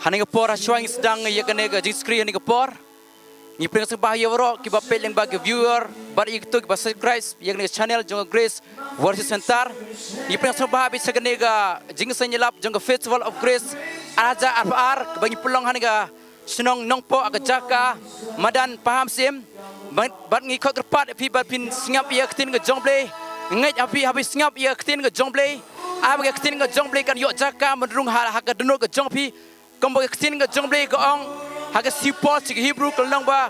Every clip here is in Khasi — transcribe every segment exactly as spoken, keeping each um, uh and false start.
Hangne ka por, ha shuwa ngi sdang ïa kane ka jingshakri hangne ka por, ngi pdiang sngewbha ïa baroh kiba peit lyngba ki viewer bad ïa kito kiba subscribe ïa kane ka channel jong ka Grace Worship Center. Ngi pdiang sngewbha bad sha kane ka jingïaseng ïalap jong ka Festival of Grace ar hajar arphew ar kaba ngi pynlong hangne ka shnong Nongpoh ha ka jaka madan Pahamsyiem. Bad, bad ngi khot kyrpad ïa phi ba phin sngap ïa ka ktien ka jong U Blei. Ngeit ha phi, haba phi sngap ïa ka ktien ka jong U Blei, ai ba ka ktien ka jong U Blei kan ïoh jaka ban rung ha, ha ka dohnud ka jong phi. Kumba ka ktien ka jong U Blei ka ong ha ka shithi Paul sha ki Hebru ka lynnong ba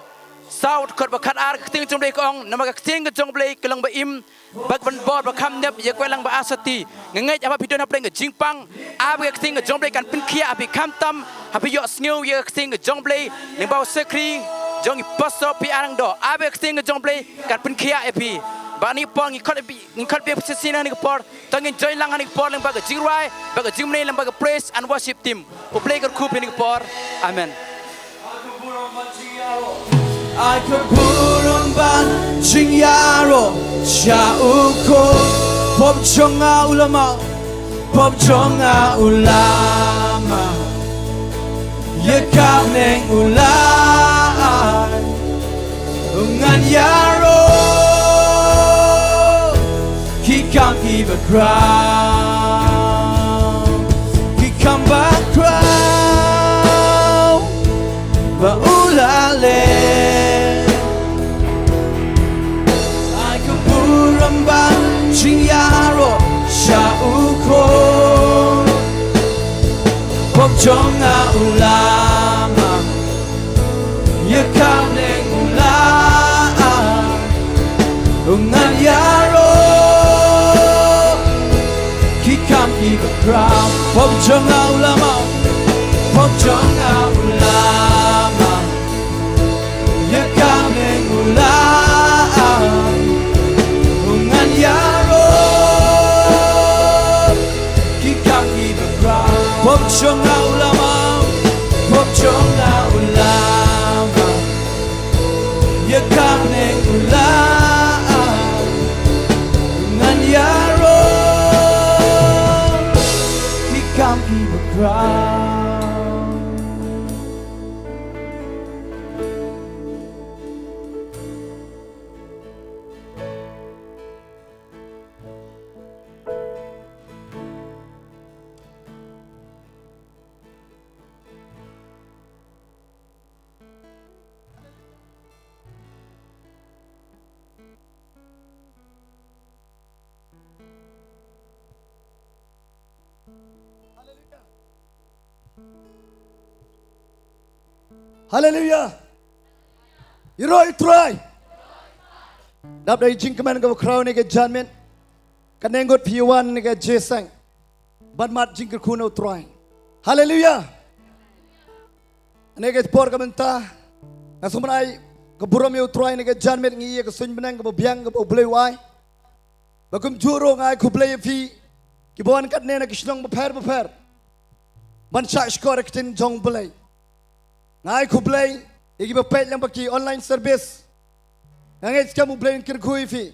saw, dkhot ba khatar, ka ktien ka jong U Blei ka ong, namar ka ktien ka jong U Blei ka long ba im bad ban bor ba kham nep, ïa kwah lang ba ar sati. Nga ngeit haba phi don hapdeng ka jingpang, ai ba ka ktien ka jong U Blei kan pynkhiah ha phi, khamtam haba phi ïohsngew ïa ka ktien ka jong U Blei lyngba u shakri jong i Pastor P R Nangdoh. Ai ba ka ktien ka jong U Blei kan pynkhiah ïa phi. Bad hangne ka por ngi khot ïa phi, ngi khot ïa phi shisien hangne ka por, to ngin join lang hangne ka por lyngba ka jingrwai bad ka jingmane lyngba ka praise and worship team. U Blei kyrkhu ïa phi hangne ka por. Amen. Ai ka burom ban jingïaroh sha u Khun, pop jong nga u la mawh, pop jong nga u la mawh. Ïa ka bneng u la ai, ngan ïaroh ki kam kiba khraw, ki kam ba khraw ba u la leh. Ai ka burom ban jingïaroh sha u Khun, pop jong nga u la mawh, ïa ka bneng u la ai, ngan ïaroh ki kam kiba khraw. Pop jong nga u la mawh, pop jong nga u la mawh, ïa ka bneng u la ai, ngan ïaroh ki kam kiba khraw. Pop jong nga u la mawh, pop jong nga u la mawh, ïa ka bneng u la ai, ngan ïaroh ki kam kiba khraw. Haleluya. Ïaroh ïa u Trai. Dap da ka jingkmen kaba khraw ha kane ka janmiet, ka neng ngut phi wan ha kane ka jingïaseng ban mad jingkyrkhu na u Trai. Haleluya. Ha kane ka por ka mynta, nga sngewbha ban ai ka burom ïa u Trai ha kane ka janmiet, ngi ïa ka suiñ bneng kaba biang kaba u Blei u ai. Ba kumjuh ruh nga ai khublei ïa phi kiba wan katne na ki shnong bapher bapher ban shah shkor ïa ka ktien jong u Blei. Nga ai khublei ïa kiba peit lyngba ki online service. Nga ngeit skhem u Blei un kyrkhu ïa phi.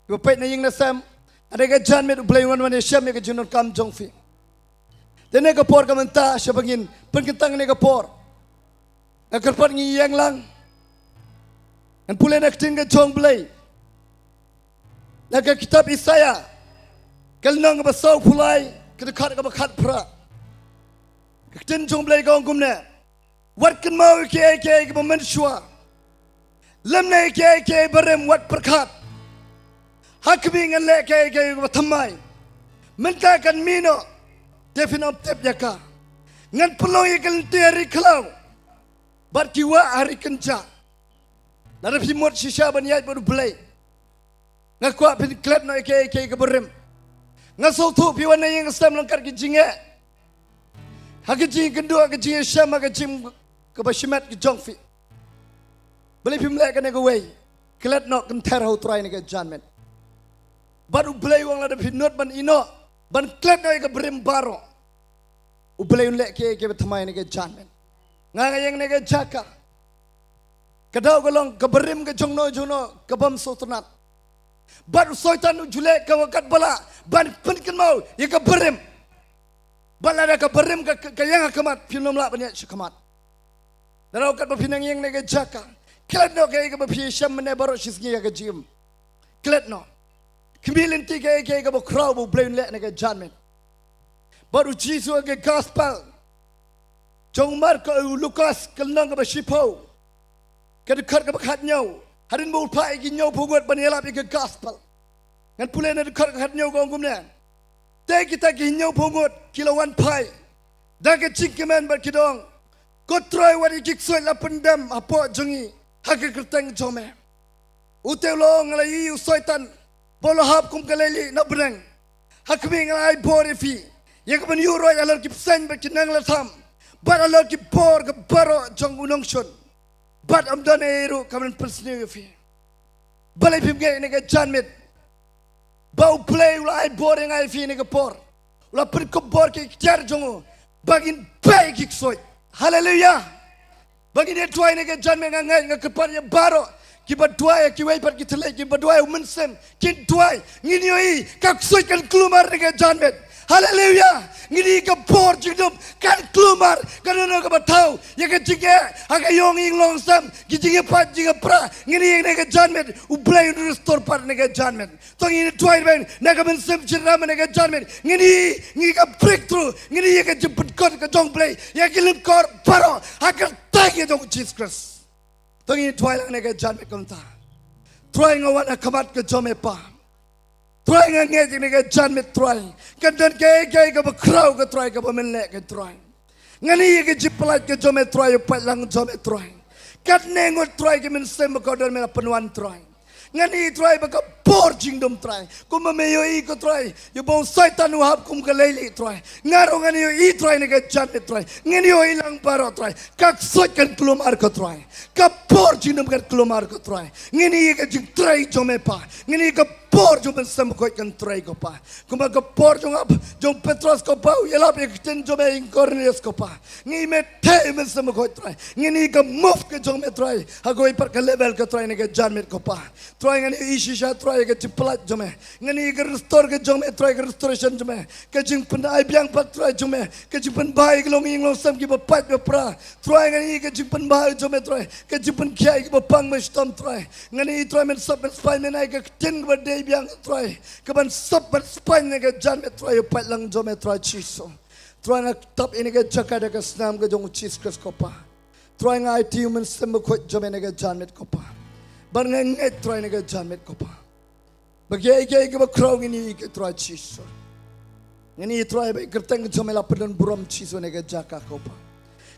Kiba peit na ïing na sem, ha kane ka janmiet u Blei un wan ïashem ïa ka jingdonkam jong phi. Te ha kane ka por ka mynta, sha ba ngin pynkyntang ha kane ka por, nga kyrpad ngi ïeng lang, ngan pule na ka ktien ka jong u Blei. Na ka kitab Isaïah, ka lynnong kaba sawphew lai, ka dkhot kaba khatphra. Ka ktien jong u Blei ka ong kumne: Wat kynmaw ïa kiei kiei kiba mynshuwa, lymne ïa kiei kiei barim wat pyrkhat. Ha khmih ngan leh kiei kiei kiba thymmai. Mynta kan mih noh, te phin ym tip ïa ka. Ngan pynlong ïa ki lynti ha ri khlaw bad ki wah ha ri kynjah. Lada phi mut shisha ban ïaid bad u Blei, nga kwah phin klet noh ïa kiei kiei kiba rim. Nga sngewthuh phi wan na ïing na sem lyngkot ki jingeh, ha ki jingkynduh, ha ki jingïashem, ha ki jing kaba shimet ki jong phi. Balei phim leh kane kawei? Klet noh, kynther ha u Trai ha kane ka janmiet. Bad u Blei u ong lada phi nud ban ïehnoh, ban klet noh ïa ka barim baroh, u Blei un leh kiei kiei kiba thymmai ha kane ka janmiet. Nga nga ïeng ha kane ka jaka, ka daw ka long ka barim ka jongno jongno ka bym sngewtynnat. Bad u Soitan u ju leh kaba katba lah ban pynkynmaw ïa ka barim. Bad lada ka barim ka, ka, ka ïeng ha khmat, phim lah ban ïaid sha khmat. Lada katba phi nang ïeng na ka jaka, klet noh kaei kaba phi ïashem mynne baroh shi sngi ïa ka jingim. Klet noh. Khmih lynti kaei kaei kaba khraw ba U Blei un leh na ka janmiet. Bad U Jisu ha ka gospel jong u Markos, u Lukas, ka lynnong kaba shiphew, ka dkhot kaba khathynñiew, hadien ba u phah ïa ki hynñiewphew ngut ban ïalap ïa ka gospel. Ngan pule na dkhot ka khathynñiew, ka ong kumne: Te kita ki hynñiewphew ngut ki la wan phai da ka jingkmen bad ki da ong, Ko Trai, wat ïa ki ksuid la pyndem hapoh jong ngi ha ka kyrteng jong me. Ute u la ong, Nga la ïohi u Soitan ba u la hap kum ka leilieh na bneng. Ha khmih, nga la ai bor ïa phi ïa ka ban ïuhroit halor ki bseiñ bad ki nongïalam bad halor ki bor ka baroh jong u nongshun, bad ym don ei ei ruh ka ban pynsniew ïa phi. Balei phim ngeit na ka janmiet ba U Blei u la ai bor ïa nga ïa phi na ka por? U la pynkup bor ki iktiar jong u ba ngin beh ki ksuid. Haleluya. Ba ngin ïa duwai na ka janmiet. Nga ngeit, nga kyrpad ïa baroh kiba duwai ïa kiwei pat ki thylliej, kiba duwai ïa u Mynsiem, kin duwai. Ngin ïohi ka ksuid kan kulmar na ka janmiet. Haleluya. Ngin ïohi ka bor jingdum kan kulmar. Kano kano kaba thaw ïa ka jingeh ha ka ïong ïing long sem, ki jingïapait jingïapra, ngin ïohi na ka janmiet U Blei un restore pat na ka janmiet. To ngin duwai bha na ka mynsiem jingïarap na ka janmiet. Ngin ïohi, ngin ïohi ka breakthrough, ngin ïohi ka jingpynkut ka jong U Blei ïa ki lyngkor baroh ha ka kyrteng ka jong U Jisu Khrist. To ngin duwai lang na ka janmiet kumta. Trai, nga wan ha khmat ka jong me, Pa. Trai, nga ngeit na ka janmiet, Trai, kan don kaei kaei kaba khraw, ko Trai, kaba men leh, ko Trai. Ngan ïohi ïa ka jingpyllait ka jong me, Trai, ïa u paidlang jong me, Trai. Katne ngut, Trai, ki mynsiem ba kordor me la pynwan, Trai. Ngan ïohi, Trai, ba ka bor jingdum, Trai, kumba me ïohi, ko Trai, ïa uba u Soitan u hap kum ka leilieh, Trai. Nga ruh ngan ïohi, Trai, na ka janmiet, Trai. Ngan ïohi lang baroh, Trai. Ka ksuid kan kulmar, ko Trai. Ka bor jingdum kan kulmar, ko Trai. Ngan ïohi ïa ka jingtrei jong me, Pa. Ngan ïohi ïa ka bor jong u Mynsiem Bakhuid kan trei, ko Pa. Kumba ka por jong ap, jong u Petros, ko Pa, u ïalap ïa ka ktien jong me ha u Kornelius, ko Pa. Ngi ïa me theh, Mynsiem Bakhuid, Trai. Ngi ïa ka move ka jong me, Trai, ha kawei pat ka level, ko Trai, na ka janmiet, ko Pa. Trai, ngan ïohi shisha, Trai, ïa ka jingpyllait jong me. Ngan ïohi ïa ka restore ka jong me, Trai, ka restoration jong me. Ka jingpynai biang pat, Trai, jong me. Ka jingpynbha ïa ki longïing longsem kiba pait ba pra. Trai, ngan ïohi ïa ka jingpynbha jong me, Trai. Ka jingpynkhiah ïa kiba pang ba shitom, Trai. Ngan ïohi, Trai, men sop men spaiñ, men ai ka ktien kaba dei biang, Trai. Kaban sop ban spaiñ na ka janmiet, Trai, ïa u paidlang jong me, Trai Jisu. Trai, nga tap ïa kane ka jaka da ka snam ka jong u Jisu Khrist, ko Pa. Trai, nga aiti u Mynsiem Bakhuid jong me na ka janmiet, ko Pa. Bad nga ngeit, Trai, na ka janmiet, ko Pa, ba kiei kiei kiba khraw ngin ïohi, ko Trai Jisu. Ngan ïohi, Trai, ba ka kyrteng ka jong me la pyndon burom, Jisu, na ka jaka, ko Pa.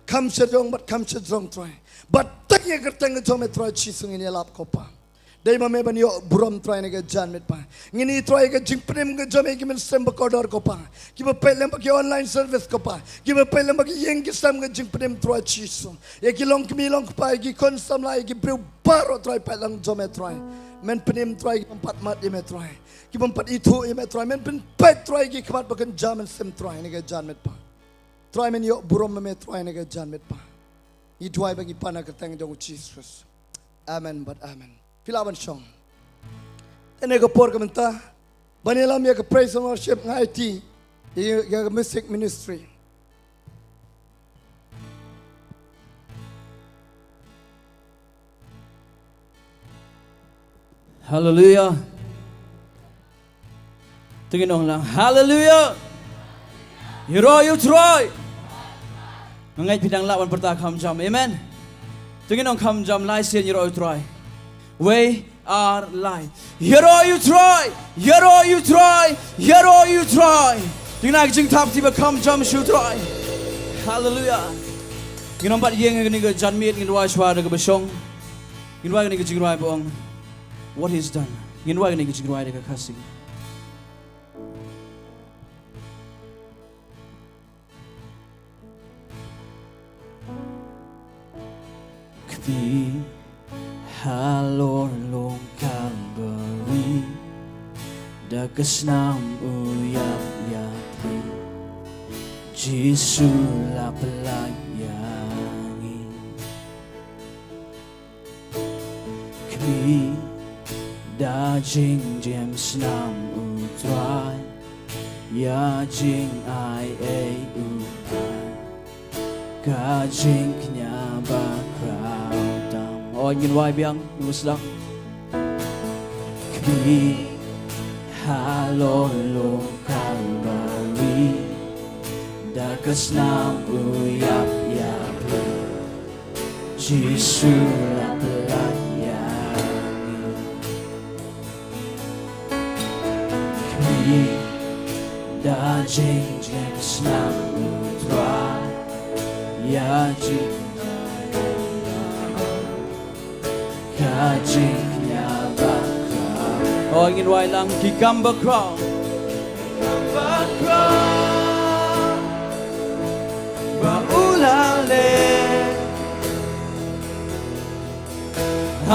Kham shajrong bad kham shajrong, Trai. Bad tang ïa ka kyrteng ka jong me, Trai Jisu, ngin ïalap, ko Pa. Dei ma me ban ïoh burom, Trai, na ka janmiet, Pa. Ngan ïohi, Trai, ka jingpynim ka jong me ïa ki mynsiem ba kordor, ko Pa. Kiba peit lem bad ki online service, ko Pa. Kiba peit lem bad ki ïing ki sem, ka jingpynim, Trai Jisu. Ïa ki longkmie longkpa, ïa ki khun samla, ïa ki briew baroh, Trai, paidlang jong me, Trai. Men pynim, Trai, ki bym pat mad ïa me, Trai. Ki bym pat ithuh ïa me, Trai. Men pynpeit, Trai, ïa ki khmat ba kynja mynsiem, Trai, na ka janmiet, Pa. Trai, men ïoh burom ma me, Trai, na ka janmiet, Pa. Ngi duwai bad ngi pan ha ka kyrteng jong u Jisu Khrist. Amen bad amen. Phi lah ban shong. Te na ka por ka mynta, ban ïalam ïa ka praise and worship, nga aiti ïa, ïa ka music ministry. Haleluya. To ngin ong lang, Haleluya. Ïaroh ïa u Trai. Nga ngeit phi dang lah ban pyrta kham jam. Amen. To ngin ong kham jam, Lai sien, ïaroh ïa u Trai. We are light. Ïaroh ïa u Trai. Ïaroh ïa u Trai. Ïaroh ïa u Trai. To ngin ai ka jingthap kti ba kham jam sha u Trai. Haleluya. Ngin ym pat ïeng ha kane ka janmiet, ngin duwai shuwa da kaba shong. Ngin duwai kane ka jingrwai ba ong, What He's Done. Ngin duwai kane ka jingrwai da ka Khasi. Kti halor long Kalbari, da ka snam u ïap ïa phi, Jisu la pyllait ïa ngi. Kti da jingjia snam u Trai, Ïa jingaiei u ai ka jingkñia bakhraw tam. Oh, ngin wai biang, ngin sdang. Khmih halor lum Kalbari, da ka snam u ïap ïa phi. Jisu la pyllait ïa ngi. Khmih da jingjem snam u Trai, ïa jing ka jingkñia bakhraw. Oh, ngin wai lang, ki kam bakhraw. Ki kam bakhraw ba u la leh.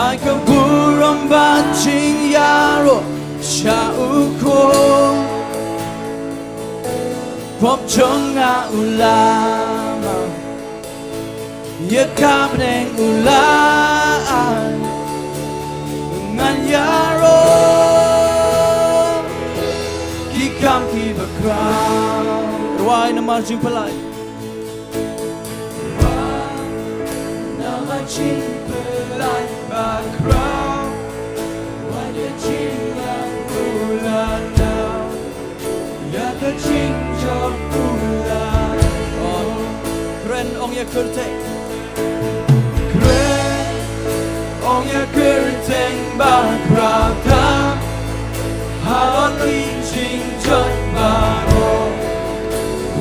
Ai ka burom bad jingïaroh sha u Khun. Pop jong nga u la mad, ïa ka bneng u la ai. Ngan ïaroh ki kam ki bakhraw. Rwai namar jingpyllait. Namar jingpyllait bakhraw, wat ïa jingïap u la leh, ïa ka jingjop u la leh. Kren ong ïa kyrteng. Kren ong ïa kyrteng bakhraw tam. Halor ki jingjot baroh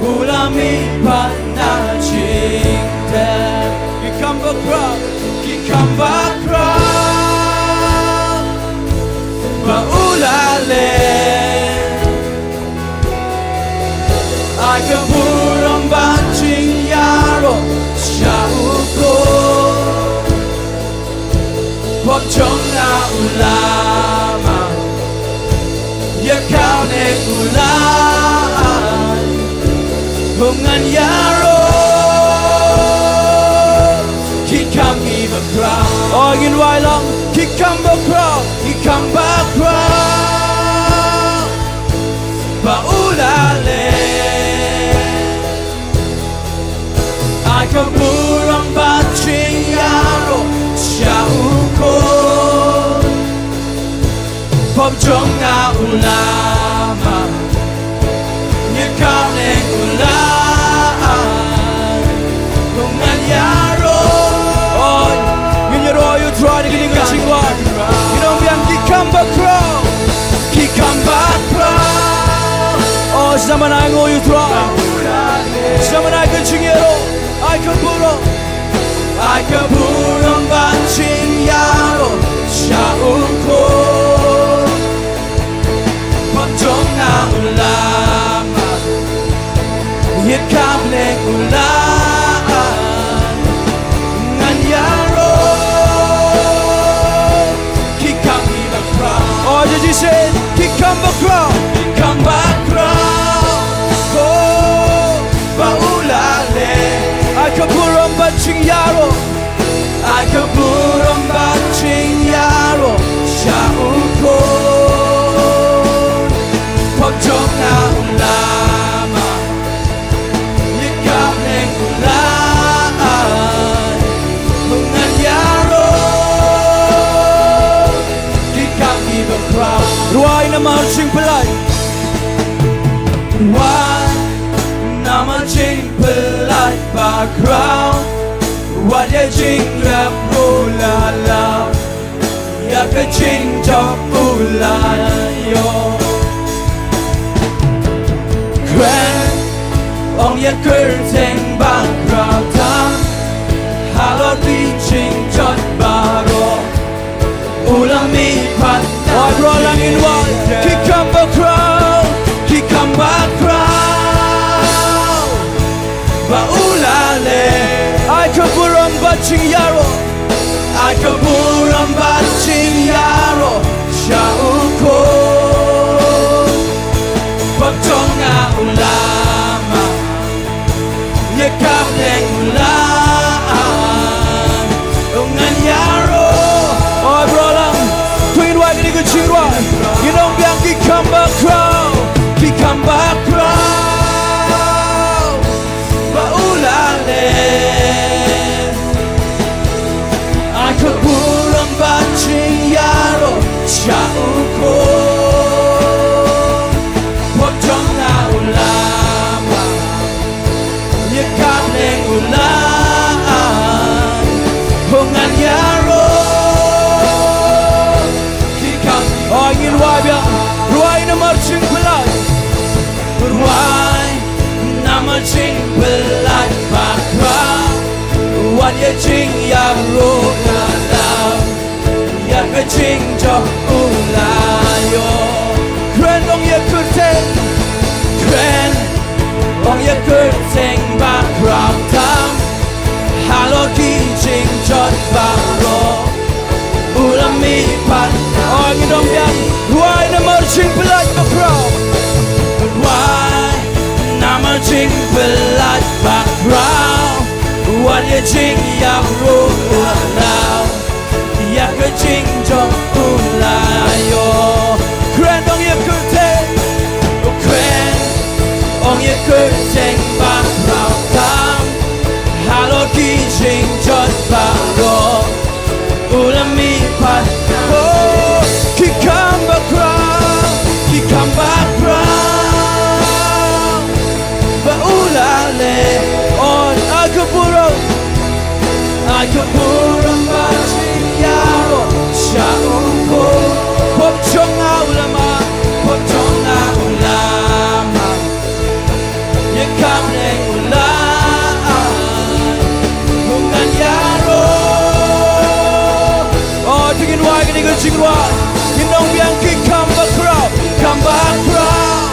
u la mihpat na jingtep. Ki kam bakhraw, ki kam bakhraw ba u la leh. Ai ka burom bad jingïaroh sha u Khun. Pop jong nga u la mad, ïa ka bneng u la ai. Ngan ïaroh ki kam ki bakhraw. Oh, ngin wai lang, ki kam bakhraw, ki kam bakhraw ba u la leh. Ai ka burom bad jingïaroh sha u Khun. Pop jong nga u la mad, ïa ka bneng u la ai. Ngan ïaroh. Oh, ngin ïaroh ïa u Trai da kine ki jingrwai. Ngin ong biang, ki kam bakhraw, ki kam bakhraw. Oh, sha man ai nguh ïa u Trai. Sha man ai ka jingïaroh. Ai ka burom. Ai ka burom bad jingïaroh sha u Khun. Pop jong nga u la mad, ïa ka bneng u la ai. Ngan ïaroh ki kam ki bakhraw. Oh, ïa ki kam bakhraw, ki kam bakhraw. Oh, ba u la leh. Ai ka burom bad jingïaroh. Ai ka burom bad jingïaroh sha u Khun. Pop jong nga u la mad, ïa ka bneng u la ai. Ngan ïaroh ki kam ki bakhraw. Rwai namar jingpyllait. Rwai namar jingpyllait bakhraw. Wat ïa jingïap u la leh, ïa ka jingjop u la ïoh. Kren ong ïa kyrteng bakhraw tam. Halor ki jingjot baroh u la mihpat. Oi, bro, lang in wai. Ki kam bakhraw, ki kam bakhraw ba u la leh. Ai ka burom bad jingïaroh. Ai ka burom bad jingïaroh sha u Khun. Pop jong nga u la mad, ïa ka bneng u la ai. Ngan ïaroh. Oi, bro, lang. To ngin wai kane ka jingrwai. Ngin ong biang, ki kam bakhraw, ki kam bakhraw. Sha u khun, pop jong nga u la mad. Ïa ka bneng u la ai. Ho ngan ïaroh. Ki kam, oh, ngin rwai biang. Rwai namar jingpyllait. Rwai namar jingpyllait bakhraw. Wat ïa jingïaroh nga daw ïa ka jingjop u la ïoh. Kren ong ïa kyrteng, kren ong ïa kyrteng bakhraw tam. Halor ki jingjot baroh u la mihpat. Oh, ngin ong biang. Rwai namar jingpyllait bakhraw. Rwai namar jingpyllait bakhraw. Wat ïa jingïaroh u la ïa ka jingjop u la ïoh. Kren ong ïa kyrteng, kren ong ïa kyrteng bakhraw tam. Halor ki jingjot baroh u la mihpat. Oh, ki kam bakhraw, ki kam bakhraw. Ba u la leh, oh, ai ka burom. Ai ka burom ba jingïaroh sha u khun. Pop jong nga u la mad, pop jong nga u la mad. Ïa ka bneng u la ai. Ho ngan ïaroh. Oh, to ngin rwai kane ka jingrwai. Ngin ong biang ki kam bakhraw, kam bakhraw.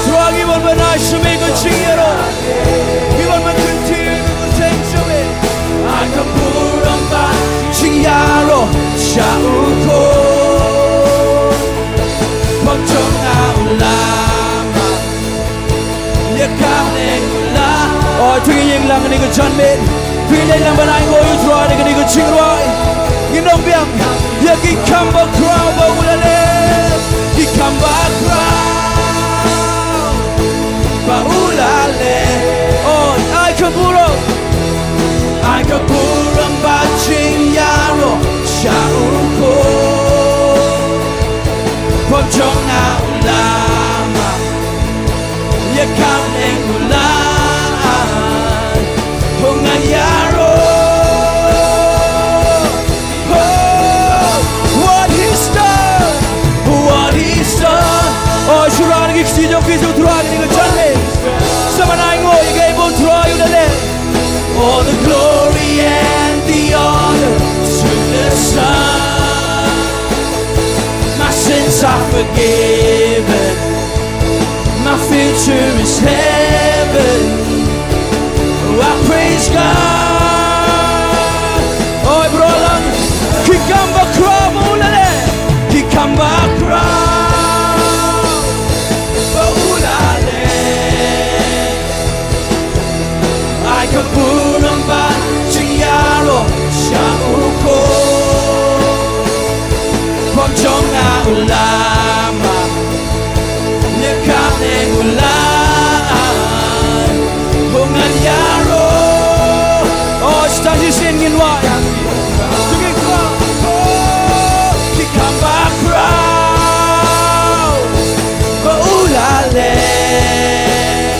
Trai ngi wan ban ai sha me ka jingïaroh. Ngi wan ban kyntiew ïa ka kyrteng jong me. Ai ka burom ba jingïaroh sha u khun. Pop jong nga u la mad. Ïa ka bneng u la. Oh, to ngin ïeng lang kane ka janmiet. To ngin ïeng lang ban ainguh ïa u Trai da kane ka jingrwai. Ngin ong biang. Ïa ki kam bakhraw ba u la leh. Ki kam bakhraw ba u la leh. Oh, ai ka burom. Ai ka burom ba jingïaroh sha u khun. Pop jong nga u la mad. Ïa ka bneng u la ai. Ho ngan ïaroh. Oh, what he's done, what he's done. Oh, shu rah ki kti jong phi sha u Trai kane ka janmiet. Sa ban ainguh ïa kaei ba u Trai u la leh. All the glory and the honor to the Son. My sins are forgiven. My future is heaven. Oh, I praise God. Oi, bro, lang. Ki kam bakhraw ba u la leh. Ki kam bakhraw ba u la leh. Ai ka burom ba jingïaroh sha u khun. Pop jong nga u la mad. Ïa ka bneng u la ai. Ho ngan ïaroh. Oh, sa shisien ngin rwai. To ngin rwai. Oh, ki kam bakhraw ba u la leh.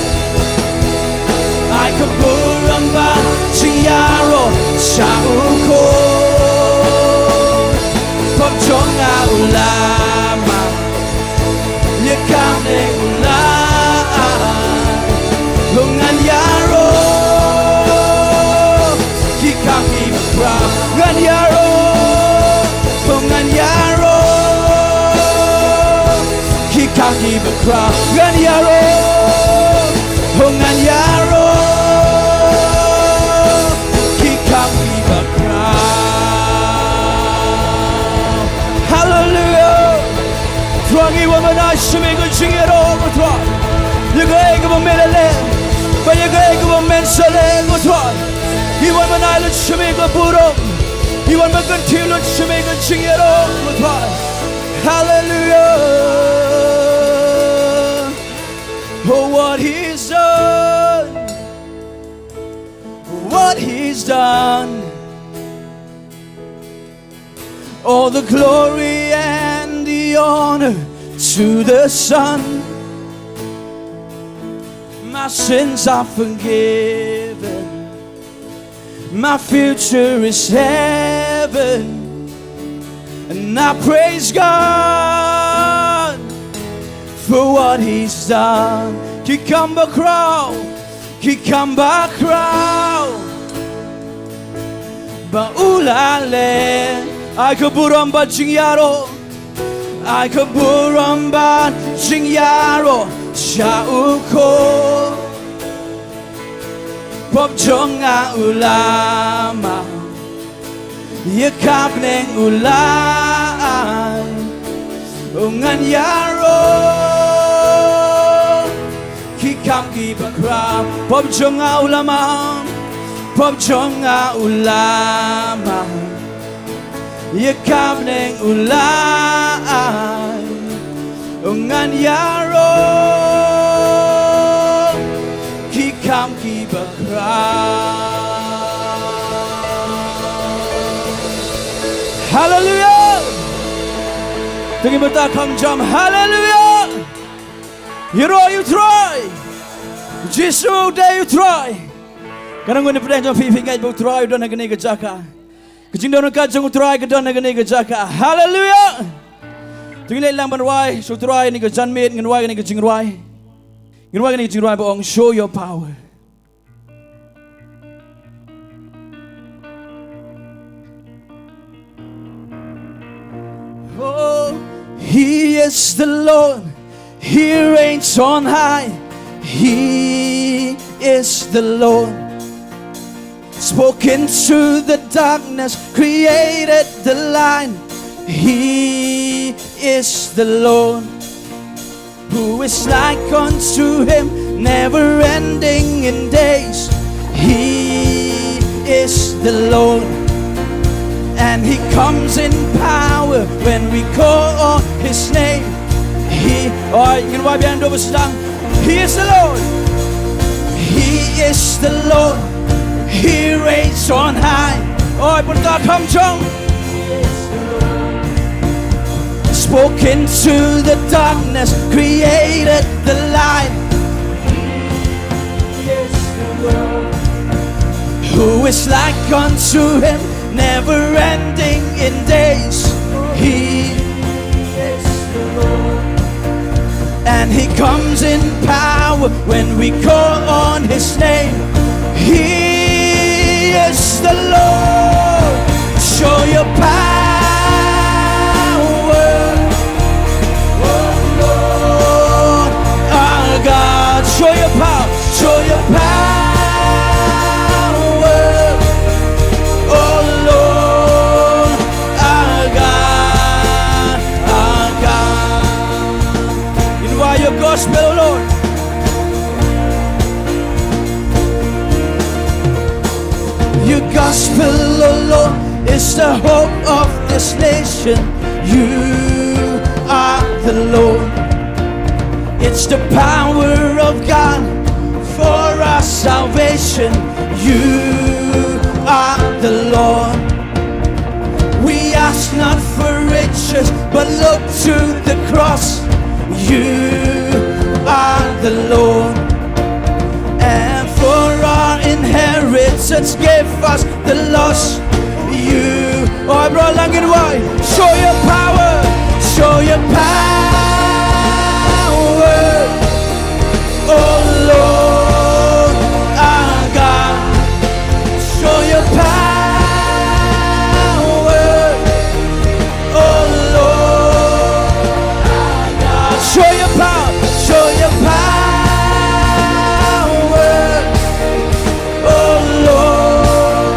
Ai ka burom ba jingïaroh sha u khun. Pop jong nga u la mad. Ïa ka bneng u la ai. Ho ngan ïaroh. Ki kam ki bakhraw ngan ïaroh. Ho ngan ïaroh. Ki kam ki bakhraw ngan ïaroh. Ho ngan ïaroh. Ki kam ki bakhraw. Hallelujah. Trai ngi wan ban ai sha me ka jingïaroh ko Trai. Ïa kaei kaba me la leh bad ïa kaei kaba men sa leh ko Trai. Ngi wan ban ai lut sha me ka burom. Ngi wan ban kyntiew lut sha me ka jingïaroh ko Trai. Hallelujah. Oh, what he's done. What he's done. All the glory and Honor to the Son. My sins are forgiven. My future is heaven. And I praise God for what He's done. Ki kham bakhraw, ki kham bakhraw ba u la leh. Ai ka burom bad jingïaroh, ai ka burom bad jingïaroh sha u Khun. Pop jong nga u la map, ïa ka bneng u la ai. U ngan ïaroh, ki kham ki bakhraw. Pop jong nga u la map, pop jong nga u la map, ïa ka bneng u la ai. U ngan ïaroh, ki kham ki bakhraw. Haleluia. To ngin bynta kham jam. Haleluia. Ïaroh ïa u Trai. Jisu u dei u Trai. Kane ngan ïa pdiang jong phi, phi ngeit ba u Trai u don ha kane ka jaka. Ka jingdon ryngkat jong u Trai ka don ha kane ka jaka. Haleluia. To ngin leit lang ban rwai sha u Trai ha kane ka janmiet, ngin rwai kane ka jingrwai. Ngin rwai kane ka jingrwai ba ong Show Your Power. Oh, He is the Lord. He reigns on high. He is the Lord. Spoke into the darkness, created the light. He is the Lord. Who is like unto Him, never ending in days? He is the Lord, and He comes in power when we call on His name. He, oi, ngin wai biang, dua ba sdang. He is the Lord. He is the Lord. He reigns on high. Oi, pynta kham jong. Spoke into the darkness, created the light. Who is like unto Him, never ending in days? He is the Lord, and He comes in power when we call on His name. He is the Lord. Show Your power. Oh Lord, our God. Show Your power. Show Your power. Oh Lord, our God, our God. Ngin wai Your gospel, oh Lord. Your gospel, oh Lord, is the hope of this nation. You are the Lord. It's the power of God for our salvation. You are the Lord. We ask not for riches, but look to the cross. You are the Lord. And for our inheritance, give us the lost. You, oh, bro, lang ngin wai. Show Your power. Show Your power. Oh Lord, our God, show Your power. Oh Lord, our God, show Your power, show Your power. Oh Lord,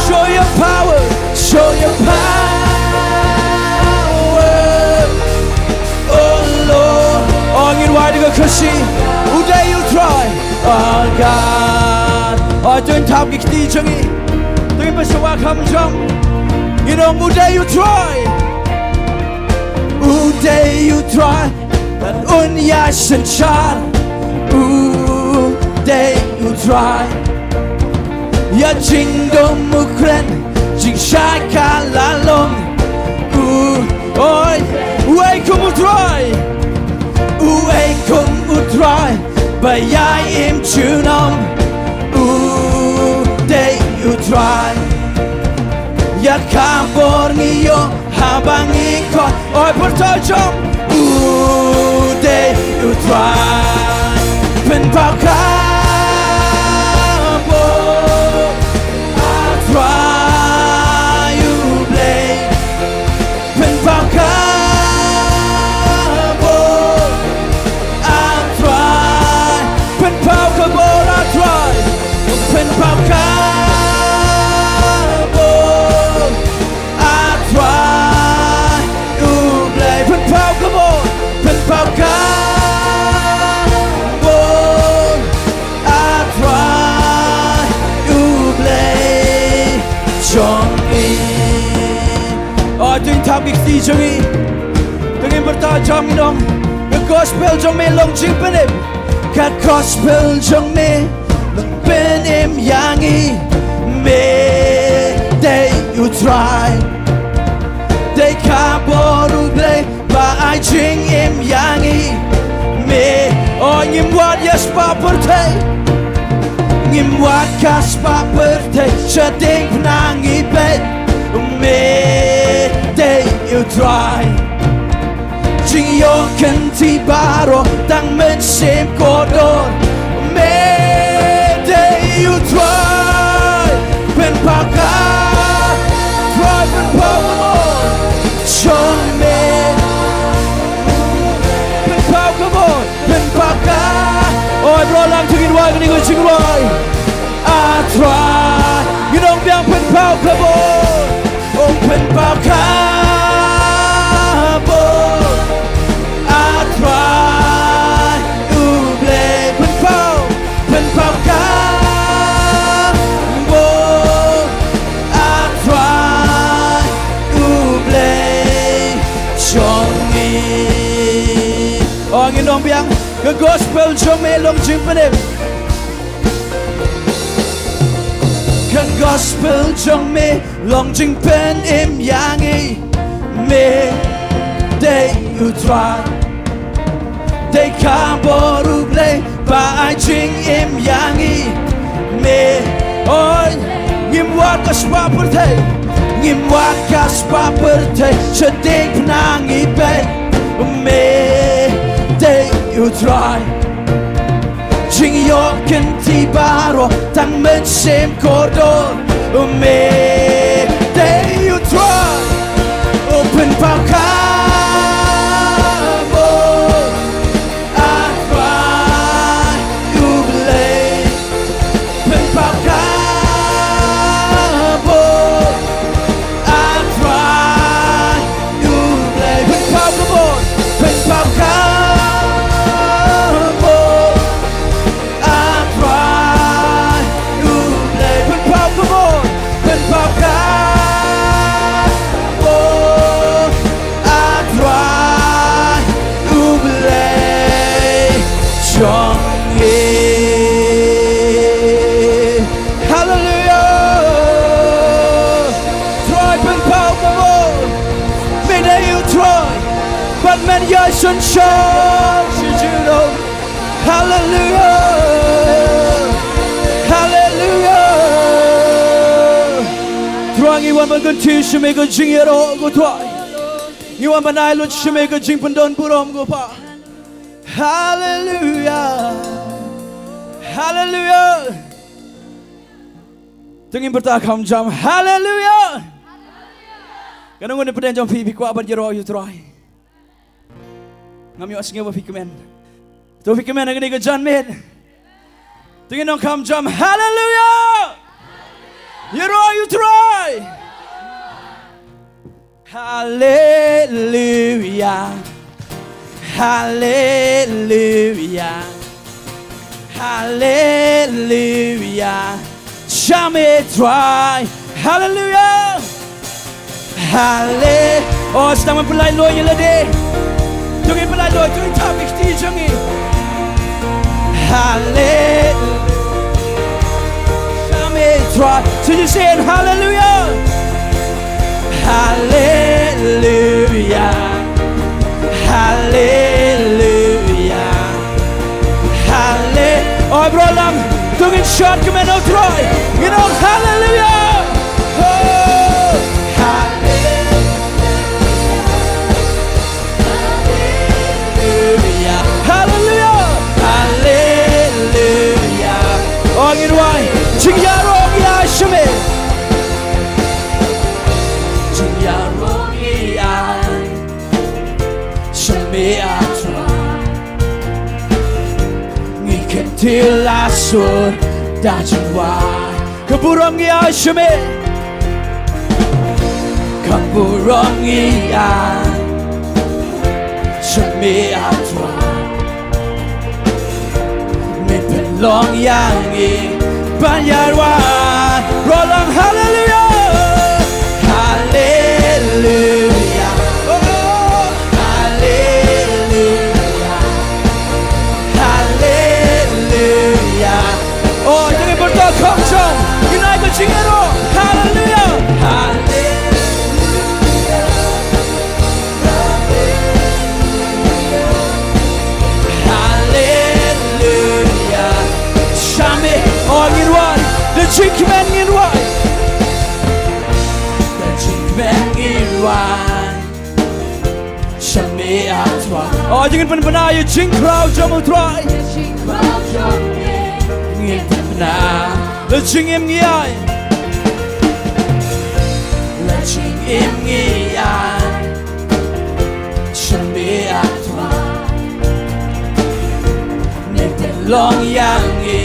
show Your power, show Your power. Oh Lord, oh, ngin wai da ka khushi. U dei U Trai, our God. Oh, to ngin thap ki kti jong ngi. To ngin pynshwa kham jong. Ngin ong U dei U Trai. U dei U Trai. Bad Un ïai synshar. U dei U Trai. Ïa jingdum u kren, jingshai ka la long. U, oi. Trai, ba ïai im junom, u dei u Trai. Ïa ka bor ngi ïoh haba ngi khot, oi pyrta jong, u dei u Trai. Pynpaw ka bor, a Trai U Blei. Pynpaw ka bor, a Trai. Pynpaw ka bor, a Trai. Pynpaw ka bor, a Trai U Blei. Pynpaw ka bor, pynpaw ka bor, a Trai U Blei jong ngi. O, to ngin thap ki kti jong ngi. To ngin pyrta jam ngi nong. Ka gospel jong me long jingpynim. Ka gospel jong me long pynim ïa ngi. Me dei u Trai. Dei ka bor U Blei ba ai jingim ïa ngi. Me, o, ngim wad ïa spah pyrthei. Ngim wad ka spah pyrthei, shadien pynang ngi peit. Me dei u Trai. Jingïoh kynti baroh tang mynsiem kordor. Me dei u Trai. Pynpaw ka, Trai, pynpaw ka bor jong me. Pynpaw ka bor, pynpaw ka. Oi, bro, lang to ngin wad kane ka jingrwai. A Trai, ngin ong biang, pynpaw ka bor. O, pynpaw ka bor, a Trai U Blei. Pynpaw, pynpaw ka bor, a Trai U Blei jong ngi. O, ngin ong biang, ka gospel jong me long jingpynim. Ka gospel jong me long jingpynim ïa ngi. Me dei u Trai. Dei ka bor U Blei ba ai jingim ïa ngi. Me, oi, ngim wad ka spah pyrthei. Ngim wad ka spah pyrthei, shadien pynang ngi peit. Me dei u Trai. Jingïoh kynti baroh tang mynsiem kordor. Me dei u Trai. O, pynpaw ka bor, a Trai U Blei. Pynpaw ka bor, a Trai U Blei. Pynpaw ka bor, pynpaw ka bor, a Trai U Blei. Pynpaw ka bor, pynpaw ka bor, a Trai U Blei jong ngi. Haleluia. Trai, pynpaw ka bor. Me dei u Trai. Bad men ïai synshar shi junom. Haleluia. Haleluia. Trai, ngi wan ban kyntiew sha me ka jingïaroh, ko Trai. Ngi wan ban ai lut sha me ka jingpyndonburom, ko Pa. Haleluia. Haleluia. To ngin pyrta kham jam. Haleluia. Katno ngut na pdeng jong phi phi kwah ban ïaroh ïa u Trai? Ngam ïohsngew ba phi kmen. To phi kmen ha kane ka janmiet. To ngin ong kham jam. Haleluia. Ïaroh ïa u Trai. Haleluia. Haleluia. Haleluia. Shah me Trai. Haleluia. Hale-, oh, sdang ban pynlait luid ïa lade. To ngin pynlait luid, to ngin thap ïa ki kti jong ngi. Haleluia. Shah me Trai. So you saying hallelujah. Hallelujah. Hallelujah. Shad kmen ïa u Trai. Ngin ong haleluya. Oh, haleluya. Haleluya. Haleluya. Oh, ngin wai. Jingïaroh ïa sha me. Jingïaroh ïa sha me, ah Trai. Ngi kyntiew la sur da jingwai. Ka burom ngi ai sha me. Ka burom ngi ai sha me, ah Trai. Me pynlong ïa ngi ban ïaroh. Ro lang haleluya. Haleluya. Oh, haleluya. Haleluya. Oh, to ngin byrta kham jong. Ngin ai ka jingïaroh. Haleluya. Haleluya. Haleluya. Sha me, oh, ngin wai. Da jingkmen ngin wai. Da jingkmen ngin wai. Sha me, ah Trai. Oh, to ngin pynbna ïa jingkhraw jong u Trai. Ngin pynbna. La jingim ngi ai. La jingim ngi ai. Sha me, ah Trai. Me pynlong ïa ngi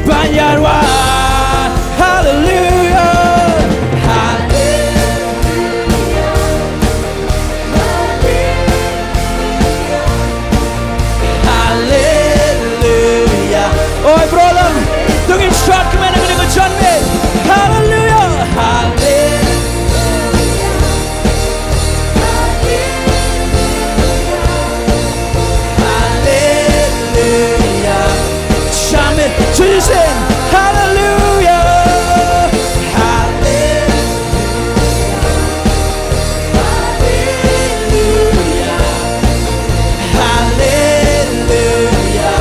ban ïaroh. Haleluya. Haleluya. Haleluya. Oi, bro lang. To ngin shad kmen ïa kane ka janmiet. Haleluya. Haleluya. Haleluya. Sha me, to ngin sing. Haleluya. Haleluya. Haleluya. Haleluya.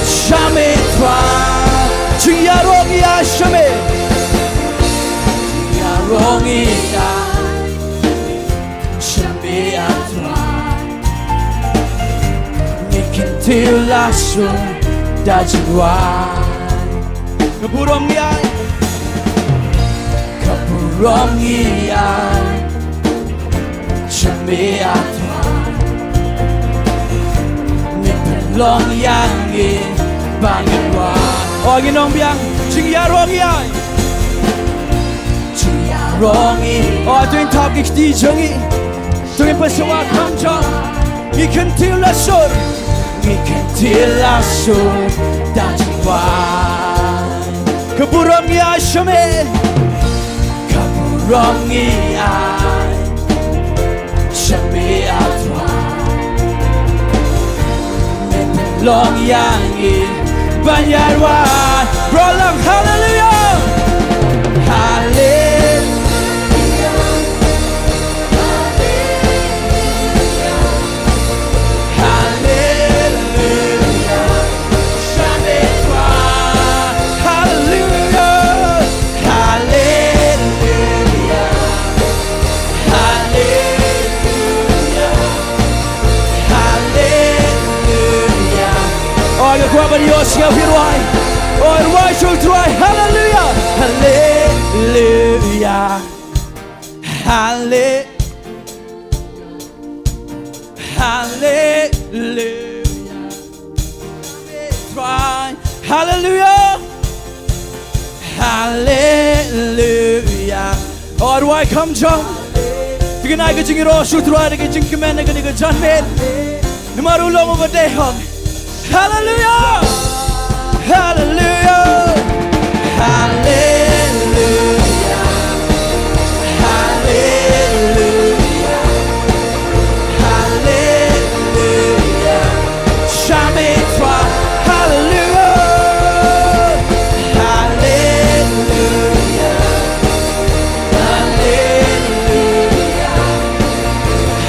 Sha me Trai. Jingïaroh ngi ai sha me. Jingïaroh ngi ai sha me, ah Trai. Ngi kyntiew la sur da jingwai. Ka burom ngi ai. Ka burom ngi ai sha me, ah Trai. Me pynlong ïa ngi ban ïaroh. Oh, ngin ong biang. Jingïaroh ngi ai. Jingïaroh ngi. Oh, to ngin thap ki kti jong ngi. To ngin pynsawa kham jong. Ngi kyntiew la sur. Ngi kyntiew la sur da jingwai. Ka burom ngi ai sha me. Ka burom ngi ai sha me, ah Trai. Me pynlong ïa ngi ban ïaroh. Bro lang haleluya. Haleluya. Haleluya. Sha me Trai. Haleluya. Haleluya. Haleluya. Haleluya. Oh, nga kwah ban ïohsngew phi rwai. Oh, rwai sha u Trai. Haleluya. Haleluya. Hale-, haleluya. Trai. Haleluya. Haleluya. Oh, rwai kham jong. Phi kynai ka jingïaroh sha u Trai da ka jingkmen ha kane ka janmiet. Namar u long uba dei hok. Haleluya. Haleluya. Haleluya. Haleluya. Haleluya. Sha me Trai. Haleluya. Haleluya. Haleluya.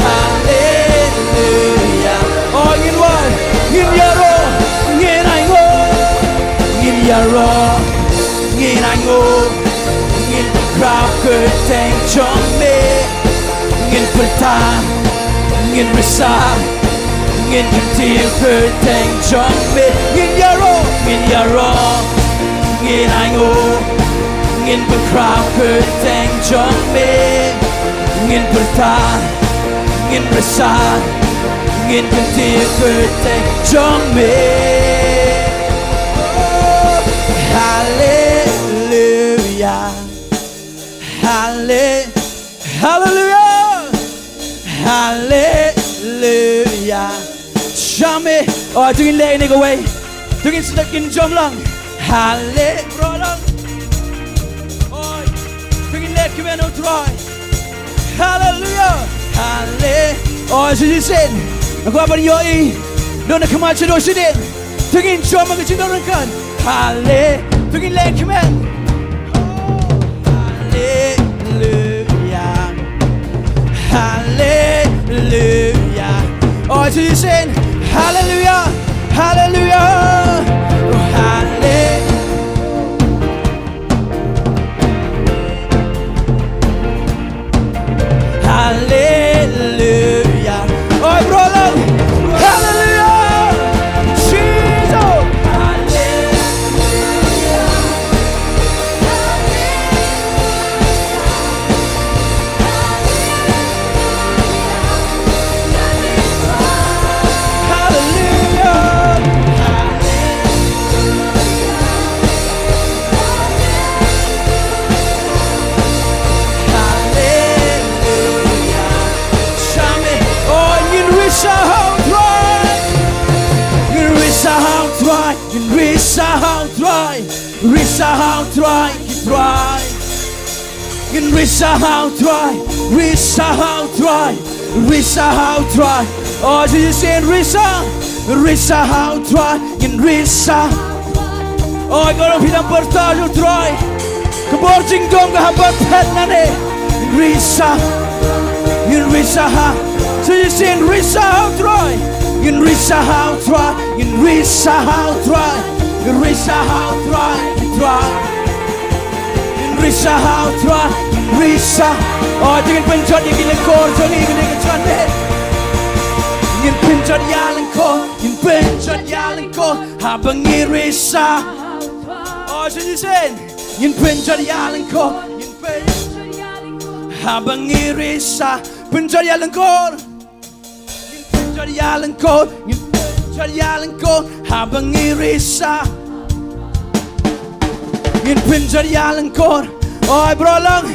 Haleluya. Oh, ngin wai, ngin ïaroh, ngin ainguh, ngin ïaroh. Khraw kyrteng jong me, ngin pyrta, ngin risa, ngin kyntiew kyrteng jong me, ngin ïaroh, ngin ïaroh, ngin ainguh, ngin pynkhraw kyrteng jong me, ngin pyrta, ngin risa, ngin kyntiew kyrteng jong me. Oh, haleluya. Halle-, haleluya. Haleluya. Shame. Oh, to ngin leh ine kawei. To ngin sdang, ngin jam lang. Halle-, bro lang. Oh, to ngin leh kmen ïa u Trai. Haleluya. Halle-, oh, shisien. Nga kwah ban ïohi. Don na khmat sha don shisien. To ngin jam ha ka jingdonkam. Halle-, to ngin leh kmen. Haleluya. Haleluya. Oh, shisien. Haleluya. Haleluya. Oh, halle-, Haleluya. Oi, bro, lang. Haleluya. Jesus. Haleluya. Haleluya. Haleluya. Shame. Oh, ngin risa ha u Trai. Ngin risa ha u Trai. Ngin risa ha u Trai. Risa ha u Trai. Ki Trai. Ngin risa ha u Trai, risa ha u Trai, risa ha u Trai. Oh, shisien risa, risa ha u Trai, ngin risa. Oh, ko ruh phi dang pyrta ïa u Trai. Ka bor jingdum ka hap ban phet nangne. Ngin risa, ngin risa ha. Shisien risa ha u Trai, ngin risa ha u Trai, ngin risa ha u Trai, ngin risa ha u Trai, u Trai. Ngin risa ha u Trai, ngin risa. Oh, to ngin pynjot ïa ki lyngkor jong ngi kane ka janmiet. Ngin pynjot ïa lyngkor, ngin pynjot ïa lyngkor. Haba ngi risa. Oh, shisien. Ngin pynjot ïa lyngkor, ngin pynjot ïa lyngkor. Haba ngi risa. Pynjot ïa lyngkor. Ngin pynjot ïa lyngkor, ngin pynjot ïa lyngkor, haba ngi risa. Ngin pynjot ïa lyngkor, oi bro lang.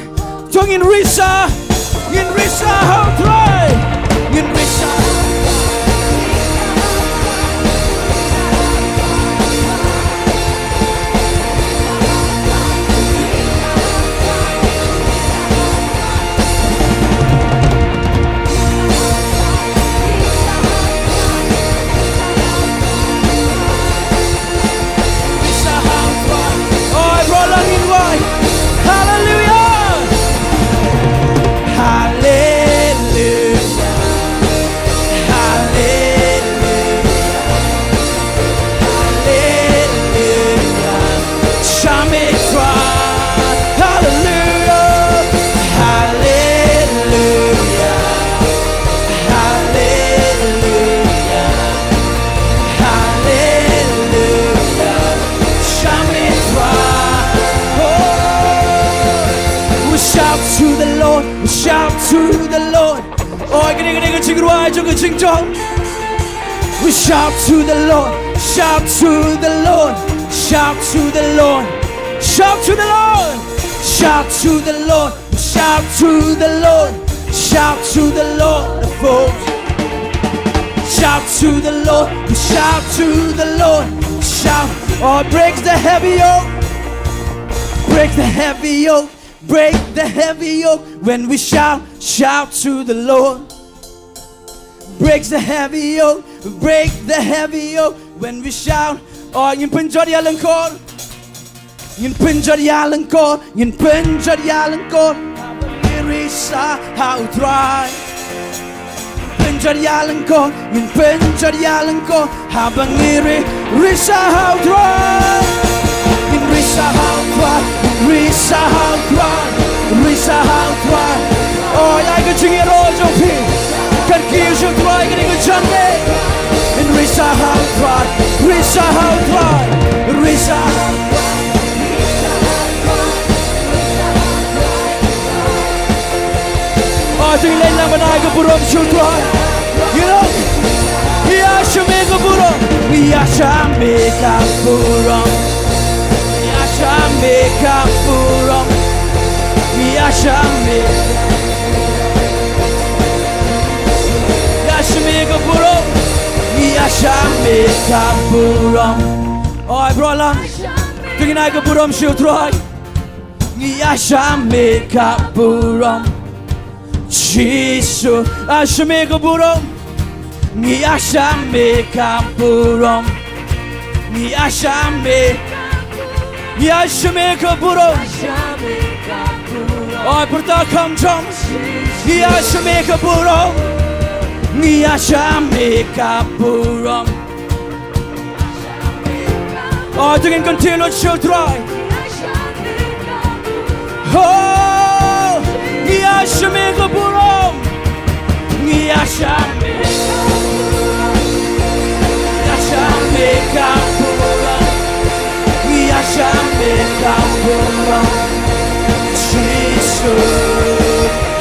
To ngin risa, ngin risa ha u Trai. Ngin risa. Hallelujah. Hallelujah. Hallelujah. Hallelujah. Shame Trai. Hallelujah. Hallelujah. Hallelujah. Hallelujah. Shame Trai. Oh. We shout to the Lord. We shout to the Lord. Oh, kane, kane ka jingrwai jong ka jingjop. We shout to the Lord, shout to the Lord, shout to the Lord, shout to the Lord, shout to the Lord, shout to the Lord, shout to the Lord of hosts. Shout to the Lord, shout to the Lord, shout. Oh, break the heavy yoke, break the heavy yoke. Break the heavy yoke when we shout, shout to the Lord. Break the heavy yoke, break the heavy yoke when we shout. Oh, ngin pynjot ïa lyngkor. Ngin pynjot ïa lyngkor, ngin pynjot ïa lyngkor. Ngin risa ha u Trai. Pynjot ïa lyngkor, ngin pynjot ïa lyngkor. Haba ngi ri, risa ha u Trai. Ngin risa ha u Trai, ngin risa ha u Trai. Burom sha u Trai. You know, ngi ïa shim ïa ka burom. Ngi ïa shim ïa ka burom. Ngi ïa shim ïa ka burom. Ngi ïa shim ïa, ïa shim ïa ka burom. Ngi ïa shim ïa ka burom. Oi, bro lang. To ngin ai ka burom sha u Trai. Ngi ïa shim ïa ka burom. Jisu, ïa shim ïa ka burom. Ngi ïa shim ïa ka burom. Ngi ïa shim ïa, ngi ïa shim ïa ka burom. Oi, pyrta kham jong. Ngi ïa shim ïa ka burom. Ngi ïa shim ïa ka burom. Oh, to ngin continue lut sha u Trai. Oh, ngi ïa shim ïa ka burom. Ngi ïa shim ïa ka burom. Ngi ïa shim ïa ka burom. Ngi ïa shim ïa ka burom. Jisu.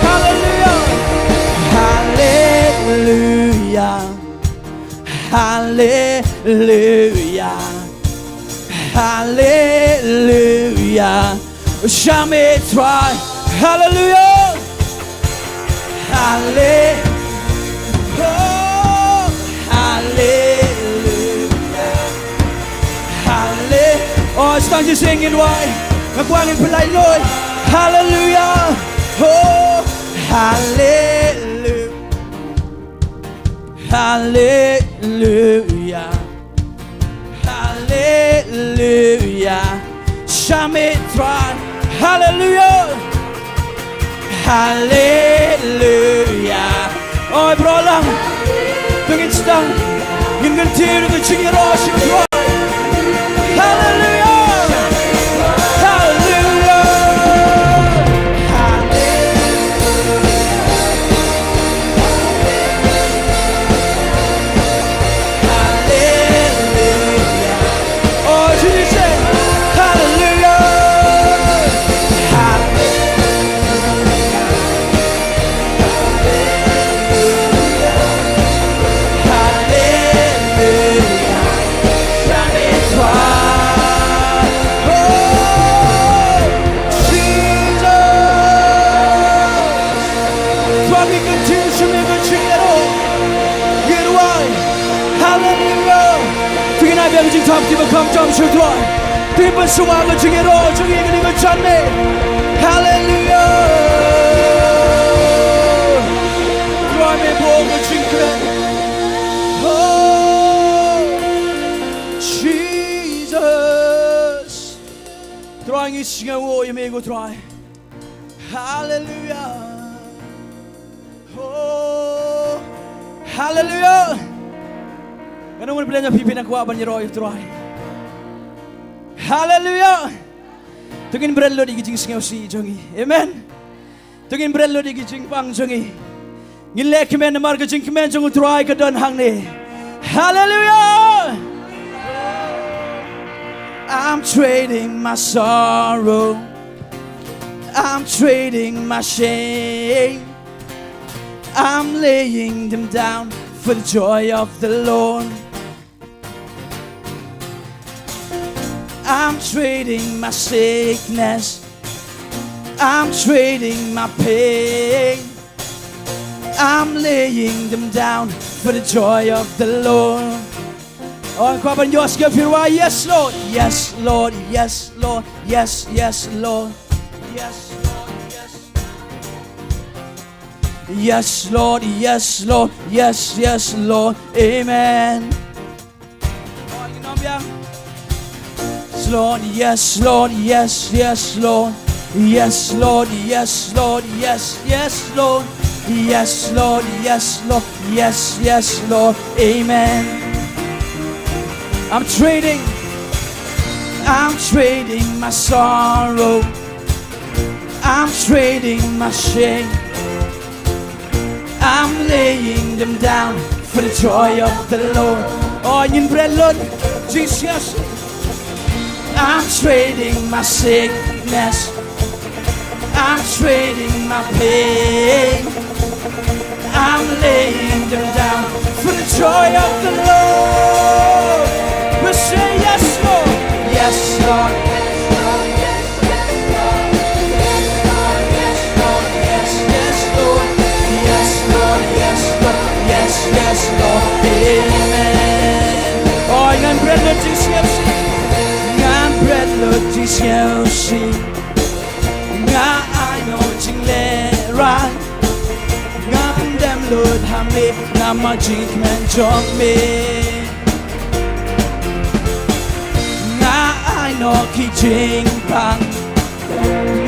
Hallelujah. Hallelujah. Hallelujah. Hallelujah. Shim ïa u Trai. Hallelujah. Halle-, oh, hallelujah. Halle-, oh, sdang shisien ngin duwai. Nga kwah ngin pynlait lut. Hallelujah. Oh, hallelujah. Hallelujah. Hallelujah. Shim ïa u Trai. Hallelujah. Hallelujah. Oi, bro lang. To ngin sdang. Ngin continue ka jingïaroh sha u Trai. Hallelujah. Hallelujah. Hallelujah. Oh, Jesus. Hallelujah. Hallelujah. Hallelujah. Shim ïa u Trai. Oh, Jesus. Trai, ngi continue shim ïa ka jingïaroh. Ngi duwai. Hallelujah. To ngin ai biang ka jingthap kiba kham jam sha u Trai. To ngin pynsumar ka jingïaroh jong ngi kane ka janmiet. Hallelujah. Trai, me buh ka jingkren. Oh, Jesus. Trai, ngi sngewnguh ïa me ko Trai. Hallelujah. Oh, hallelujah. Kano ngan pynlong ïa phi, phi nang kwah ban ïaroh ïa u Trai. Hallelujah. To ngin bret lut ïa ki jingsngewsih jong ngi. Amen. To ngin bret lut ïa ki jingpang jong ngi. Ngin leh kmen namar ka jingkmen jong u Trai ka don hangne. Hallelujah. I'm trading my sorrow. I'm trading my shame. I'm laying them down for the joy of the Lord. I'm trading my sickness. I'm trading my pain. I'm laying them down for the joy of the Lord. Oh, kwah ban ïohsngew phi ruh. Yes, Lord. Yes, Lord. Yes, Lord. Yes, yes, Lord. Yes, Lord. Yes, Lord. Yes, Lord. Yes, Lord. Yes, yes, Lord. Amen. Oh, you know, yeah. Yes, Lord, yes, Lord, yes, yes, Lord. Yes, Lord, yes, Lord, yes, yes, Lord. Yes, Lord, yes, Lord, yes, yes, Lord. Amen. I'm trading, I'm trading my sorrow. I'm trading my shame. I'm laying them down for the joy of the Lord. Oh, ngin bret lut, Jesus. I'm trading my sickness. I'm trading my pain. I'm laying them down for the joy of the Lord. We say yes, Lord. Yes, Lord. Yes, Lord. Yes, yes, Lord. Yes, Lord. Yes, yes, Lord. Amen. Oh, ngan bret lut jingsngewsih. Ngan bret lut jingsngewsih. Nga ai noh jinglehraiñ. Nga pyndem lut ha me, namar jingkmen jong me. Nga ai noh ki jingpang.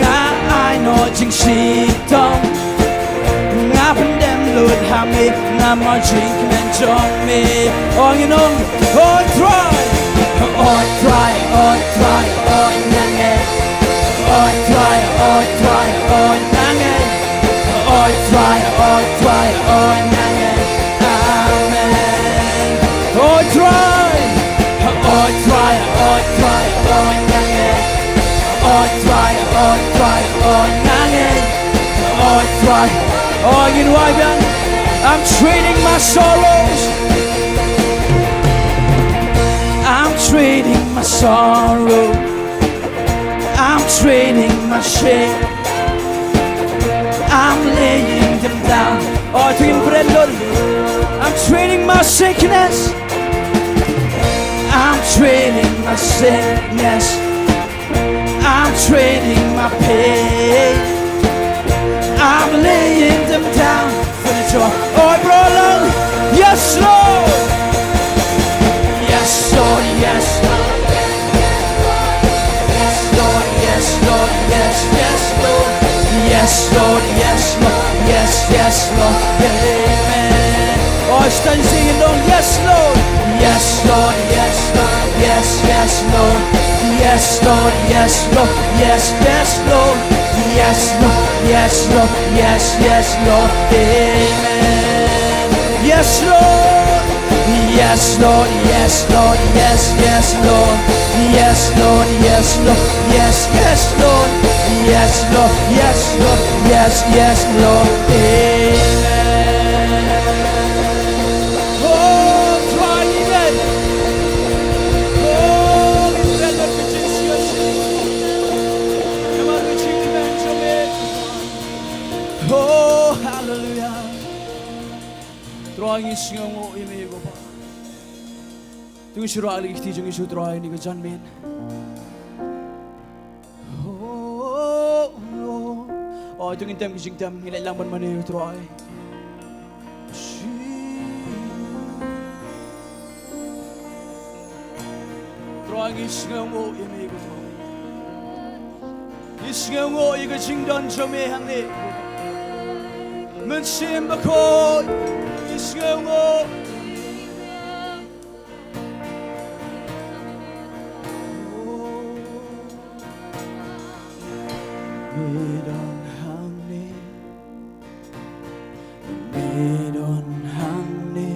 Nga ai noh jingshitom. Nga pyndem lut ha me, namar jingkmen jong me. Ong ïa nong, oi Trai. Oi Trai, oi Trai, oi nang eh. Oi Trai, oi Trai, oi nang eh. Oi Trai, oi Trai, oi nang eh. Amen. Oi Trai. Oi Trai, oi Trai, oi nang eh. Oi Trai, oi Trai, oi nang eh. Oi Trai. Oh, ngin wai biang. I'm trading my sorrows. I'm trading my sorrow. I'm trading my shame. I'm laying them down. Oh, to in bread, Lord. I'm trading my sickness. I'm trading my sickness. I'm trading my pain. I'm laying them down for the joy. Oh, bro, Lord. Yes, Lord. Yes, Lord, yes, Lord. Yes, Lord, yes, Lord, yes, yes, Lord. Yes, Lord, yes, Lord, yes, yes, Lord. Amen. Oh, stand singing, Lord. Yes, Lord. Yes, Lord, yes, Lord, yes, yes, Lord. Yes, Lord, yes, Lord, yes, yes, Lord. Yes, Lord, yes, Lord, yes, yes, Lord. Amen. Yes, Lord. Yes, Lord, yes, Lord, yes, yes, Lord. Yes, Lord, yes, Lord, yes, yes, Lord. Yes, Lord, yes, Lord, yes, yes, Lord. Amen. Oh, cry, amen. Oh, we pray, Lord, we just yes. Come on, we just amen, amen. Oh, hallelujah. Trai, ngi sngewnguh ïa me, ko Pa. To ngin shu rah ïa la ki kti jong ngi sha u Trai ha kane ka janmiet. Oh, oh. Oh, to ngin tem ki jingtem, ngin leit lang ban mane ïa u Trai. Trai, ngi sngewnguh ïa me, ko Trai. Ngi sngewnguh ïa ka jingdon jong me hangne. Mynsiem Bakhuid, ngi sngewnguh. Me don hangne, me don hangne,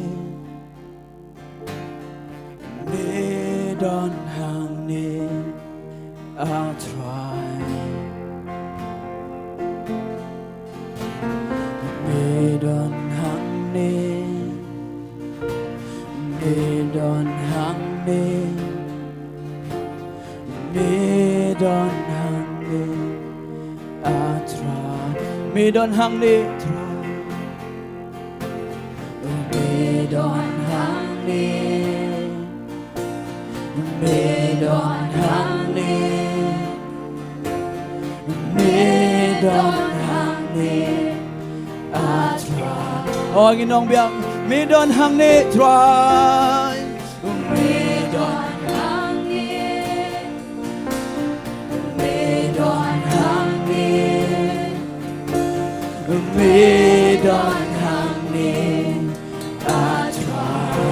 me don hangne, ah Trai. Me don hangne, me don hangne, me don hangne, ah Trai. Me don hangne, Trai. Me don hangne, me don hangne, me don hangne, ah Trai. Oh, ngin ong biang, me don hangne, Trai. Me don hangne, me don hangne, me don hangne, ah Trai.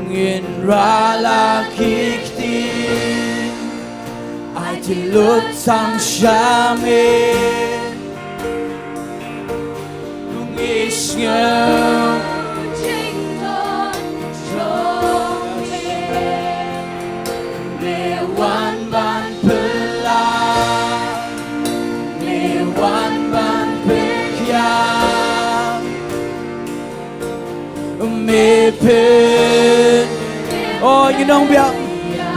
Ngin rah la ki kti, ai te lut tang sha me. Ngi sngew jingdon jong me, me wan ban pynlah, me wan ban pynkhia. Nongbiang,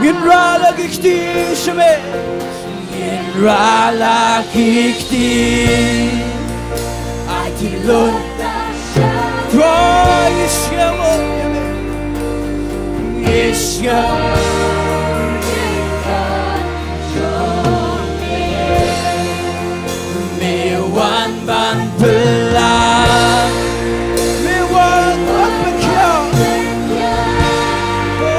ngin rah la ki kti sha me. Ngin rah la ki kti. Aiti lut Trai, ngi sngew ïa me. Ngi sngew. Me wan ban pynlait. Me wan ban pynkhiah. Oh,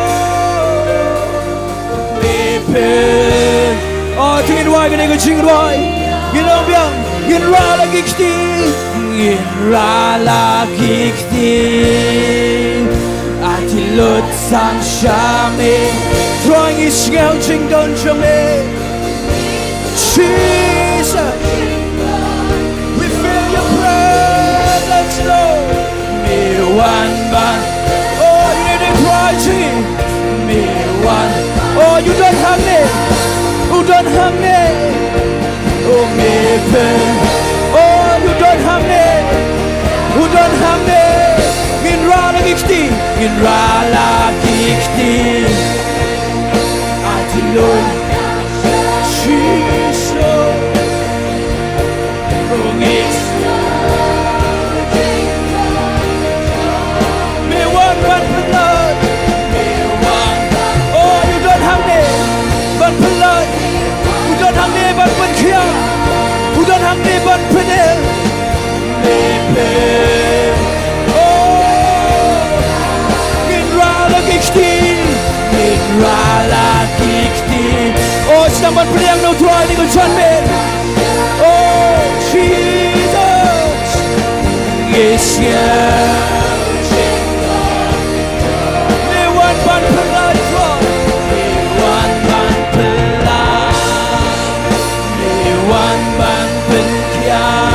me pyn. Oh, to ngin wai kane ka jingrwai. Ngin ong biang, ngin rah la ki kti. Ngin rah la ki kti. Aiti lut tang sha me. Trai, ngi sngew jingdon jong me. Jesus, we feel your presence, Lord. Me wan ban. Oh, you need to cry to him. Me wan. Oh, u don hangne. U don hangne. Oh, me pyn. Oh, u don hangne. U don hangne. Ngin rah la ki kti. Ngin rah la ki kti. Aiti lut. Jesus. Me wan ban pynlait. Oh, u don hangne ban pynlait. U don hangne ban pynkhiah. U don hangne ban pyneh. Oh, ngin rah la ki kti, ngin rah la ki kti. Oh, sdang ban pdiang na u Trai ha kane ka janmiet. Oh, Jesus. Yes, yes. Me wan ban pynlait, Trai. Me wan ban pynlait. Me wan ban pynkhiah.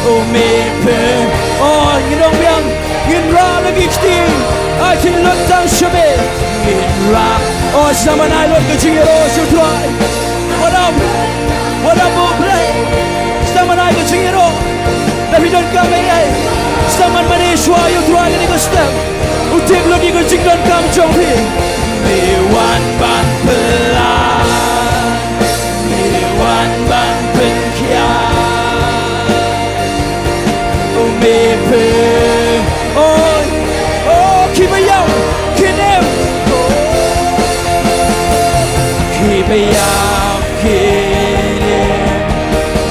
Oh, me pyn. Oh, ngin ong biang. Ngin rah la ki kti. Aiti lut tang sha me. Ngin rah. Oh, sdang ban ai lut ka jingïaroh sha u Trai. Wat ap. Wat ap, oh Blei. Sdang ban ai ka jingïaroh. Lada phi donkam ei ei, sdang ban mane shuwa ïa u Trai ha kane ka step. U tip lut ïa ka jingdonkam jong phi. Me wan ban pynlait. Me wan ban pynkhiah. Oh, me pyn. Oh, oh, kiba ïam, kin im. Kiba ïam, kin im.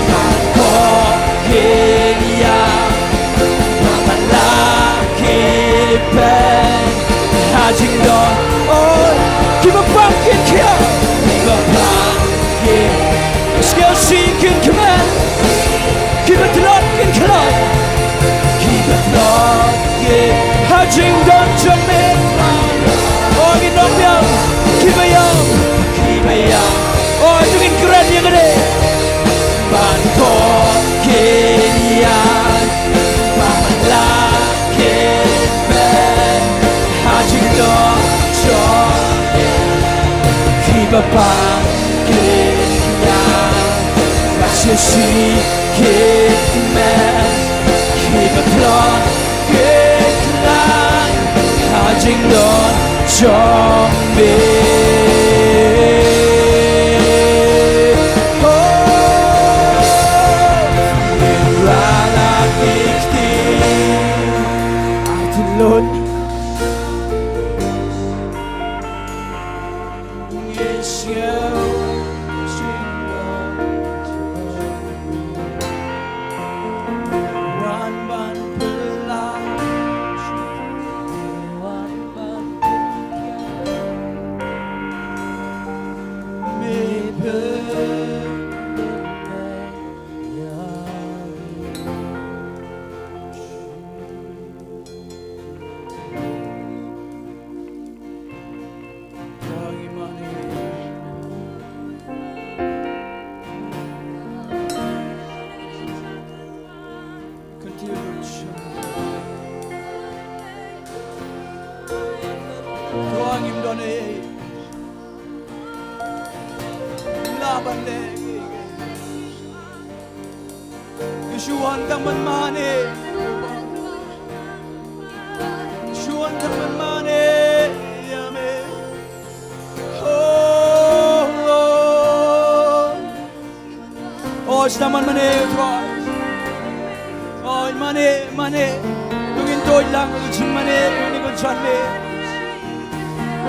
Ba khuid, kin ïam. Ba pang, la ki pyn. Ha jingdon. Oh, kiba pang kin khiah. Kiba pang kin. Sngewsih kin kmen. Kiba tlot kin khlaiñ. Kiba tlot kin. Ha jingdon jong me. Oh, ngin ong biang. Kiba ïam. Kiba ïam. Oh, to ngin kren ïa kane. Ba khuid, kin ïam. Ba pang, la ki pyn. Ha jingdon jong me. Kiba pang kin ïam. Ba sngewsih kin kmen. Kiba tlot kin khlaiñ. Ha jingdon jong me. Oh, ngin rah la ki kti. Aiti lut. Kynti ruh sha. Trai, ngim don ei ei. Lah ban leh ei ei. Ngi shu wan tang ban mane. Ngi shu wan tang ban mane. Oi, sdang man mane, ïa u Trai. Oi, mane, mane. To ngin duh lang ka jingmane, ïa kane ka janmiet.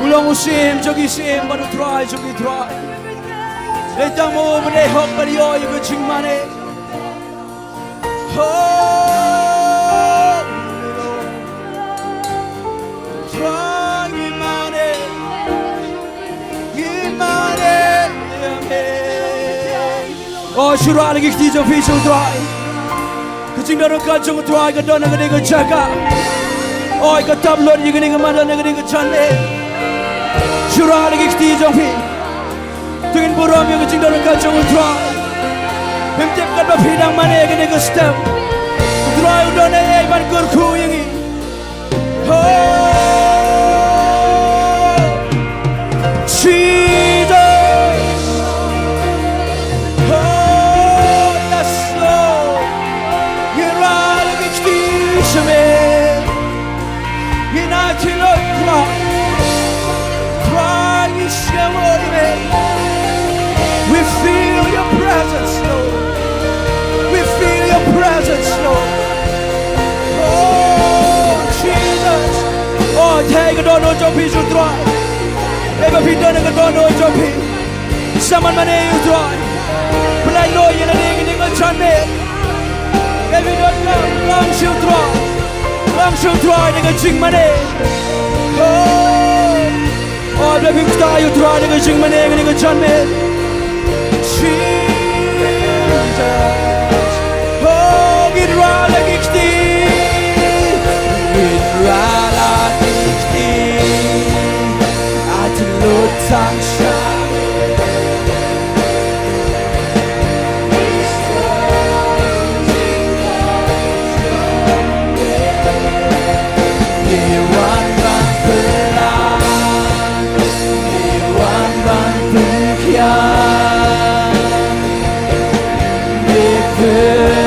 U long u Syiem jong ki syiem, bad u Trai jong ki trai. Dei tang ma u ban ïoh, ban ïoh ïa ka jingmane. Oh, Trai, ngi mane. Ngi mane. Amen. Oh, shu rah la ki kti jong phi sha u Trai. Ka jingdon ryngkat jong u Trai ka don ha kane ka jaka. Oh, ka tap lut ïa kane ka madan ha kane ka janmiet. Shu rah la ki kti jong phi. To ngin burom ïa ka jingdon ryngkat jong u Trai. Phim tip katba phi dang mane ha kane ka step, u Trai u don ei ei ban kyrkhu ïa ngi. Oh, Jesus. Oh, yes, Lord. Ngi rah la ki kti sha me. Ngi nang ïaid lut, Trai. Trai, ngi sngewbha ïa me. We feel your presence, Lord. We feel your presence, Lord. Oh, Jesus. Oh, theh ïa ka dohnud jong phi sha u Trai. Ïa ba phi don ïa ka dohnud jong phi. Sdang man mane ïa u Trai. Pynlait noh ïa lade ha kane ka janmiet. Ïa phi don lang, lang sha u Trai. Lang sha u Trai da ka jingmane. Oh. Oh, Blei, phi ktah ïa u Trai da ka jingmane ha kane ka janmiet. Jesus. Oh, ngin rah la ki kti. Ngin rah la ki kti. Ïaid lut tang sha me. Ngi wan ban pynlait, ngi wan ban pynkhia, ngi pynkhia.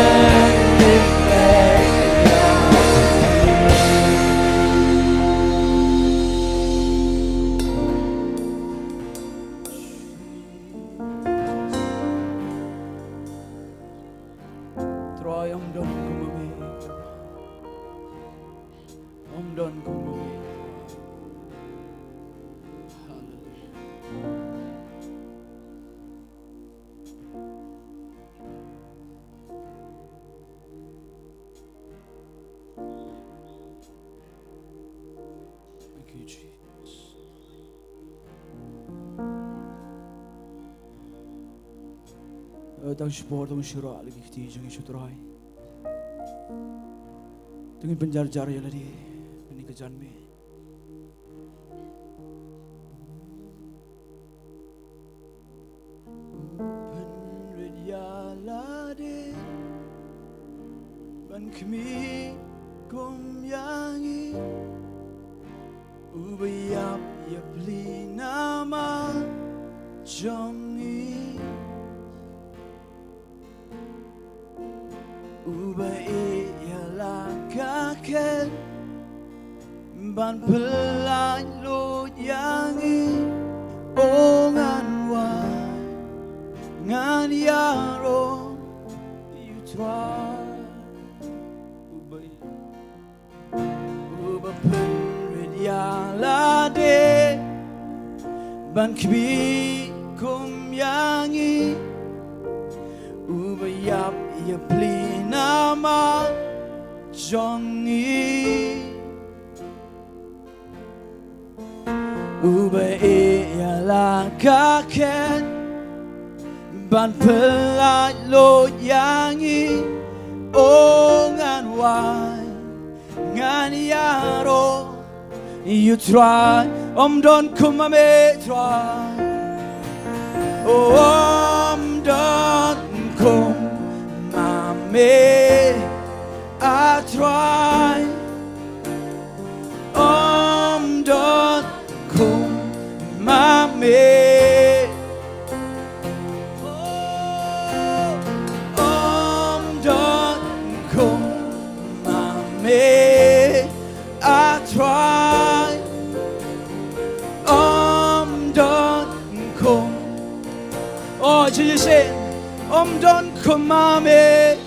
Trai, ym don kum ma me. Ym don kum ma me. Hallelujah. Thank you, Jesus. Eh, tang shipor, tang shu rah la ki kti jong ngi sha u Trai. To ngin pynjar jar ïa lade ha kane ka janmiet. Pynrit ïa lade ban khmih kum ïa ngi, uba ïap ïa pli namar jong ngi. Uba ïeh ïa la ka khet ban pyllait luid ïa ngi. O ngan wai, ngan ïaroh ïa u Trai. Uba Uba pynrit ïa lade ban khmih kum ïa ngi, uba ïap ïa pli namar jong ngi. Uba ïeh ïa la ka khet ban pyllait luid ïa ngi. O ngan wai, ngan ïaroh ïa u Trai. Ym don kum ma me Trai. O ym don kum ma me a Trai. Ym don kum ma me. Ym don kum ma me a Trai. Ym don kum. Oh, Jesus. Ym don kum ma me.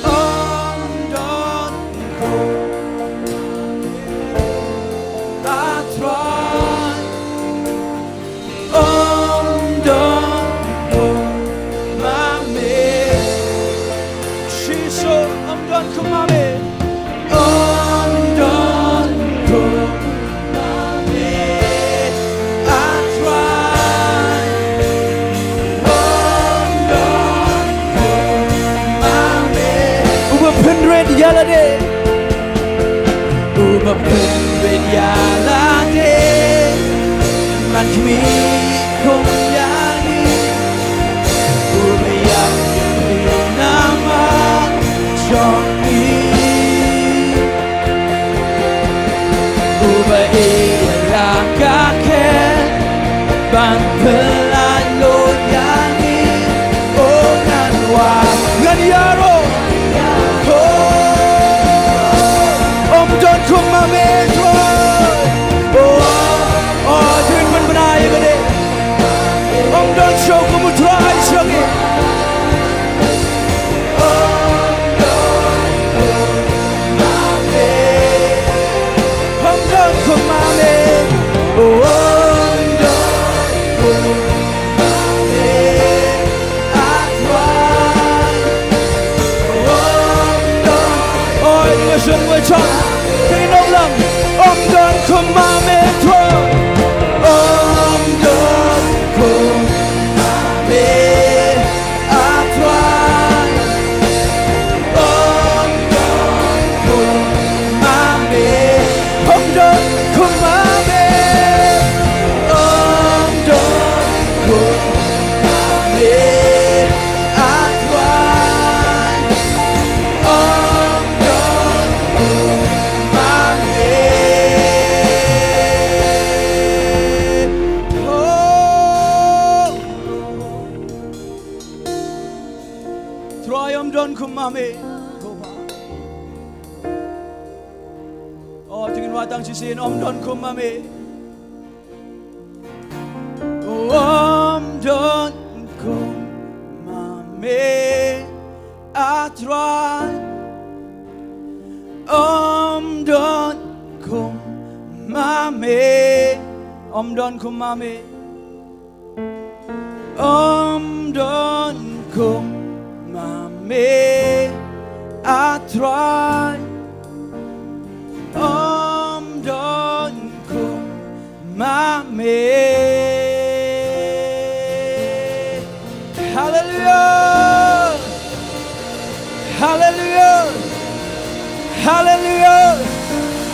Ym don kum ma me. A Trai. Ym don kum ma me. Jisu, ym don kum ma me. Ym don kum ma me. A Trai. Ym don kum ma me. Uba pynrit ïa lade. Uba pynrit ïa lade. Man khmih kum ïa ngi. Uba ïap ïa ngi namar jong ngi. Uba ïeit ïa la ka khet ban pyllait lut ïa ngi. Oh, ngan wad, ngan ïaroh. Oh, ym don kum ma me, Trai. Oh, oh, to ngin pynbna ïa kane. Ym don shuh kum u Trai jong ngi. Ym don kum ma me. Ym don kum ma me. A Trai. Ym don. Oi, nga shun wa chong. Te nong lang. Ym don kum ma me, Trai. Ym don kum ma me. A Trai. Ym don kum ma me. Ym don kum ma me. Ym don kum ma me. A Trai. Ym don kum ma me. Oh. Trai, ym don kum ma me. Oh, to ngin wad tang shisien, ym don kum ma me. Ym don kum ma me. A Trai. Ym don kum ma me. Ym don kum ma me. Ym don kum ma me, a Trai. Ym don kum ma me. Haleluya. Haleluya. Haleluya.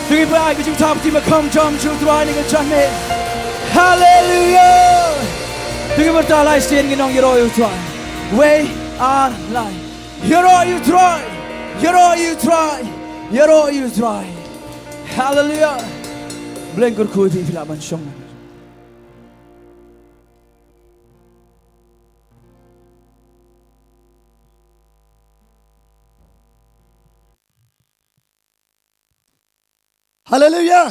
To ngin pynïaid ka jingthap kti ba kham jam sha u Trai ha kane ka janmiet. Haleluya. To ngin pyrta lai sien, ngin ong ïaroh ïa u Trai. Wei, ar, lai. Ïaroh ïa u Trai. Ïaroh ïa u Trai. Ïaroh ïa u Trai. Haleluya. Blei kyrkhu ïa phi, phi lah ban shong. Haleluya.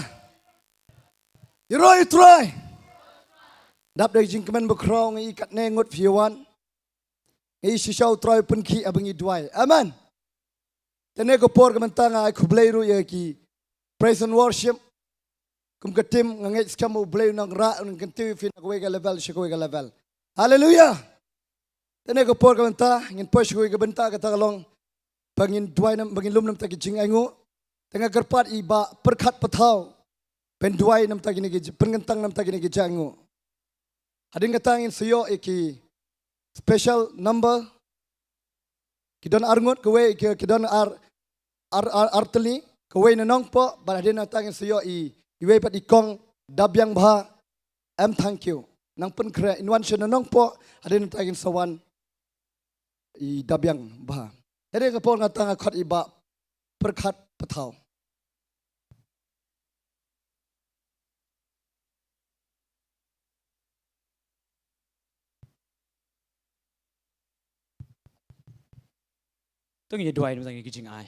Ïaroh ïa u Trai. Dap da ka jingkmen bakhraw nga ïohi katne ngut phi wan. Nga ïohi shisha u Trai u pynkhih haba ngi duwai. Amen. Te kane ka por ka mynta nga ai khublei ruh ïa ki praise and worship. Kum ka team nga ngeit skhem ba U Blei un nang rah, un nang kyntiew ïa phi na kawei ka level sha kawei ka level. Haleluya. Te kane ka por ka mynta ngin poi sha kawei ka bynta, kata ka long ba ngin duwai nam, ba ngin lum namar ki jingainguh. Te nga kyrpad ïa i Bah Pyrkhat Pathaw ban duwai namar kine ki ji-, pynkyntang namar kine ki jingainguh. Hadien kata ngin sa ïoh ïa ki special number. Ki don ar ngut, kawei ki, ki don ar, ar, ar, ar tylli, kawei na Nongpoh, bad hadien nangta ngin sa ïoh i, iwei pat i kong Dabiang Bha, em, thank you. Nang pynkhreh, in wan sha na Nongpoh, hadien nangta ngin sa wan i Dabiang Bha. Hadien ka por nangta nga khot i Bah Pyrkhat Pathaw. To ngin ïa duwai namar kine ki jingai.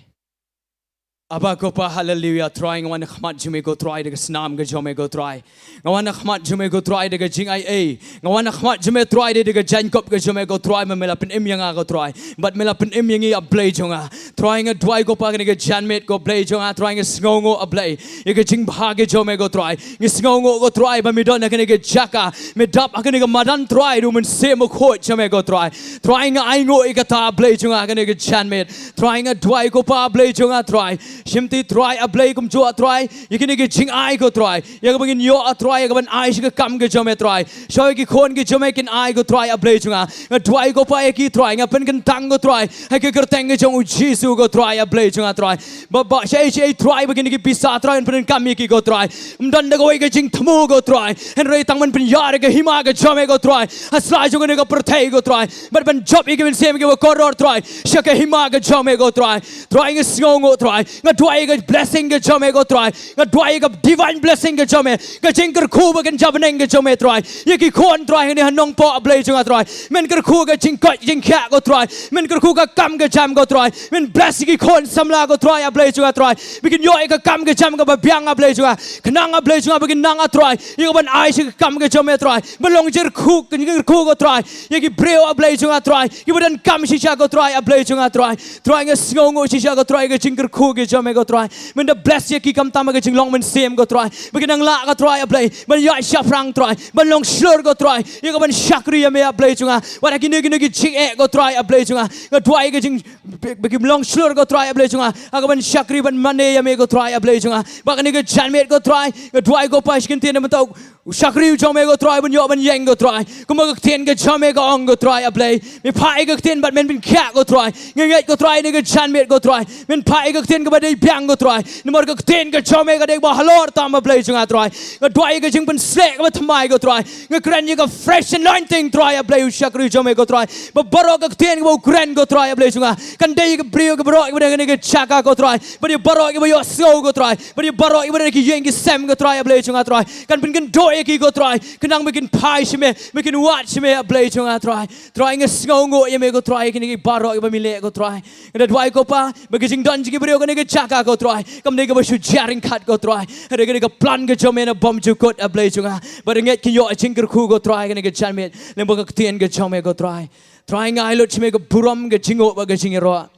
Haba ko Pa, haleluia, Trai, nga wan ha khmat jong me ko Trai, da ka snam ka jong me ko Trai. Nga wan ha khmat jong me ko Trai, da ka jingaiei. Nga wan ha khmat jong me Trai, da ka jaiñkup ka jong me ko Trai, ba me la pynim ïa nga ko Trai. Bad me la pynim ïa ngi A Blei jong nga. Trai, nga duwai ko Pa, kane ka janmiet ko Blei jong nga, Trai, nga sngewnguh A Blei ïa ka jingbha ka jong me ko Trai. Nga sngewnguh ko Trai, ba me don ha kane ka jaka, me dap ha kane ka madan Trai, da u Mynsiem Bakhuid jong me ko Trai. Trai, nga ainguh ïa kata A Blei jong nga ha kane ka janmiet. Trai, nga duwai ko Pa A Blei jong nga Trai. Shimti Trai A Blei kumjuh Trai, ïa kine ki jingai ko Trai, ïa kaba ngin ïoh A Trai, ïa kaban ai sha ka kam ka jong me Trai. Sha ki khun ki jong me kin ai ko Trai A Blei jong nga. Nga duwai ko Pa ïa ki Trai, nga pynkyntang ko Trai ha ka kyrteng ka jong U Jisu ko Trai A Blei jong nga Trai. Ba, ba, shaei shaei Trai ba kine ki pisa Trai yn pyndonkam ïa ki ko Trai. Ym don da kawei ka jingthmu ko Trai. Hynrei tang ban pynïar ïa ka hima ka jong me ko Trai. Ha sla jong kane ka pyrthei ko Trai. Bad ban jop ïa ki mynsiem kiba kordor Trai. Sha ka hima ka jong me ko Trai. Trai nga sngewnguh Trai. Nga duwai ïa ka blessing ka jong me ko Trai. Nga duwai ïa ka divine blessing ka jong me. Ka jingkyrkhu ba kan jabneng ka jong me Trai. Ïa ki khun Trai hangne ha Nongpoh A Blei jong nga Trai. Men kyrkhu ka jingkoit jingkhiah ko Trai. Men kyrkhu ka kam ka jam ko Trai. Men bless ïa ki khun samla ko Trai A Blei jong nga Trai. Ba kin ïoh ïa ka kam ka jam kaba biang A Blei jong nga. Khnang A Blei jong nga ba kin nang A Trai ïa kaban ai sha ka kam ka jong me Trai. Ban long jingkyrkhu, jingkyrkhu ko Trai. Ïa ki briew A Blei jong nga Trai. Kiba donkam shisha ko Trai A Blei jong nga Trai. Trai nga sngewnguh shisha ko Trai ka jingkyrkhu ka jong me ko Trai. Men da bless ïa ki khamtam ha ka jinglong mynsiem ko Trai. Ba kin nang lah ko Trai A Blei ban ïaid shaphrang Trai. Ban long shlur ko Trai. Ïa kaban shakri ïa me A Blei jong nga. Wat ha kine kine ki jingeh ko Trai A Blei jong nga. Nga duwai ka jing ba, ba kim long shlur ko Trai A Blei jong nga. Ha kaban shakri ban mane ïa me ko Trai A Blei jong nga. Ba kane ka janmiet ko Trai. Nga duwai ko Pa sha ki ktien na mynta u shakri u jong me ko Trai ban ïoh ban ïeng ko Trai. Kumba ka ktien ka jong me ka ong ko Trai A Blei. Me phah ïa ka ktien bad men pynkhiah ko Trai. Nga ngeit ko Trai kane ka janmiet ko Trai. Men phah ïa ka ktien kaba dei biang ko Trai. Namar ka ktien ka jong me ka dei ba halor tam A Blei jong nga Trai. Nga duwai ïa ka jingpynshlur kaba thymmai ko Trai. Nga kren ïa ka fresh anointing Trai A Blei u shakri u jong me ko Trai. Ba baroh ka ktien kaba u kren ko Trai A Blei jong nga. Kan dei ïa ka briew ka baroh kiba dei kane ka jaka ko Trai. Bad ïa baroh kiba ïohsngew ko Trai. Bad ïa baroh kiba dei ki ïing ki sem ko Trai A Blei jong nga Trai. Kan pynkynduh ïa ki ko Trai. Khnang ba kin phai sha me. Ba kin wad sha me A Blei jong nga Trai. Trai nga sngewnguh ïa me ko Trai. Kine ki baroh kiba me leh ko Trai. Nga da duwai ko Pa. Ba ka jingdon jong ki briew kane ka jaka ko Trai. Kam dei kaba shu jia ryngkat ko Trai. Hynrei ka dei ka plan ka jong me na bymjukut A Blei jong nga. Bad ngeit kin ïoh jingkyrkhu ko Trai kane ka janmiet. Lyngba ka ktien ka jong me ko Trai. Trai nga ai lut sha me ka burom ka jingnguh bad ka jingïaroh.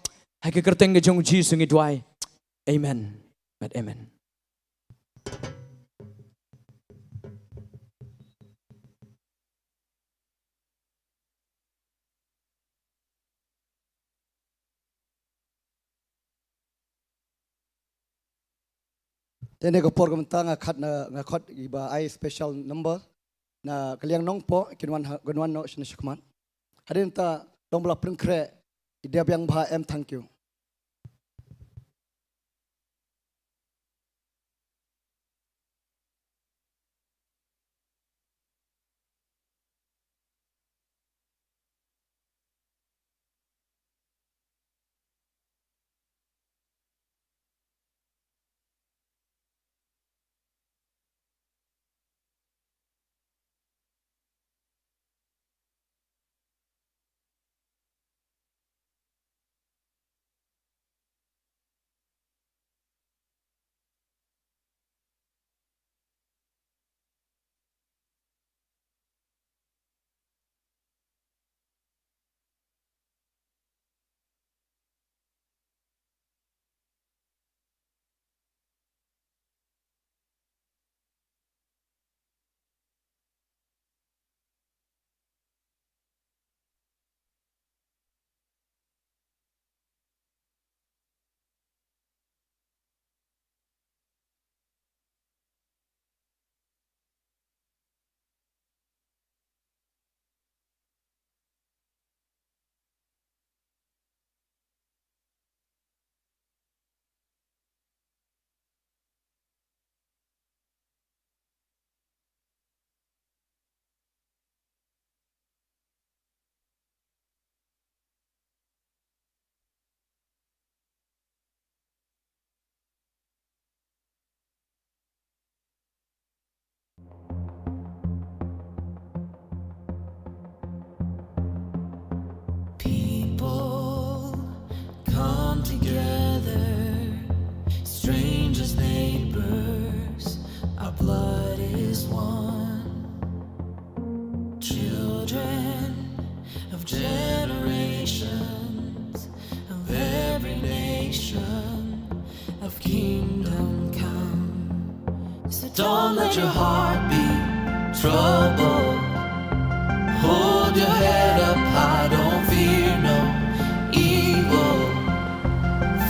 Ha ka kyrteng ka jong U Jisu ngi duwai. Amen. Bad amen. Te ne ka por ka mynta nga khot na, nga khot iba ai special number na ka liang Nongpoh kin wan ha, kin wan noh shane shakhmat. Hadien ta long ba la pynkhreh i dia biang bha em, thank you. of every nation, of kingdom come. So don't let your heart be troubled. Hold your head up high, don't fear no evil.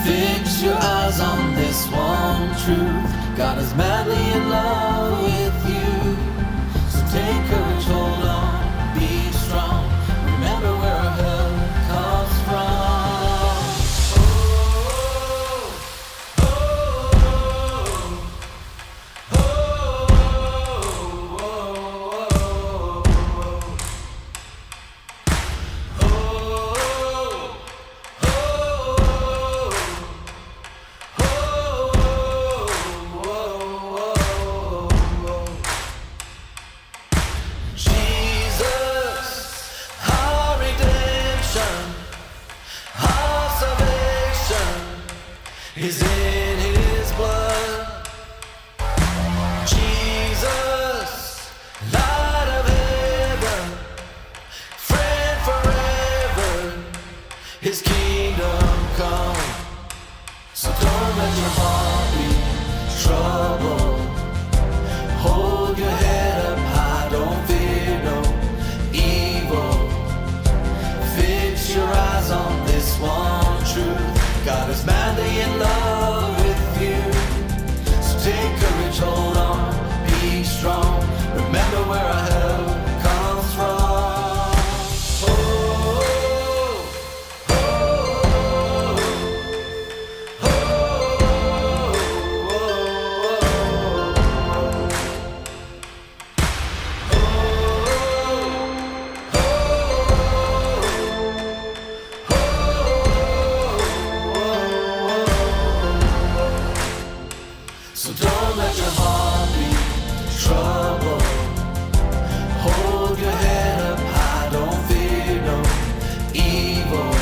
Fix your eyes on this one truth. God is madly in love with you. So take courage, hold on, be strong. Remember where our help comes from. Oh, oh, oh, oh. Jesus, our redemption, our salvation is in his blood. Jesus, light of heaven, friend forever, his kingdom come. So don't let your heart be troubled. Hold your head up high, don't fear no evil. Fix your eyes on this one truth. God is madly in love with you. So take courage, hold on, be strong. Remember where our help comes from. Oh, oh, oh, oh. So don't let your heart be troubled. Hold your head up high, don't fear no evil.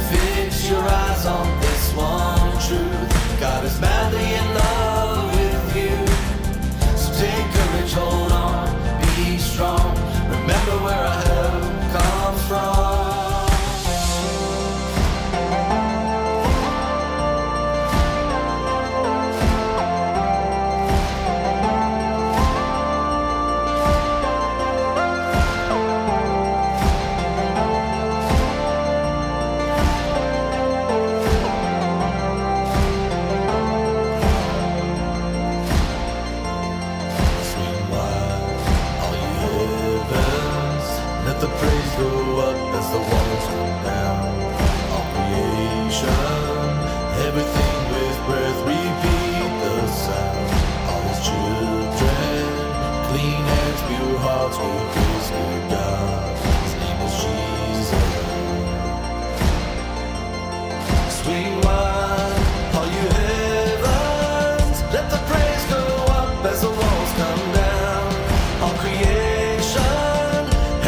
Fix your eyes on this one truth. God is madly in love with you. So take courage, hold on, be strong. Remember where our help comes from. Swing wide, all you heavens, let the praise go up as the waters come down. All creation, everything with breath, repeat the sound. All his children, clean hands, pure hearts, give praise to God. His name is Jesus. Swing wide, all you heavens, let the praise go up as the walls come down. All creation,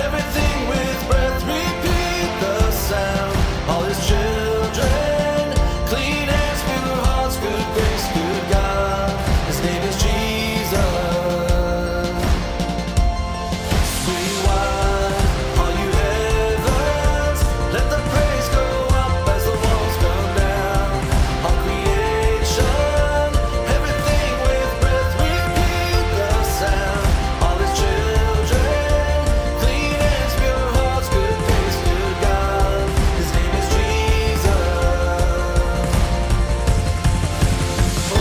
everything with breath, repeat the sound. All his children, clean hands, pure hearts, good grace, good God. His name is Jesus. Swing wide, all you heavens, let the praise go up as the walls come down. All creation, everything with breath, repeat the sound. All his children, clean hands, pure hearts, good grace, good God. His name is Jesus. Oh.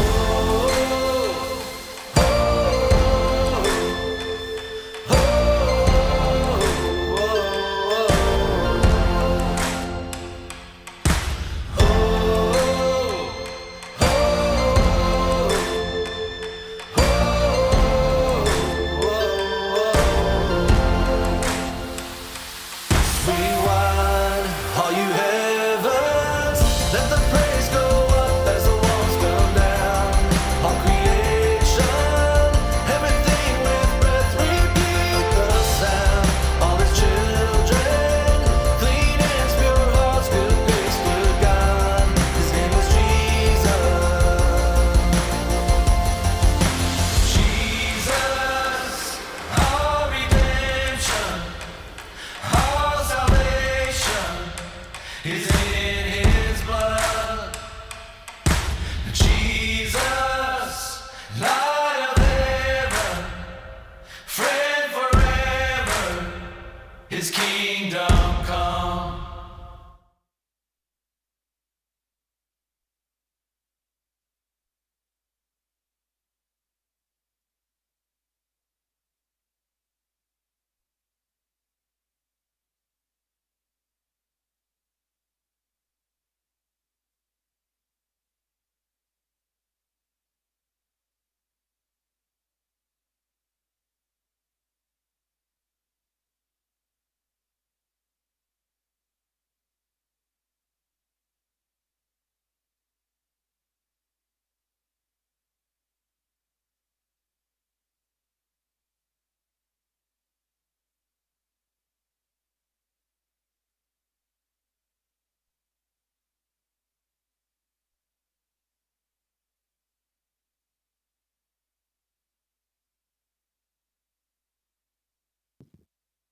Rewind, all you heavens, let the praise go up as the walls come down. All creation, everything with breath, repeat the sound. All his children, clean hands, pure hearts, good grace, good God. His name is Jesus. Jesus, our redemption.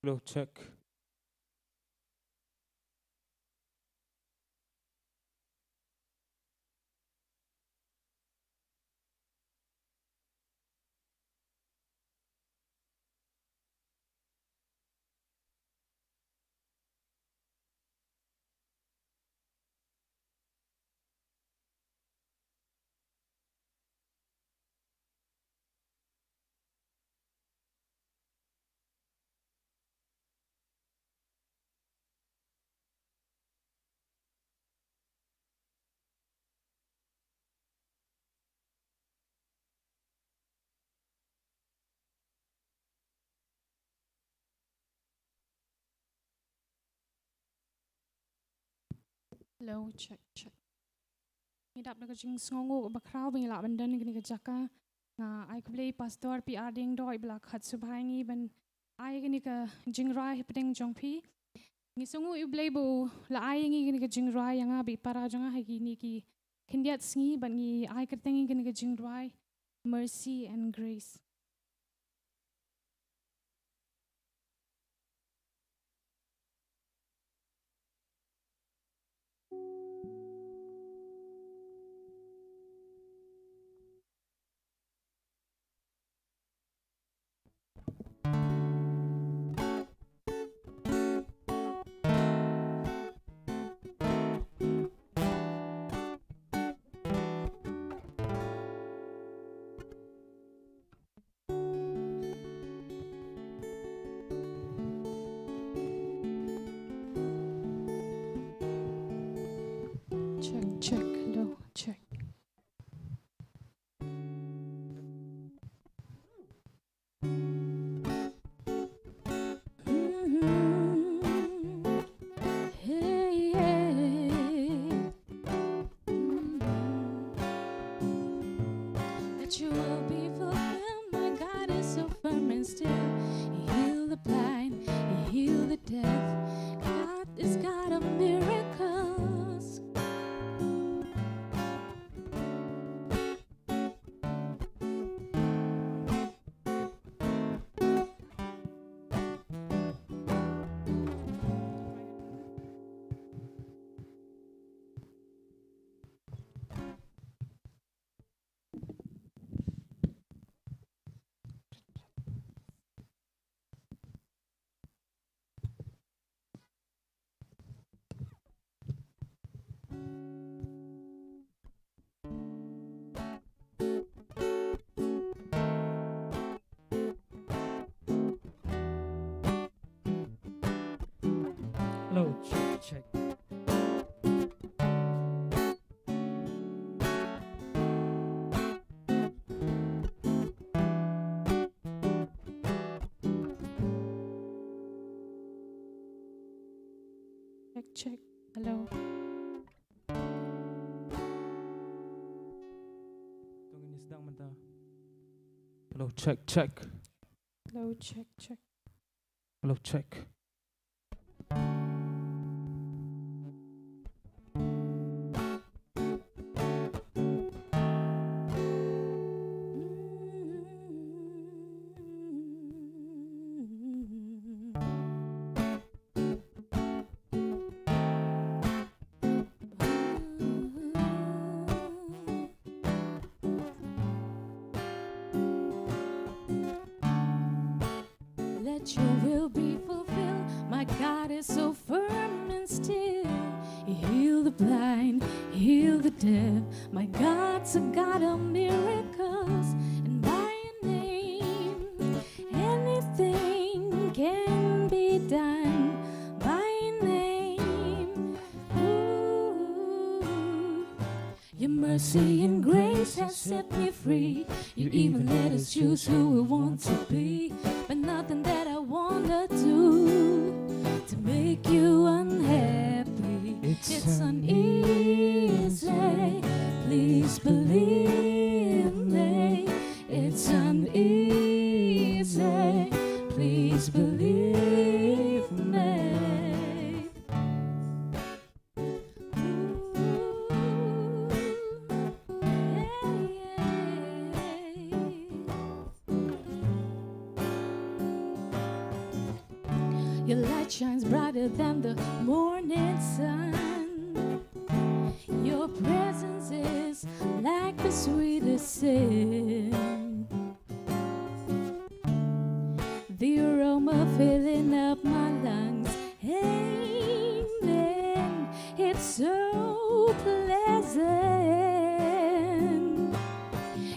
Hello, check. Hello, check, check. Ngi dap da ka jingsngewnguh ba khraw ba ngi lah ban don ha kane ka jaka. Nga ai khublei Pastor P R Diengdoh ba la khot sngewbha ïa ngi ban ai kane ka jingrwai hapdeng jong phi. Ngi sngewnguh ïa U Blei ba u la ai ïa ngi kane ka jingrwai ïa nga bad i para jong nga ha kine ki khyndiat sngi, bad ngi ai kyrteng ïa kane ka jingrwai Mercy and Grace. Check, check, hello, check. Hey, yeah. That you will be fulfilled. My God is so firm and still. He heal the blind, he heal the deaf. God is God of miracles. Hello, check, check. Check, check. Hello. Hello, check, check. Hello, check, check. Hello, check. Let your will be fulfilled. My God is so firm and still. He heal the blind, heal the deaf. My God's a God of miracles. And by your name, anything can be done. By your name, ooh. Your mercy and grace has set me free. You even let us choose who we want to be. But nothing that I wanna do to make you unhappy. It's uneasy. Please believe me. It's uneasy. Please believe me. Your light shines brighter than the morning sun. Your presence is like the sweetest sin. The aroma filling up my lungs. Amen. It's so pleasant.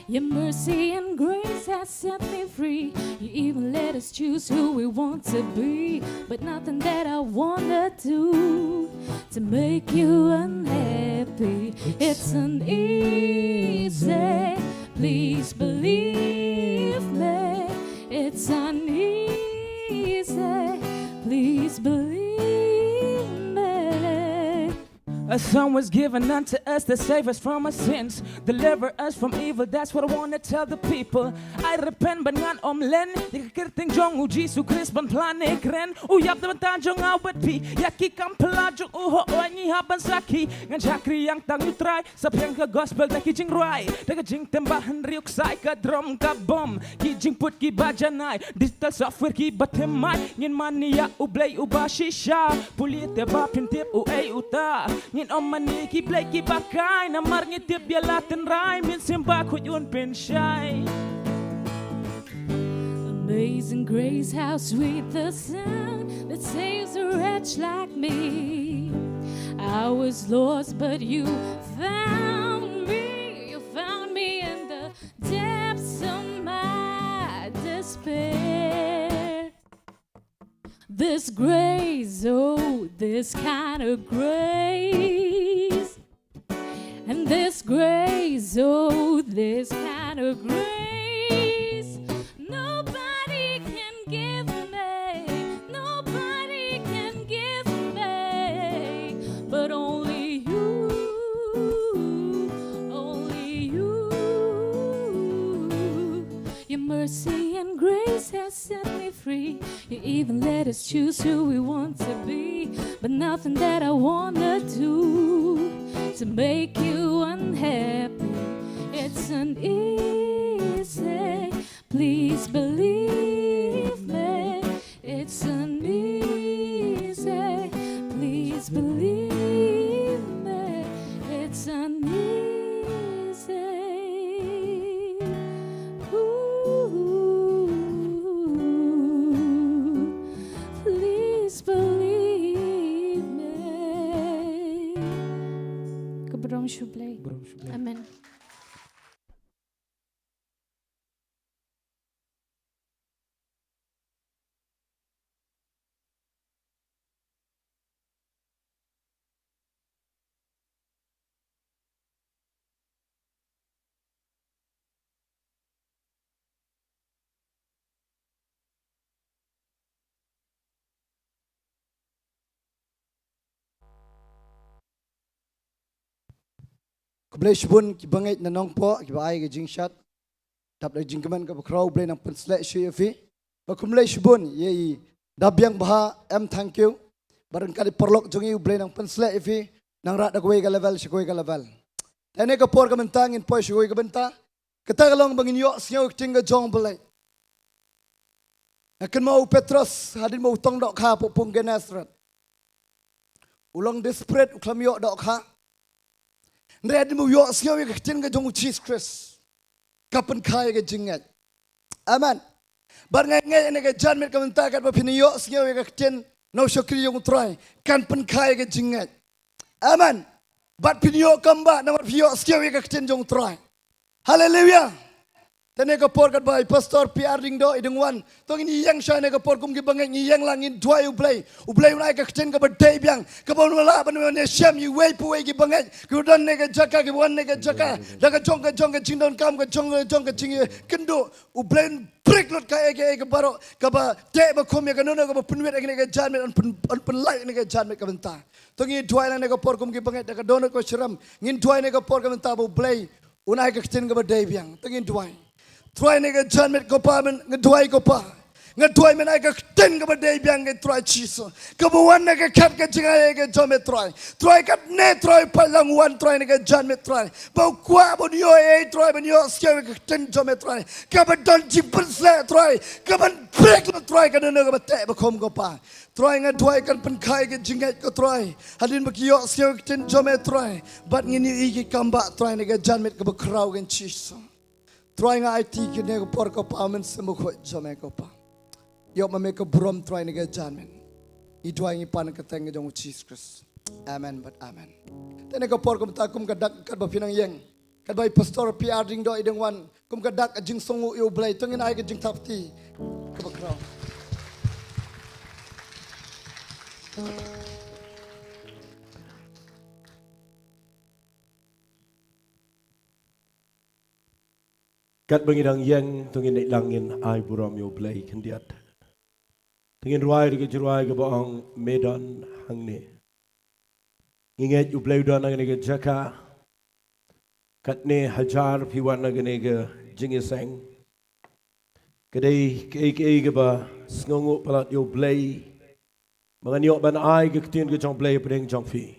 Your mercy and grace has set me free. You even let us choose who we want to be. But nothing that I wanna do to make you unhappy. It's an easy, please believe me. It's an easy, please believe me. A song was given unto us to save us from our sins, deliver us from evil. That's what I wanna tell the people. I repent, but ngan ym len ïa ka kyrteng jong u Jisu Khrist ban phla ne kren. U ïap na bynta jong nga bad phi, ïa ki kam pla jong u hooid ngi hap ban sakhi. Ngan shakri ïa ka kyrteng u Trai, sa pdiang ka gospel da ki jingrwai, da ka jingtem ba hynriew ksai, ka drum ka bom, ki jingput ki ba janai, digital software ki ba thymmai. Ngin mane ïa U Blei uba shisha, pule te ba phin tip uei uta. Ngin ym mane ki blei ki ba kai, namar ngi tip ïa la tynrai, Mynsiem Bakhuid un pynshai. Amazing grace, how sweet the sound that saves a wretch like me. I was lost, but you found me. You found me in the depths of my despair. This grace, oh, this kind of grace. And this grace, oh, this kind of grace, nobody can give me, nobody can give me, but only you, only you. Your mercy and grace has set me free. You even let us choose who we want to be. But nothing that I wanna do to make you unhappy. It's an easy, please believe me. It's an easy, please believe me. It's an easy. Ooh, please believe me. Khublei shibun. Khublei shibun. Amen. Khublei shibun ki bangeit na Nongpoh, ki ba ai ka jingshad. Dap da jingkmen kaba khraw, U Blei nang pynsleh shuh ïa phi. Ba khublei shibun ïa i da biang bha em, thank you. Ba ryngkat i paralok jong i, U Blei nang pynsleh ïa phi. Nang rat da kawei ka level sha kawei ka level. Te ne ka por ka mynta ngin poi sha kawei ka bynta. Kata ka long ba ngin ïoh sngew ka ktien ka jong U Blei. Nga kynmaw u Petros hadien ba u tong dohkha hapoh pung Gennesaret. U long desperate, u khlem ïoh dohkha. Hynrei hadien ba u ïoh sngew ïa ka ktien ka jong u Jisu Khrist, ka pynkha ïa ka jingngeit. Amen. Bad nga ngeit ïa kane ka janmiet ka mynta katba phin ïoh sngew ïa ka ktien na u shakri jong u Trai, kan pynkha ïa ka jingngeit. Amen. Bad phin ïoh kam ba namar phi ïoh sngew ïa ka ktien jong u Trai. Haleluia. Te ne ka por katba i Pastor P R Diengdoh i dang wan, to ngin ïeng sha ne ka por kum ki bangeit, ngin ïeng lang, ngin duwai U Blei. U Blei un ai ka ktien kaba dei biang, kaba un lah ban wan ïashem ïa iwei pa iwei ki bangeit kiba don ne ka jaka, kiba wan ne ka jaka da ka jong ka jong ka jingdonkam, ka jong ka jong ka jingkynduh. U Blei un break lut kaei kaei ka baroh kaba teh ba khum ïa kano kano kaba pynwit ïa kane ka janmiet, un pyn, un pynlait ïa kane ka janmiet ka bynta. To ngin duwai lang ne ka por kum ki bangeit da ka dohnud ka shram. Ngin duwai ne ka por ka bynta ba U Blei un ai ka ktien kaba dei biang. To ngin duwai. Trai ne ka janmiet ko Pa, men nga duwai ko Pa. Nga duwai men ai ka ktien kaba dei biang, ko Trai Jisu, kaba wan na ka khat ka jingai ka jong me Trai. Trai, katne Trai, pait lang, wan Trai na ka janmiet Trai, ba u kwah ban ïoh ei Trai, ban ïohsngew ïa ka ktien jong me Trai, kaba don jingpynsleh Trai, kaban pyrkhat Trai, ka don kaba teh ba khum, ko Pa. Trai, nga duwai kan pynkha ïa ka jingngeit, ko Trai, hadien ba ki ïohsngew ïa ka ktien jong me Trai, bad ngin ïohi ki kam bah Trai na ka janmiet kaba khraw, ko Jisu. Trai, nga aiti kine ki por, ko Pa, ha u Mynsiem Bakhuid jong me, ko Pa. Ïoh ma me ka burom Trai na ka janmiet. Ngi duwai ngi pan ha ka kyrteng ka jong u Jisu Khrist. Amen bad amen. Te ha kane ka por kumta, kum ka dak katba phi nang ïeng, katba i Pastor P R Diengdoh i dang wan, kum ka dak ka jingsngewnguh ïa U Blei, to ngin ai ka jingthap kti kaba khraw. Katba ngi dang ïeng, to ngin ïalang, ngin ai burom ïa U Blei khyndiat. To ngin rwai da ka jingrwai kaba ong, Me don hangne. Ngi ngeit U Blei u don ha kane ka jaka. Katne hajar phi wan ha kane ka jingïaseng, ka dei kaei kaei kaba sngewnguh palat ïa U Blei, ba ngan ïoh ban ai ka ktien ka jong U Blei hapdeng jong phi.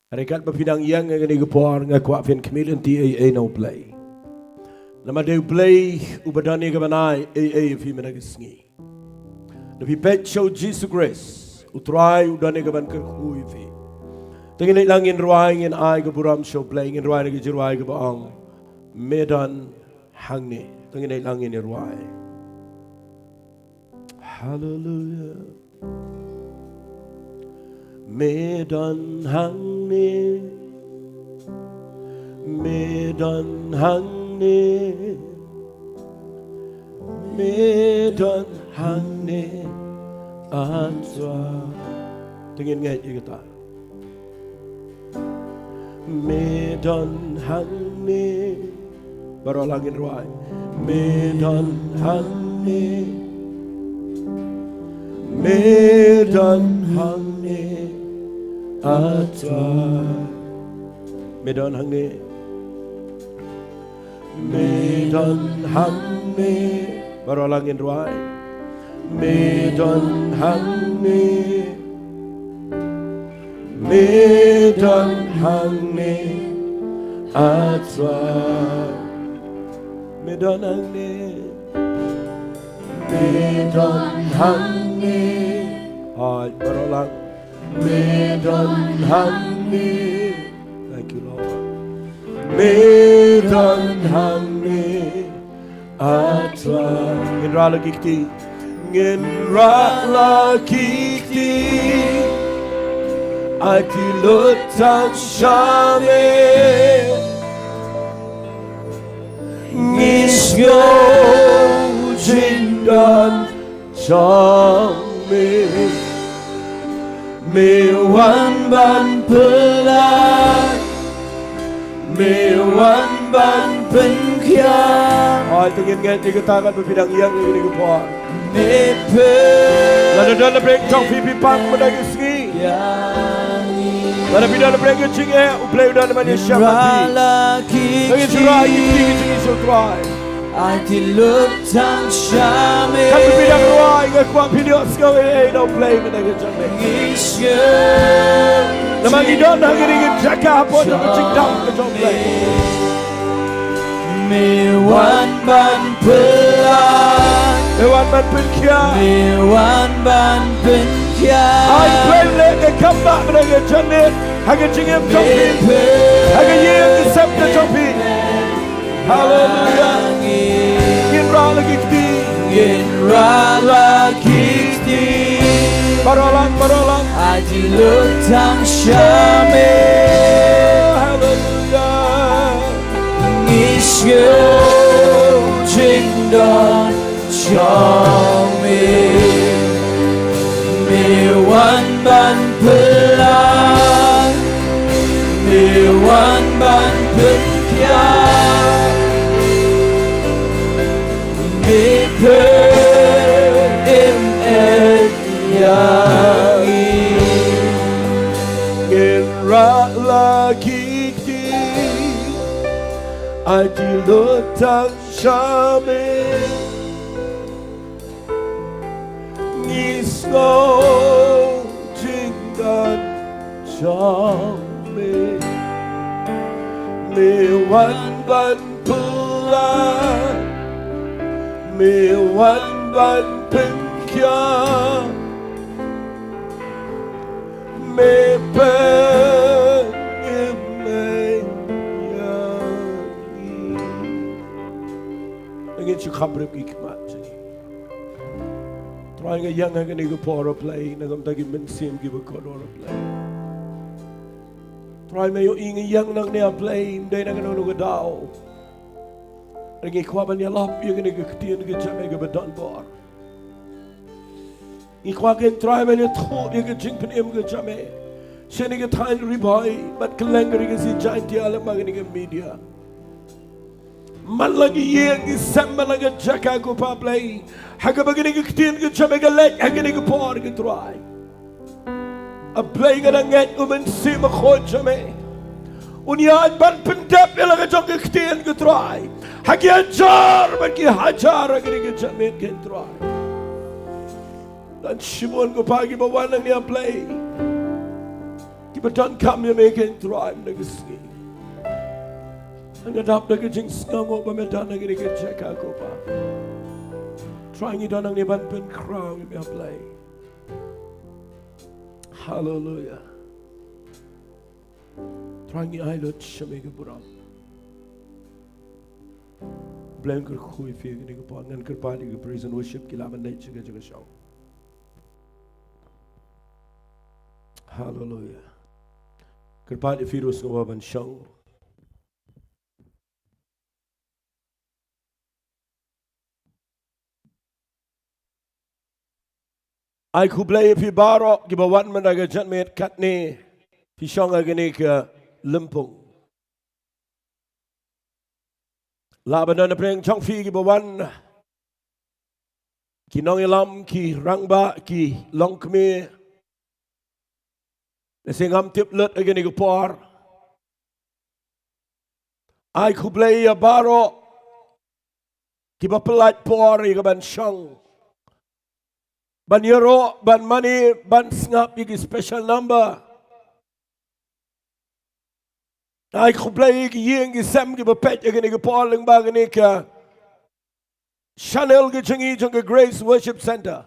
Hynrei katba phi dang ïeng ha kane ka por, nga kwah phin khmih lynti ei ei na U Blei. Namar dei U Blei uba don ïa kaban ai ei ei ïa phi mynta ka sngi. Lada phi peit sha u Jisu Khrist, u Trai u don ïa kaban kyrkhu ïa phi. To ngin ïalang, ngin rwai, ngin ai ka burom sha U Blei, ngin rwai da ka jingrwai kaba ong, Me don hangne. To ngin ïalang, ngin ïa rwai. Haleluia. Me don hangne, me don hangne, me don hangne, ah Trai. To ngin ngeit ïa kata. Me don hangne. Baroh lang ngin rwai. Me don hangne. Me don hangne, ah Trai. Me don hangne. Me don hangne. Baroh lang ngin rwai. Me don hangne. Me don hangne, ah Trai. Me don hangne. Me don hangne. Hai, baroh lang. Me don hangne. Thank you, Lord. Me don hangne, ah Trai. Ngin rah la ki kti. Ngin rah la ki kti. Aiti lut tang sha me. Ngi sngew jingdon jong me. Me wan ban pynlait, me wan ban pynkhiah. Ai, to ngin ngeit ïa kata katba phi dang ïeng ïa kane ka por. Me pynlait. Lada don na pdeng jong phi, phi pang mynta ka sngi. Lada phi don na pdeng ka jingeh, U Blei u don ban ïashem bad phi. To ngin rah ïa ki kti ka jong u Trai. Aiti lut tang sha me. Katba phi dang rwai, nga kwah phin ïohsngew ei ei na U Blei mynta ka janmiet. Ngi sngew. Namar ngi don ha kane ka jaka hapoh jong ka jingdon ka jong U Blei. Me wan ban pynlait. Me wan ban pynkhiah. Me wan ban pynkhiah. Ai, pynlait ïa ka kam ba mynta ka janmiet ha ka jingim jong phi, ha ka ïing ka sem ka jong phi. Haleluia. Ngin rah la ki kti. Ngin rah la ki kti. Baroh lang, baroh lang. Aiti lut tang sha me. Haleluia. Ngi sngew jingdon jong me. Me wan ban pynlait, me wan ban pynkhiah, me pynïaid ïa ngi. Ngin rah la ki kti, aiti lut tang sha me. Ngi sngew jingdon jong me. Me wan ban pynlait, me wan ban pynkhia, me pynïap me ïa ngi. Ngin shu kham rip ki khmat jong ngi. Trai nga ïeng ha kane ka por, A Blei, na ka bynta ki mynsiem kiba kordor, A Blei. Trai me ïohi nga ïeng nangne, A Blei, ym dei na kano kano ka daw. Ngi kwah ban ïalap ïa kane ka ktien ka jong me kaba don bor. Ngi kwah, ko Trai, ban ïathuh ïa ka jingpynim ka jong me sha kane ka thaiñ Ri Bhoi bad kylleng ka ri Khasi Jaiñtia lem bad kane ka media. Man la ki ïing ki sem, man la ka jaka, ko Pa Blei, ha kaba kane ka ktien ka jong me ka leit ha kane ka por, ko Trai. A Blei, nga dang ngeit u Mynsiem Bakhuid jong me un ïaid ban pyndep ïa la ka jong ka ktien, ko Trai, ha ki hajar bad ki hajar ha kane ka janmiet, ko Trai. Don shibun, ko Pa, kiba wan nangne, A Blei, kiba donkam ïa me, ko Trai, mynta ka sngi. Nga dap da ka jingsngewnguh ba me don ha kane ka jaka, ko Pa. Trai, ngi don nangne ban pynkhraw ïa me, A Blei. Haleluia. Trai, ngi ai lut sha me ka burom. Blei un kyrkhu ïa phi ha kane ka por. Ngan kyrpad ïa ka praise and worship ki lah ban leit sha ka jaka shong. Haleluia. Kyrpad ïa phi ruh sngewbha ban shong. Ai khublei ïa phi baroh kiba wan mynta ka janmiet katne, phi shong ha kane ka lympung. Lah ban don na pdeng jong phi kiba wan, ki nongïalam, ki rangbah, ki longkmie, lehse ngam tip lut ha kane ka por. Ai khublei ïa baroh kiba pyllait por ïa ka ban shong, ban ïaroh, ban mane, ban sngap ïa ki special number. Ai khublei ïa ki ïing ki sem kiba peit ha kane ka por lyngba kane ka channel ka jong ngi jong ka Grace Worship Centre.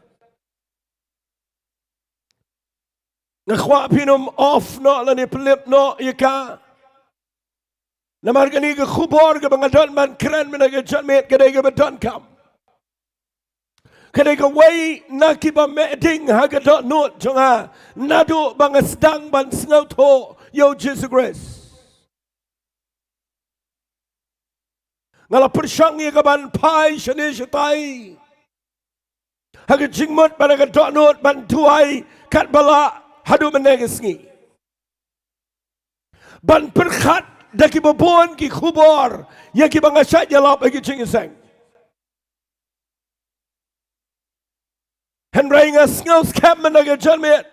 Nga kwah phin ym off noh lane pynlip noh ïa ka. Namar kane ka khubor kaba nga don ban kren mynta ka janmiet ka dei kaba donkam. Ka dei kawei na kiba meh ding ha ka dohnud jong nga naduh ba nga sdang ban sngewthuh ïa u Jisu Khrist. Nga la pyrshang ïa ka ban phai shane shatai ha ka jingmut bad ha ka dohnud ban duwai katba lah haduh mynne ka sngi. Ban pyrkhat da kiba bun ki khubor ïa kiba nga shait ïalap ha ki jingïaseng. Hynrei nga sngew skhem mynta ka janmiet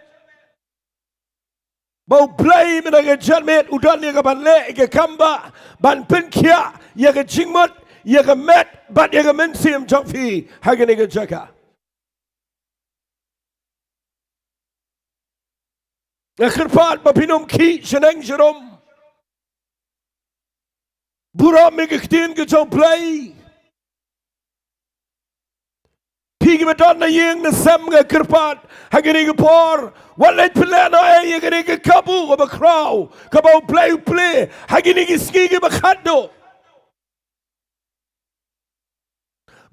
ba U Blei mynta ka janmiet u don ïa ka ban leh ïa ka kam ba ban pynkhiah ïa ka jingmut, ïa ka met bad ïa ka mynsiem jong phi ha kane ka jaka. Nga kyrpad ba phin ym khih shaneng sharum. Burom ïa ka ktien ka jong U Blei. Phi kiba don na ïing na sem, nga kyrpad ha kane ka por, wat leit pynlehnohei ïa kane ka kabu kaba khraw kaba U Blei u plie ha kine ki sngi kiba khatduh.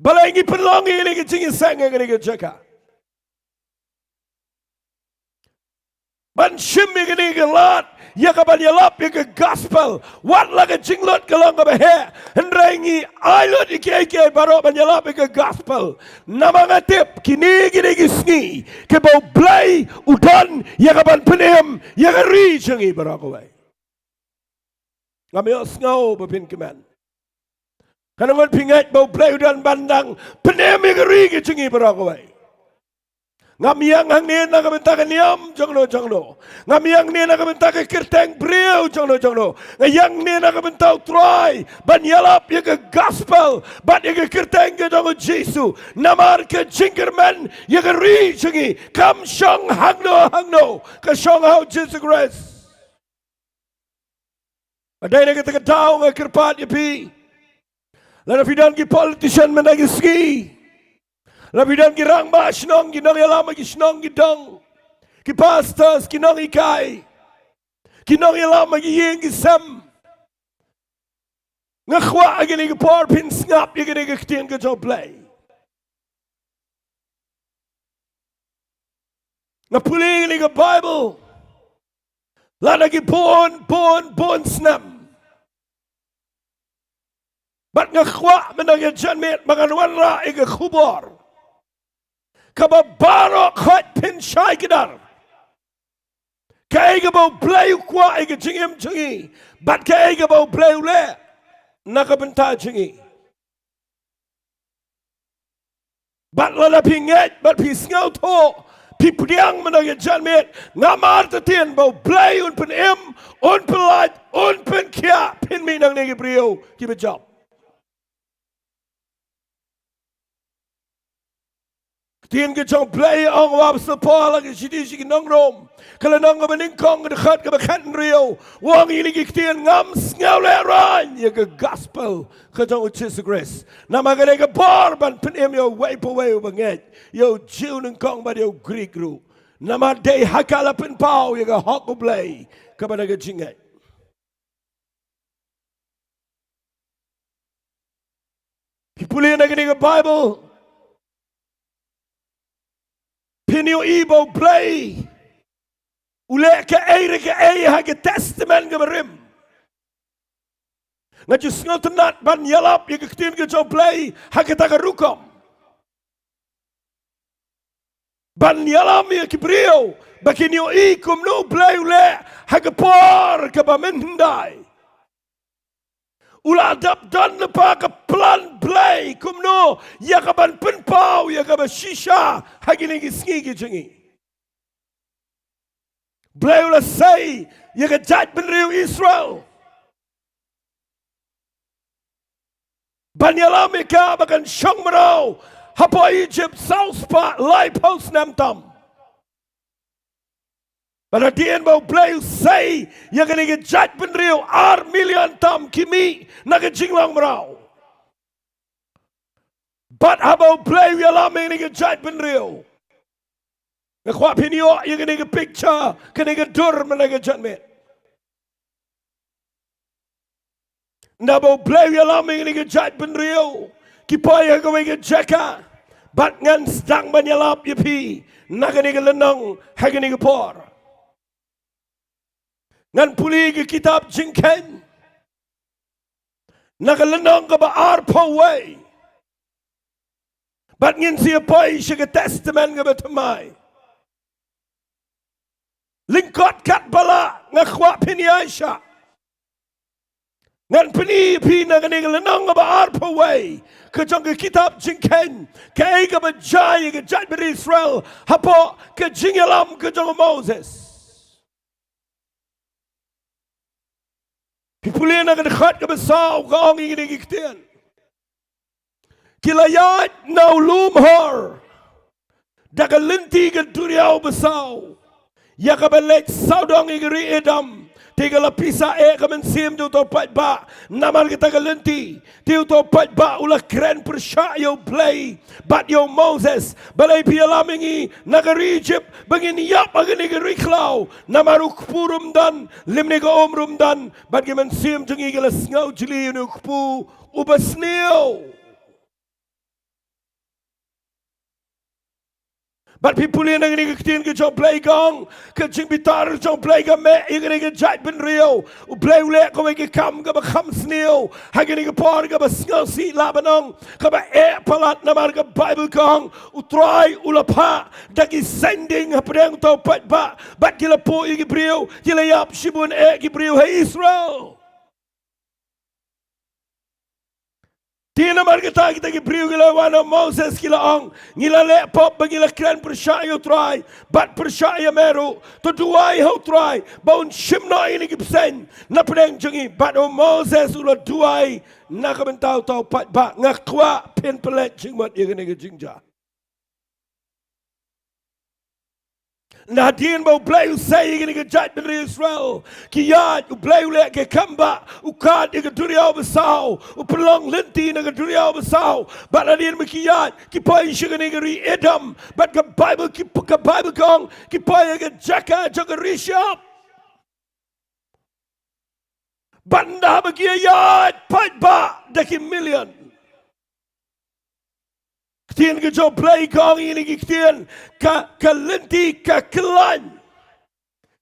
Balei ngi pynlong ïa kane ka jingïaseng ha kane ka jaka? Ban shim ïa kane ka lad ïa ka ban ïalap ïa ka gospel. Wat la ka jinglut ka long kaba heh, hynrei ngi ai lut ïa kiei kiei baroh ban ïalap ïa ka gospel. Namar nga tip kine, kine ki sngi kiba U Blei u don ïa ka ban pynim ïa ka ri jong ngi baroh kawei. Ngam ïohsngew ba phin kmen. Kane ngan pyngngeit ba U Blei u don ban dang pynim ïa ka ri ka jong ngi baroh kawei. Ngam ïeng hangne na ka bynta ka niam jong no jong no. Ngam ïeng hangne na ka bynta ka kyrteng briew jong no jong no. Nga ïeng hangne na ka bynta U Trai ban ïalap ïa ka gospel bad ïa ka kyrteng ka jong U Jisu. Namar ka jingkyrmen ïa ka ri jong ngi kam shong hangno hangno, ka shong ha U Jisu Khrist. Ka dei na kata ka daw nga kyrpad ïa phi. Lada phi don ki politician mynta ki sngi, lada phi don ki rangbah shnong, ki nongïalam ha ki shnong ki dong, ki pastors, ki nonghikai, ki nongïalam ha ki ïing ki sem, nga kwah ha kine ki por phin sngap ïa kine ki ktien ka jong U Blei. Nga pule ïa kane ka Baibl la na ki bun bun bun snem. Bad nga kwah mynta ka janmiet ba ngan wanrah ïa ka khubor kaba baroh khoit phin shai kdar. Kaei kaba U Blei u kwah ïa ka jingim jong ngi bad kaei kaba U Blei u leh na ka bynta jong ngi. Bad lada phi ngeit bad phi sngewthuh, phi pdiang mynta ka janmiet, ngam artatien ba U Blei un pynim, un pyllait, un pynkhiah, phin mih nangne ki briew kiba jop. Ktien ka jong U Blei ong u Apostol Paul ha ka shithi sha ki nong Rom, ka lynnong kaba nyngkong, ka dkhot kaba khathynriew, u ong ïa kine ki ktien, ngam sngewlehraiñ ïa ka gospel ka jong U Jisu Khrist. Namar ka dei ka bor ban pynim ïa uwei pa uwei uba ngeit, ïa u Jiw nyngkong bad ïa u Grik ruh. Namar dei ha ka la pynpaw ïa ka hok U Blei kaba na ka jingngeit. Phi pule na kane ka Baibl, phin ïohi ba U Blei u leh kaei re kaei ha ka Testament kaba rim. Nga ju sngewtynnat ban ïalap ïa ka ktien ka jong U Blei ha kata ka rukom. Ban ïalam ïa ki briew ba kin ïohi kumno U Blei u leh ha ka por kaba mynhyndai. U la dap don lypa ka plan Blei kumno ïa kaban pynpaw ïa kaba shisha ha kine ki sngi ki jong ngi. Blei u la sei ïa ka jaitbynriew Israel ban ïalam ïa ka ba kan shong mraw hapoh Egypt saw spah laiphew snem tam. Bad hadien ba U Blei u sei ïa kane ka jaitbynriew, ar million tam ki mih na ka jinglong mraw. Bad haba U Blei u ïalam ïa kane ka jaitbynriew, nga kwah phin ïoh ïa kane ka picture, kane ka dur mynta ka janmiet. Naba U Blei u ïalam ïa kane ka jaitbynriew, ki poi ha kawei ka jaka. Bad ngan sdang ban ïalap ïa phi na kane ka lynnong ha kane ka por. Ngan pule ka kitab Jingkheiñ na ka lynnong kaba arphew wei. Bad ngin sa ïa poi sha ka Testament kaba thymmai. Lyngkot katba lah nga kwah phin ïaishah. Ngan pyni ïa phi na kane ka lynnong kaba arphew wei ka jong ka kitab Jingkheiñ, kaei kaba jia ïa ka jaitbynriew Israel hapoh ka jingïalam ka jong u Moses. Phi pule na ka dkhot kaba saw, ka ong ïa kine ki ktien: Ki la ïaid na u lum Hor da ka lynti ka duriaw basaw, ïa kaba leit sawdong ïa ka ri Edom. Te ka la pisa eh ka mynsiem jong uto u paidbah namar kata ka lynti. Te uto u paidbah u la kren pyrshah ïa U Blei bad ïa u Moses: Balei phi ïalam ïa ngi na ka ri Egypt ba ngin ïap ha kane ka ri khlaw? Namar u kpu ruh ym don, lymne ka um ruh ym don, bad ka mynsiem jong ngi ka la sngew jli ïa une u kpu uba sniew. Bad phi pule na kane ka ktien ka jong U Blei, ka ong: Ka jingbitar jong U Blei ka meh ïa kane ka jaitbynriew. U Blei u leh kawei ka kam kaba kham sniew ha kane ka por kaba sngewsih lah ban ong, kaba eh palat, namar ka Baibl ka ong U Trai u la phah da ki saiñdieng hapdeng uto u paidbah bad ki la puh ïa ki briew, ki la ïap shibun eh ki briew ha Israel. Te namar kata kita ki briew ki la wan ha u Moses ki la ong, ngi la leh pop ba ngi la kren pyrshah ïa u Trai bad pyrshah ïa me ruh. To duwai ha u Trai ba un shim noh ïa kine ki bseiñ na pdeng jong ngi. Bad u Moses u la duwai na ka bynta uta u paidbah. Nga kwah phin pynleit jingmut ïa kane ka jingjia. Hadien ba U Blei u sei ïa kane ka jaitbynriew Israel, ki ïaid, U Blei u leh ka kambah, u kad ïa ka duriaw basaw, u pynlong lynti na ka duriaw basaw. Bad hadien ba ki ïaid, ki poi sha kane ka ri Edom. Bad ka Baibl ki, ka Baibl ka ong, ki poi ha ka jaka jong ka ri shyiap. Bad ynda haba ki ïaid paidbah da ki million, ktien ka jong U Blei ka ong ïa kine ki ktien, ka, ka lynti ka khlaiñ.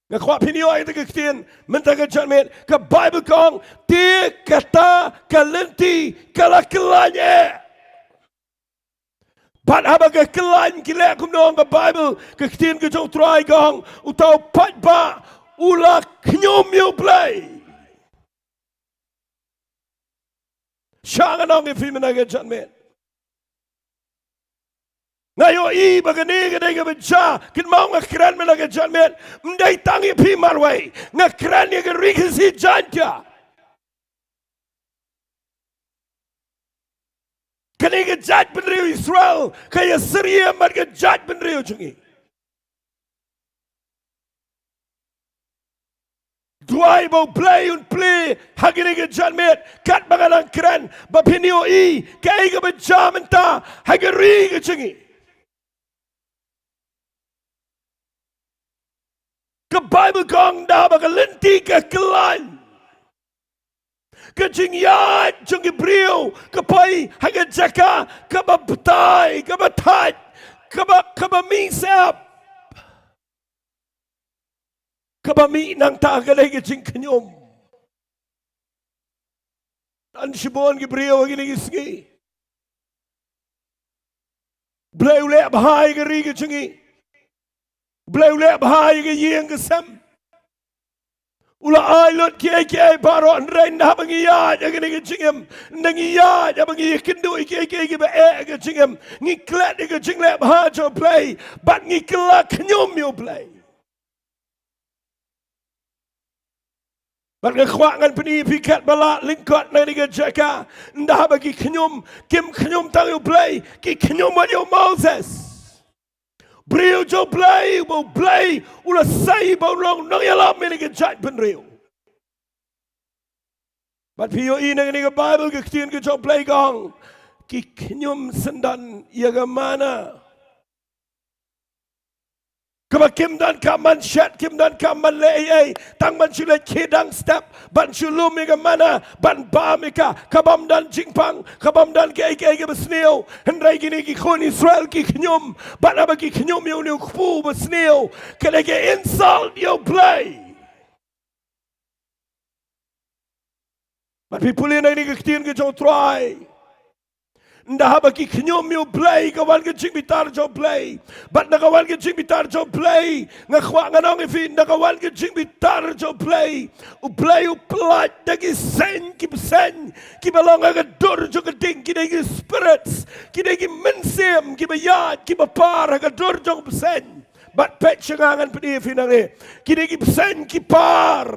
Nga kwah phin ïohi ïa ka ktien mynta ka janmiet, ka Baibl ka ong, te kata ka lynti ka la khlaiñ eh. Bad haba ka khlaiñ ki leh kumno, ong ka Baibl, ka ktien ka jong U Trai ka ong, uta u paidbah u la khñium ïa U Blei. Sha ngan ong ïa phi mynta ka janmiet, nga ïohi ba kane ka dei kaba jia. Kynmaw, nga kren mynta ka janmiet ym dei tang ïa phi marwei, nga kren ïa ka Ri Khasi Jaiñtia. Kane ka jaitbynriew Israel ka ïasyriem bad ka jaitbynriew jong ngi. Duwai ba U Blei un plie ha kane ka janmiet, katba nga dang kren, ba phin ïohi kaei kaba jia mynta ha ka ri ka jong ngi. Ka Baibl ka ong, da ba ka lynti ka khlaiñ, ka jingïaid jong ki briew ka poi ha ka jaka kaba bthai, kaba thait, kaba, kaba mih sep, kaba mih nangta, ka dei ka jingkhñium. Don shibun ki briew ha kine ki sngi. Blei u leh bha ïa ka ri ka jong ngi. Blei u leh bha ïa ka ïing ka sem. U la ai lut kiei kiei baroh, hynrei ynda haba ngi ïaid ha kane ka jingim, ynda ngi ïaid, haba ngi ïakynduh ïa kiei kiei kiba eh ha ka jingim, ngi klet ïa ka jingleh bha jong U Blei bad ngi kylla khñium ïa U Blei. Bad nga kwah ngan pyni ïa phi katba lah lyngkot na kane ka jaka, ynda haba ki khñium, kim khñium tang ïa U Blei, ki khñium wat ïa u Moses. Briew jong U Blei, uba U Blei u la sei ba un long nongïalam ïa kane ka jaitbynriew. Bad phi ïohi na kane ka Baibl, ka ktien ka jong U Blei ka ong, ki khñium syndon ïa ka manna. Kaba kim donkam ban shet, kim donkam ban leh ei ei, tang ban shu leit khie dang step, ban shu lum ïa ka manna, ban bam ïa ka, ka bym don jingpang, ka bym don kaei kaei kaba sniew. Hynrei kine ki khun Israel ki khñium, bad haba ki khñium ïa une u kpu ba sniew, ka dei ka insult ïa U Blei. Bad phi pule na kane ka ktien ka jong U Trai, ynda haba ki khñium ïa U Blei, ka wan ka jingbitar jong U Blei. Bad ynda ka wan ka jingbitar jong U Blei, nga kwah ngan ong ïa phi, ynda ka wan ka jingbitar jong U Blei, U Blei u pyllait da ki seng, ki bseiñ kiba long ha ka dur jong ka ding, ki dei ki spirits, ki dei ki mynsiem kiba ïaid, kiba par ha ka dur jong bseiñ. Bad peit sha nga, ngan pyni ïa phi nangne, ki dei ki bseiñ ki par.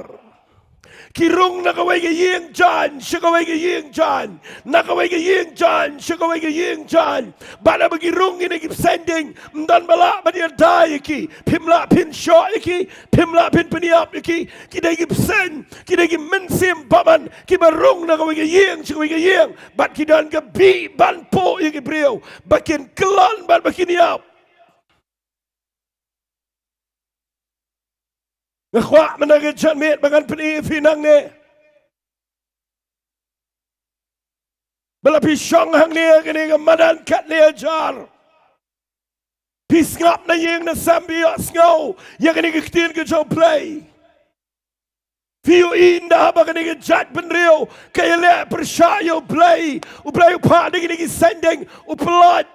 Ki rung na kawei ka ïing jaiñ sha kawei ka ïing jaiñ, na kawei ka ïing jaiñ sha kawei ka ïing jaiñ. Bad haba ki rung kine ki bseiñ ding, ym don ba lah ban ïada ïa ki. Phim lah phin shoh ïa ki, phim lah phin pynïap ïa ki. Ki dei ki bseiñ, ki dei ki mynsiem bymman, kiba rung na kawei ka ïing sha kawei ka ïing. Bad ki don ka bih ban puh ïa ki briew ba kin kyllon bad ba kin ïap. Nga kwah mynta ka janmiet ba ngan pyni ïa phi nangne, ba la phi shong hangne ha kane ka madan katne hajar, phi sngap na ïing na sem, phi ïohsngew ïa kane ka ktien ka jong U Blei. Phi ïohi, ynda haba kane ka jaitbynriew ka ïaleh pyrshah ïa U Blei, U Blei u phah da kine ki seng ding, u pyllait.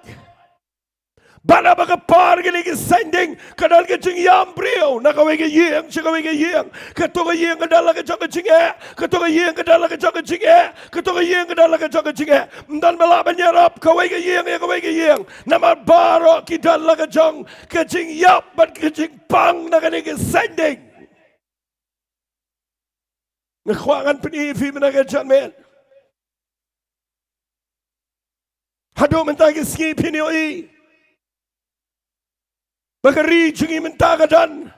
Bad haba ka par kine ki saiñ ding, ka don ka jingïam briew na kawei ka ïing sha kawei ka ïing. Kato ka ïing ka don la ka jong ka jingeh, kato ka ïing ka don la ka jong ka jingeh, kato ka ïing ka don la ka jong ka jingeh. Ym don ba lah ban ïarap kawei ka ïing ïa kawei ka ïing, namar baroh ki don la ka jong ka jingïap bad ka jingpang na kane ka saiñ ding. Nga kwah ngan pyni ïa phi mynta ka janmiet. Haduh mynta ki sngi phin ïohi ba ka ri jong ngi mynta ka don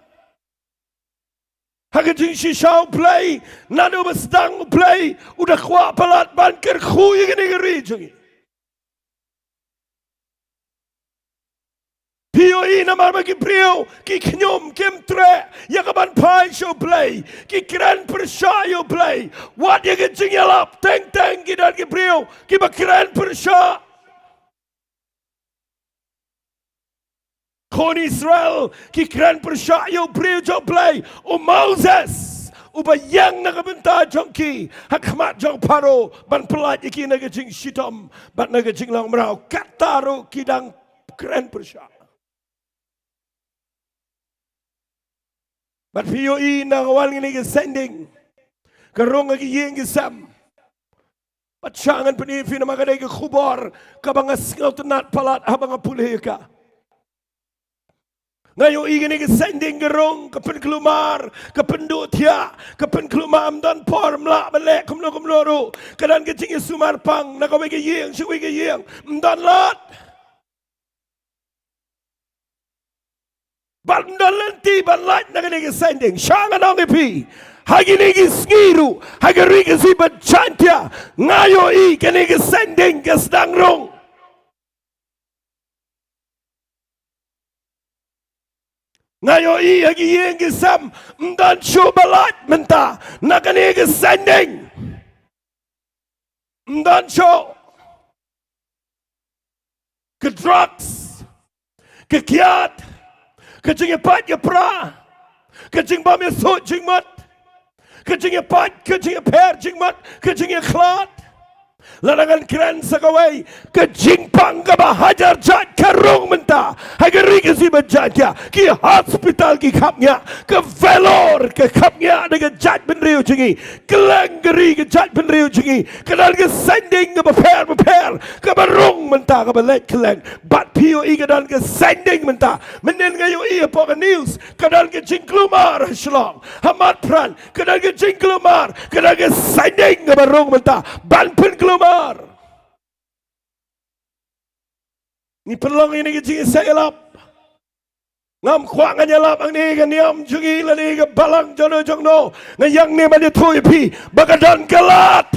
ha ka jingshisha U Blei. Naduh ba sdang U Blei u da kwah palat ban kyrkhu ïa kane ka ri jong ngi. Phi ïohi namar ba ki briew ki khñium, kim treh ïa ka ban phai sha U Blei. Ki kren pyrshah ïa U Blei. Wat ïa ka jingïalap teng teng ki don ki briew kiba kren pyrshah. Khun Israel ki kren pyrshah ïa u briew jong U Blei, u Moses, uba ïeng na ka bynta jong ki ha khmat jong Pharaoh ban pyllait ïa ki na ka jingshitom bad na ka jinglong mraw. Katta ruh ki dang kren pyrshah. Bad phi ïohi na ka wan kane ka saiñ ding, ka rung ha ki ïing ki sem. Bad shah ngan pyni ïa phi namar ka dei ka khubor kaba nga sngewtynnat palat haba nga pule ïa ka. Nga ïohi kane ka saiñ ding ka rung, ka pynkulmar, ka pynduh thiah, ka pynkulmar, ym don por, ym lah ban leh kumno kumno ruh. Ka don ka jingïasumar pang na kawei ka ïing sha kawei ka ïing, ym don lad. Bad ym don lynti ban lait na kane ka saiñ ding. Shah ngan ong ïa phi, ha kine ki sngi ruh, ha ka ri Khasi bad Jaintia, nga ïohi kane ka saiñ ding ka sdang rung. Nga ïohi ha ki ïing ki sem, ym don shuh ba lait mynta na kane ka saiñ ding. Ym don shuh. Ka drugs, ka kiad, ka jingïapait ïapra, ka jingbym ïasuh jingmut, ka jingïapait, ka jingïapher jingmut, ka jingïakhlad. Lada ngan kren sa kawei, ka jingpang kaba hajar jait ka rung mynta ha ka ri Khasi bad Jaintia. Ki hospital ki khapngiah, ka Vellore ka khapngiah da ka jaitbynriew jong ngi. Kylleng ka ri ka jaitbynriew jong ngi ka don ka saiñ ding kaba pher bapher, kaba rung mynta, kaba leit kylleng. Bad phi ïohi ka don ka saiñ ding mynta. Mynnin nga ïohi hapoh ka news ka don ka jingkulmar ha Shillong, ha Marpyrshah ka don ka jingkulmar, ka don ka saiñ ding kaba rung mynta ban pynkulmar. Ngi pynlong ïa kane ka jingïaseng ïalap. Ngam kwah ngan ïalap hangne ka niam jong ngi lane ka balang jong no jong no. Nga ïeng hangne ban ïathuh ïa phi ba ka don ka lad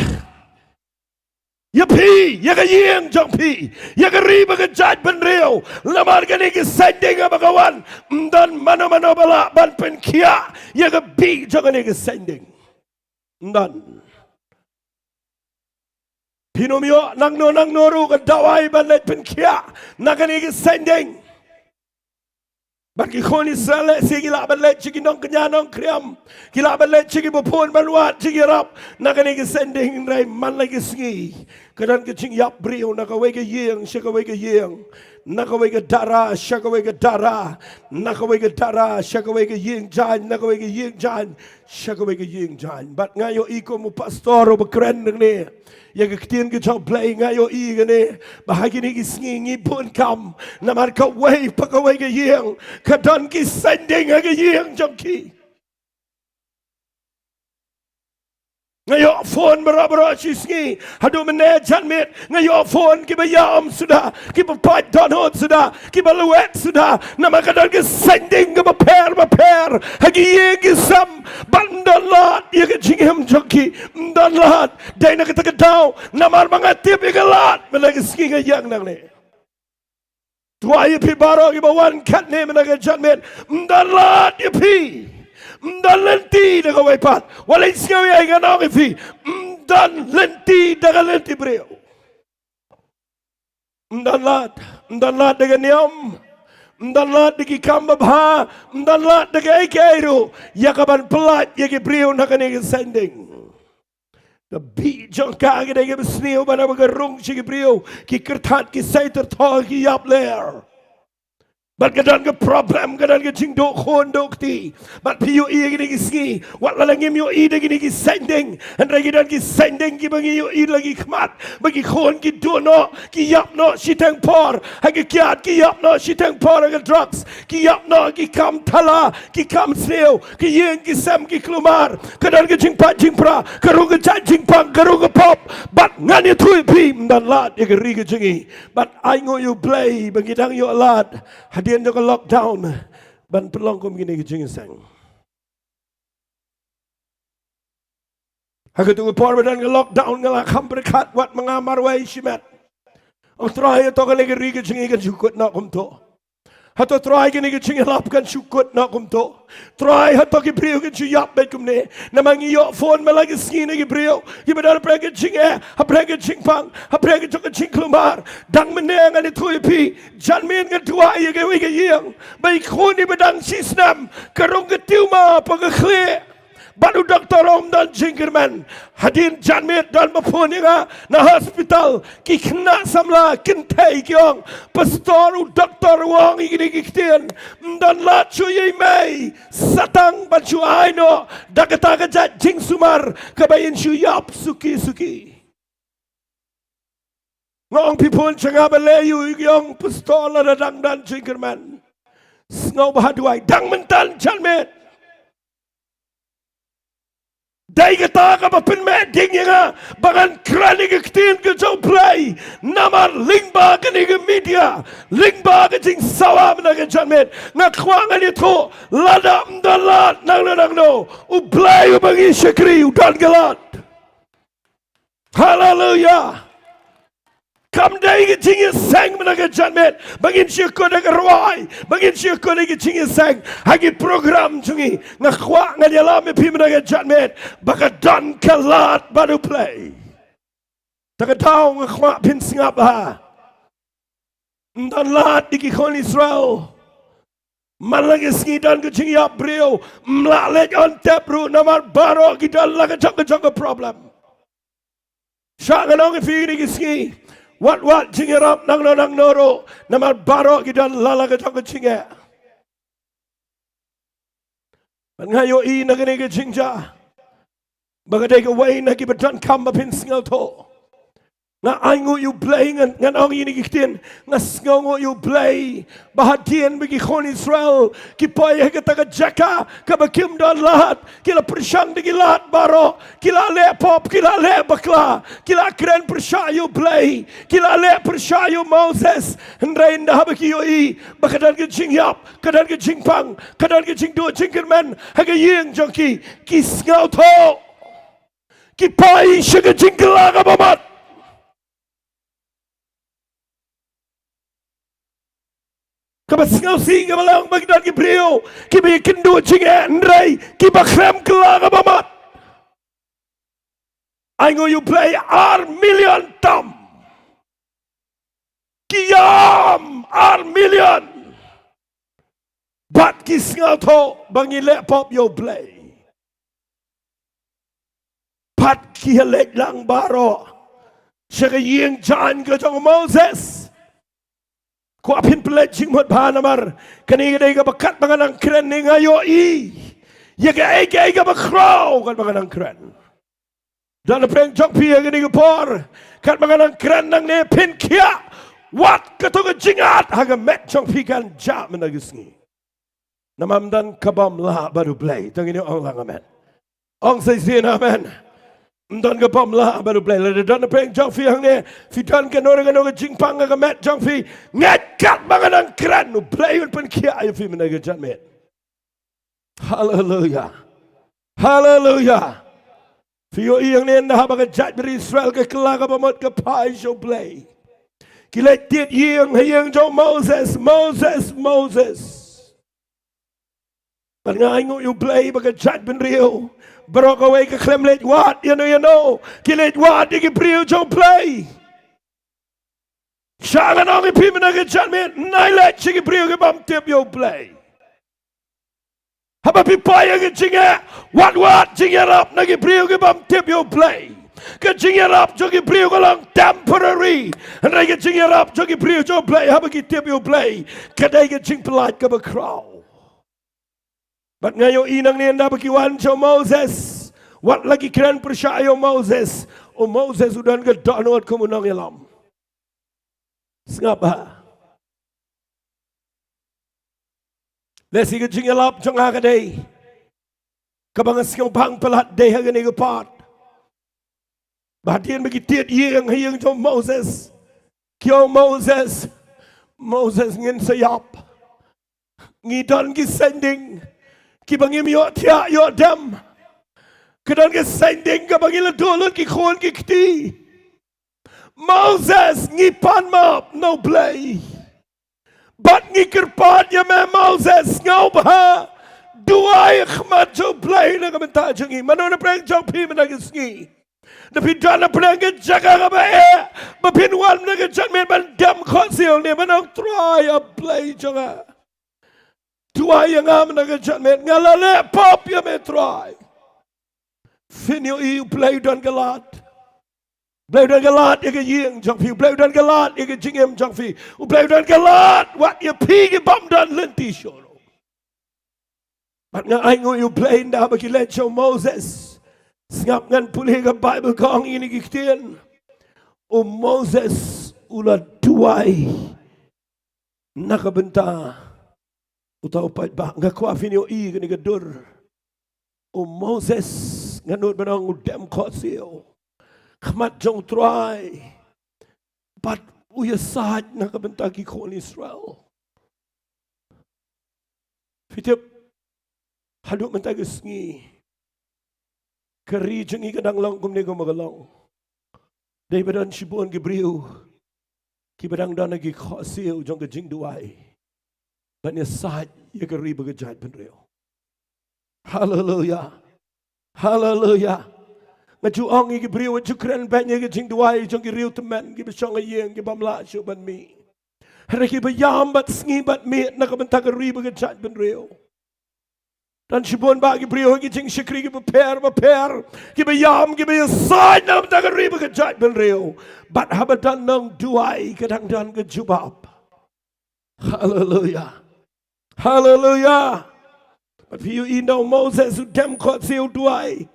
ïa phi, ïa ka ïing jong phi, ïa ka ri bad ka jaitbynriew. Namar kane ka saiñ ding haba ka wan, ym don mano mano ba lah ban pynkhiah ïa ka bih jong kane ka saiñ ding. Ym don. Phin ym ïoh nangno nangno ruh ka dawai ban leit pynkhiah na kane ka saiñ ding. Bad ki khun Israel lehse ki lah ban leit sha ki nongkñia nongkhriam, ki lah ban leit sha ki baphone ban wad, sha ki ïarap na kane ka saiñ ding, hynrei man la ki sngi ka don ka jingïap briew na kawei ka ïing sha kawei ka ïing, na kawei ka dara sha kawei ka dara, na kawei ka dara sha kawei ka ïing jaiñ, na kawei ka ïing jaiñ sha kawei ka ïing jaiñ. Bad nga ïohi kum u pastor uba kren hangne ïa ka ktien ka jong U Blei, nga ïohi kane ba ha kine ki sngi ngi bun kam, namar kawei pa kawei ka ïing ka don ki saiñ ding ha ka ïing jong ki. Nga ïoh phone baroh baroh shi sngi, haduh mynne janmiet nga ïoh phone, kiba ïam suda, kiba pait dohnud suda, kiba lwet suda, namar ka don ka saiñ ding kaba pher bapher ha ki ïing ki sem. Bad ym don lad ïa ka jingim jong ki, ym don lad. Dei na kata ka daw namar ba nga tip ïa ka lad, mynta ka sngi nga ïeng nangne. Duwai ïa phi baroh kiba wan katne mynta ka janmiet, ym don lad ïa phi, ym don lynti da kawei pat. Wat leit sngew ïa ngan ong ïa phi, ym don lynti da ka lynti briew. Ym don lad, ym don lad da ka niam, ym don lad da ki kam babha, ym don lad da kaei kaei ruh ïa ka ban pyllait ïa ki briew na kane ka saiñ ding. Ka bih jong ka ka dei kaba sniew, ban haba ka rung sha ki briew, ki kyrthat, ki sei tyrthoh, ki ïap ler. Bad ka don ka problem, ka don ka jingduh khun duh kti. Bad phi ïohi ïa kine ki sngi, wat la ngim ïohi da kine ki saiñ dieng, hynrei ki don ki saiñ dieng kiba ngi ïohi la ki khmat, ba ki khun ki duh noh, ki ïap noh shiteng por ha ka kiad, ki ïap noh shiteng por ha ka drugs, ki ïap noh ki kam thala, ki kam sniew, ki ïing ki sem ki kulmar. Ka don ka jingpait jingpra, ka rung ka jait jingpang, ka rung ka pop. Bad ngan ïathuh ïa phi, ym don lad ïa ka ri ka jong ngi. Bad ai nguh ïa U Blei ba ngi dang ïoh lad hadien jong ka lockdown ban pynlong kum kine ki jingïaseng. Ha katu ka por ba don ka lockdown nga la kham pyrkhat wat ma nga marwei shimet. Ong Trai, hato kane ka ri ka jong ngi kan shu kut noh kumto? Hato Trai kane ka jingïalap kan shu kut noh kumto? Trai, hato ki briew kan shu ïap beit kumne? Namar ngi ïoh phone man la ka sngi na ki briew kiba don hapdeng ka jingeh, hapdeng ka jingpang, hapdeng ka jong ka jingkulmar. Dang mynne ngan ïathuh ïa phi, janmiet nga duwai ïa kawei ka ïing ba i khun iba dang shisnem ka rung ka tumor hapoh ka khlieh. Bad u doktor u ong ym don jingkyrmen. Hadien janmiet don ba phone ïa nga na hospital, ki khynnah samla kynthei ki ong, Pastor, u doktor u ong ïa kine ki ktien, ym don lad shuh ïa i mei, sa tang ban shu ai noh da kata ka jait jingsumar kaba in shu ïap suki suki. Nga ong, phi phone sha nga balei? Ki ong, Pastor, lada dang don jingkyrmen, sngew bha duwai. Dang mynta janmiet. Dei kata kaba pynmeh ding ïa nga ba ngan kren ïa ka ktien ka jong U Blei. Namar lyngba kane ka media, lyngba ka jingsawa mynta ka janmiet, nga kwah ngan ïathuh, lada ym don lad nangno nangno, U Blei uba ngi shakri u don ka lad. Haleluya. Kam dei ka jingïaseng mynta ka janmiet ba ngin shu kut ha ka rwai, ba ngin shu kut ha ka jingïaseng ha ki program jong ngi. Nga kwah ngan ïalam ïa phi mynta ka janmiet ba ka don ka lad bad U Blei. Ta ka daw nga kwah phin sngap ha. Ym don lad ïa ki khun Israel. Man la ka sngi don ka jingïap briew, ym lah leit on tep ruh namar baroh ki don la ka jong ka jong ka problem. Shah ngan ong ïa phi kine ki sngi, wat wat jingïarap nangno nangno ruh namar baroh ki don la la ka jong ka jingeh. Bad nga ïohi na kane ka jingjia ba ka dei kawei na kiba donkam ba phin sngewthuh. Nga ai nguh ïa U Blei, ngan, ngan ong ïa kine ki ktien, nga sngewnguh ïa U Blei ba hadien ba ki khun Israel ki poi ha kata ka jaka kaba kim don lad, ki la pyrshang da ki lad baroh, ki la leh pop, ki la leh bakla, ki la kren pyrshah ïa U Blei, ki la leh pyrshah ïa u Moses. Hynrei ynda haba ki ïohi ba ka don ka jingïap, ka don ka jingpang, ka don ka jingduh jingkyrmen ha ka ïing jong ki, ki sngewthuh. Ki poi sha ka jingkylla kaba mot. Kaba sngewsih kaba long ba ki don ki briew kiba ïakynduh jingeh, hynrei kiba khlem kylla kaba mot. Ai nguh ïa U Blei, ar million tam. Ki ïam ar million. Bad ki sngewthuh ba ngi leh pop ïa U Blei. Bad ki ïaleit lang baroh sha ka ïing jaiñ ka jong u Moses. Kwah phin pynleit jingmut bha namar kane ka dei kaba katba nga nang kren ne nga ïohi ïa kaei kaei kaba khraw katba nga nang kren. Don napdeng jong phi ha kane ka por, katba nga nang kren nangne phin khiah, wat kato ka jingad ha ka met jong phi kan jah mynta ka sngi. Namar ym don ka bym lah bad U Blei. To ngin ong lang amen. Ong sa shisien amen. Ym don ka bym lah bad U Blei. Lada don napdeng jong phi hangne, phi don kano kano ka jingpang ha ka met jong phi, ngeit katba nga nang kren U Blei un pynkhiah ïa phi mynta ka janmiet. Haleluya. Haleluya. Phi ïohi hangne, ynda haba ka jaitbynriew Israel ka kylla kaba mut ka phai sha U Blei, ki leit tied ïing ha ïing jong u Moses, Moses, Moses. Bad nga ai nguh ïa U Blei ba ka jaitbynriew baroh kawei ka khlem leit wad ïano ïano, ki leit wad ïa ki briew jong U Blei. Shah ngan ong ïa phi mynta ka janmiet, nai leit sha ki briew ki bym tip ïa U Blei. Haba phi poi ha ka jingeh, wat wad jingïarap na ki briew ki bym tip ïa U Blei. Ka jingïarap jong ki briew ka long temporary. Hynrei ka jingïarap jong ki briew jong U Blei haba ki tip ïa U Blei, ka dei ka jingpyllait kaba khraw. Bad nga ïohi nangne ynda ba ki wan sha u Moses, wat la ki kren pyrshah ïa u Moses, u Moses u don ka dohnud kum u nongïalam. Sngap bha. Lehse ka jingïalap jong nga ka dei kaba nga sngewbang palat dei ha kane ka part. Ba hadien ba ki tied ïing ha ïing jong u Moses, ki ong, Moses, Moses, ngin sa ïap. Ngi don ki saiñ ding kiba ngim ïoh thiah ïoh dem. Ki don ki saiñ ding kaba ngi la duh lut ki khun ki kti. Moses, ngi pan map na U Blei. Bad ngi kyrpad ïa me Moses, sngewbha duwai ha khmat jong U Blei na ka bynta jong ngi. Mano na pdeng jong phi mynta ka sngi? Lada phi don na pdeng ka jaka kaba eh, ba phin wan mynta ka janmiet ban dem khohsiew ne ban ong, Trai, A Blei jong nga, duwai ïa nga mynta ka janmiet, nga la leh pop ïa me Trai. Phin ïohi U Blei u don ka lad. U Blei u don ka lad ïa ka ïing jong phi. U Blei u don ka lad ïa ka jingim jong phi. U Blei u don ka lad wat ïa phi ki bym don lynti shuh. Bad nga ainguh ïa U Blei ynda ba ki leit sha u Moses. Sngap, ngan pule ka Baibl ka ong ïa kine ki ktien. U Moses u la duwai na ka bynta uta u paidbah. Nga kwah phin ïohi kane ka dur. U Moses, nga nud ban ong, u dem khohsiew ha khmat jong U Trai. Bad u ïasaid na ka bynta ki khun Israel. Phi tip, haduh mynta ka sngi ka ri jong ngi ka dang long kumne kumba ka long. Dei ba don shibun ki briew kiba dang don ha ki khohsiew jong ka jingduwai ban ïasaid ïa ka ri bad ka jaitbynriew. Haleluya. Haleluya. Nga ju ong ïa ki briew, wat ju kren beiñ ïa ka jingduwai jong ki riew tymmen kiba shong ha ïing ki bym lah shuh ban mih. Hynrei kiba ïam bad sngi bad miet na ka bynta ka ri bad ka jaitbynriew. Don shibun bah ki briew ha ki jingshakri kiba pher bapher, kiba ïam, kiba ïasaid na ka bynta ka ri bad ka jaitbynriew. Bad haba don nongduwai ka dang don ka jubab. Haleluya. Haleluya. Bad phi ïohi ynda u Moses u dem khohsiew, u duwai,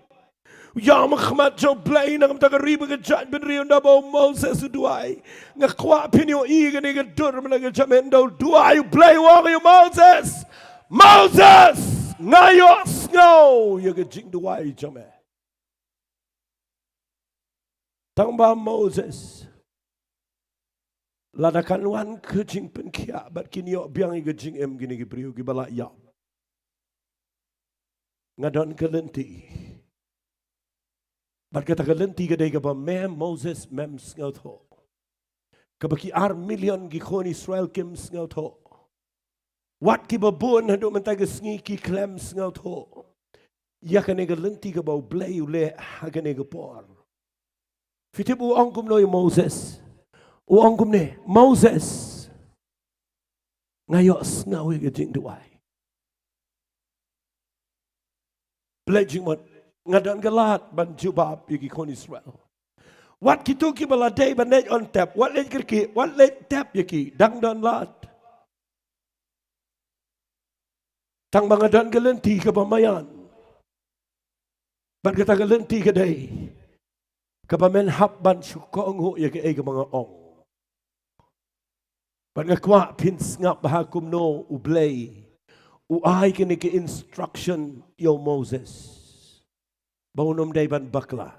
u ïam ha khmat jong U Blei na ka bynta ka ri bad ka jaitbynriew. Ynda ba u Moses u duwai, nga kwah phin ïohi kane ka dur mynta ka jaitbynriew. Ynda u duwai, U Blei u ong ïa u Moses, Moses, nga ïohsngew ïa ka jingduwai jong me. Tang ba Moses, lada kan wan ka jingpynkhiah bad kin ïoh biang ïa ka jingim kine ki briew kiba la ïap, nga don ka lynti. Bad kata ka lynti ka dei kaba me Moses mem sngewthuh, kaba ki ar million ki khun Israel kim sngewthuh. Wat kiba bun haduh mynta ka sngi ki khlem sngewthuh ïa kane ka lynti kaba U Blei u leh ha kane ka por. Phi tip u ong kumno ïa u Moses? U ong kumne, Moses, nga ïohsngew ïa ka jingduwai. Pynleit jingmut, nga don ka lad ban jubab ïa ki khun Israel. Wat kito kiba la dei ban leit on tep, wat leit kyrkieh, wat leit tep ïa ki, dang don lad. Tang ba nga don ka lynti kaba maïan. Bad kata ka lynti ka dei kaba men hap ban shu kohnguh ïa kaei kaba nga ong. Bad nga kwah phin sngap bha kumno U Blei u ai kane ka instruction ïa u Moses ba un ym dei ban bakla.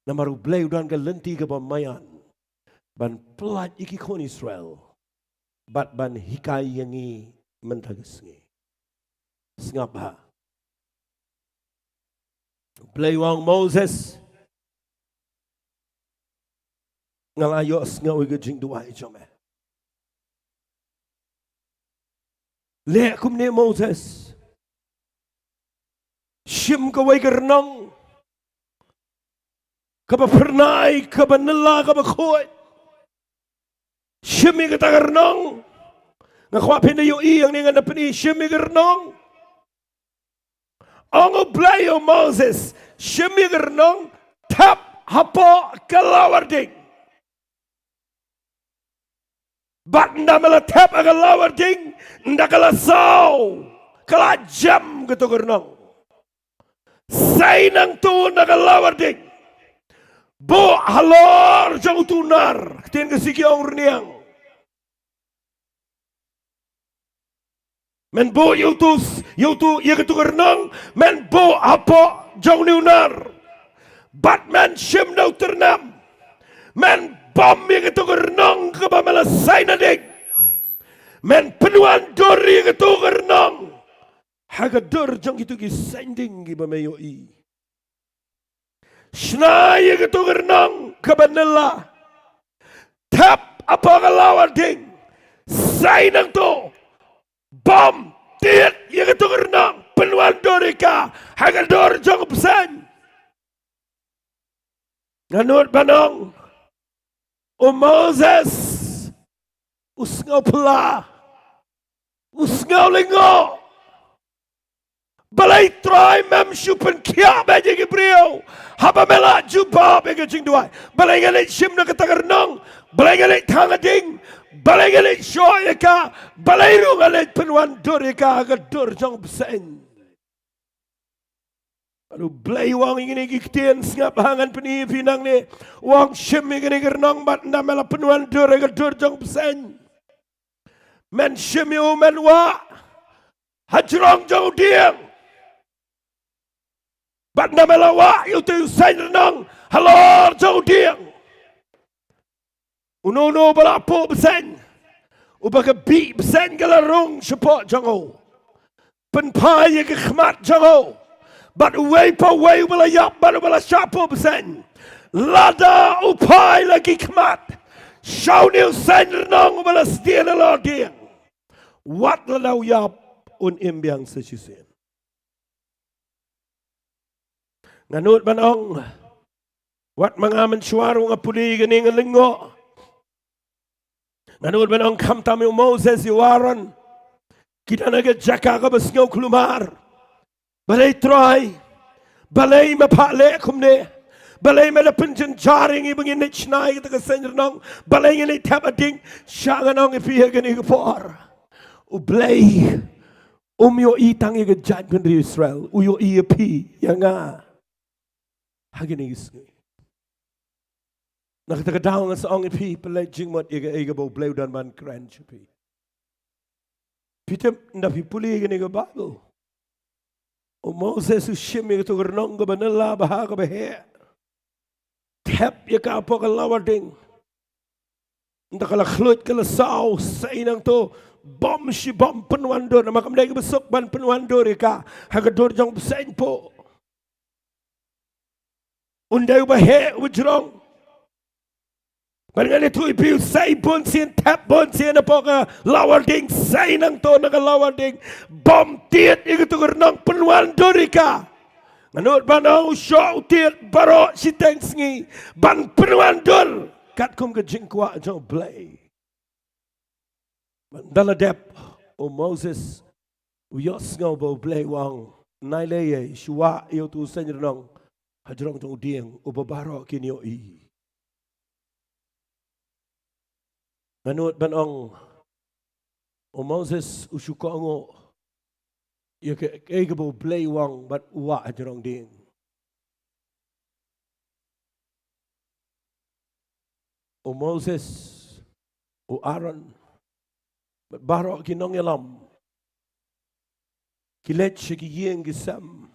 Namar U Blei u don ka lynti kaba maïan ban pynlait ïa ki khun Israel bad ban hikai ïa ngi mynta ka sngi. Sngap bha. U Blei u ong, Moses, nga la ïohsngew ïa ka jingduwai jong me. Leh kumne Moses. Shim kawei ka rnong kaba phyrnai, kaba nylla, kaba khuid. Shim ïa kata ka rnong. Nga kwah phin da ïohi hangne, ngan da pyni, shim ïa ka rnong. Ong U Blei ïa u Moses, shim ïa ka rnong, thep hapoh ka lawar ding. Bad ynda me la thep ha ka lawar ding, ynda ka la saw, ka la jem kato ka rnong. Sei nangto na ka lawar ding. Buh halor jong uto u nar, ktien ka Sikh ki ong rniang. Men buh ïa uto, ïa uto, ïa kato ka rnong, men buh hapoh jong une u nar. Bad men shim da u tyrnem. Men bom ïa kato ka rnong kaba me la sei na ding. Men pynwandur ïa kato ka rnong ha ka dur jong kito ki seng ding kiba me ïohi. Shna ïa kato ka rnong kaba nylla. Thep hapoh ka lawar ding. Sei nangto. Bom tied ïa kato ka rnong. Pynwandur ïa ka ha ka dur jong u bseiñ. Nga nud ban ong, u Moses u sngew phylla, u sngew lyngngoh. Balei Trai mem shu pynkhiah beit ïa ki briew haba me la jubab ïa ka jingduwai? Balei nga leit shim na kata ka rnong? Balei nga leit thang ha ding? Balei nga leit shoh ïa ka? Balei ruh nga leit pynwandur ïa ka ha ka dur jong u bseiñ? Bad U Blei u ong ïa kine ki ktien, sngap ha, ngan pyni ïa phi nangne. U ong shim ïa kane ka rnong bad ynda me la pynwandur ïa ka dur jong u bseiñ, men shim ïa u, men wah hajrong jong u dieng. Bad ynda me la wah ïa uto u seng rnong halor jong u dieng, uno uno uba la puh bseiñ, uba ka bih bseiñ ka la rung shapoh jong u, pynphai ïa ka khmat jong u. Bad uwei pa uwei uba la ïap bad uba la shah puh bseiñ, lada u phai la ki khmat sha une u seng rnong uba la sdien halor dieng, wat lada u ïap, un im biang sa shisien. Nga nud ban ong, wat ma nga mynshuwa ruh nga pule ïa kane nga lyngngoh. Nga nud ban ong, khamtam ïa u Moses, ïa u Aaron, ki don ha ka jaka kaba sngew kulmar. Balei Trai? Balei me phah leh kumne? Balei me da pynjynjar ïa ngi ba ngin leit shna ïa kata ka seng rnong? Balei ngin leit thep ha ding? Sha ngan ong ïa phi ha kane ka por, U Blei um ïohi tang ïa ka jaitbynriew Israel, u ïohi ïa phi, ïa nga ha kine ki sngi. Na kata ka daw nga sa ong ïa phi, pynleit jingmut ïa kaei kaba U Blei u don ban kren sha phi. Phi tip, ynda phi pule ïa kane ka Baibl, u Moses u shim ïa kato ka rnong kaba nylla bha kaba heh, thep ïa ka hapoh ka lawar ding. Ynda ka la khluit ka la saw, sei nangto, bom shi bom pynwandur, namar kam dei kaba suk ban pynwandur ïa ka ha ka dur jong u bseiñ pop. Un dei uba heh, uba jrong. Bad ngan ïathuh ïa phi, u sei bunsien, thep bunsien hapoh ka lawar ding, sei nangto na ka lawar ding, bom tied ïa kato ka rnong, pynwandur ïa ka. Nga nud ban ong, u shoh u tied baroh shiteng sngi ban pynwandur katkum ka jingkwah jong U Blei. Ynda la dep, u Moses u ïohsngew ba U Blei u ong, nai lei ei, shu wah ïa uto u seng rnong hajrong jong u dieng, uba baroh kin ïohi. Nga nud ban ong, u Moses u shu kohnguh ïa kaei kaba U Blei u ong bad u wah hajrong dieng. U Moses, u Aaron, bad baroh ki nongïalam ki leit sha ki ïing ki sem,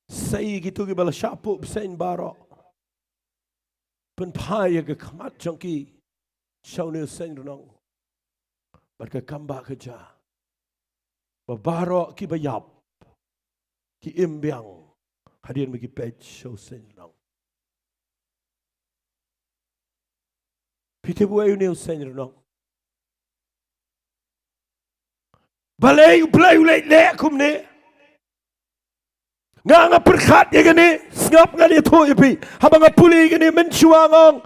sei ïa kito kiba la shah puh bseiñ baroh, pynphai ïa ka khmat jong ki sha une u seng rnong. Bad ka kam ba ka jia ba baroh kiba ïap ki im biang hadien ba ki peit sha u seng rnong. Phi tip uei une u seng rnong? Balei U Blei u leh kumne? Nga, nga pyrkhat ïa kane, sngap, ngan ïathuh ïa phi. Haba nga pule ïa kane mynshuwa nga ong,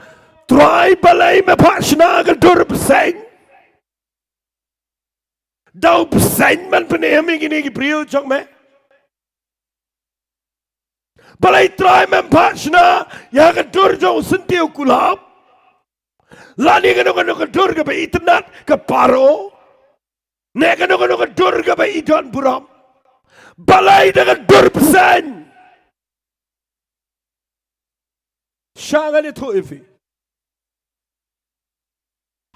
Trai, balei me phah shna ka dur bseiñ? Da u bseiñ ban pynim ïa kine ki briew jong me? Balei Trai mem phah shna ïa ka dur jong u syntiew kulap? Lane kano kano ka dur kaba itynnad ka paro, ne kano kano ka dur kaba i don burom? Balei da ka dur bseiñ? Sha ngan ïathuh ïa phi.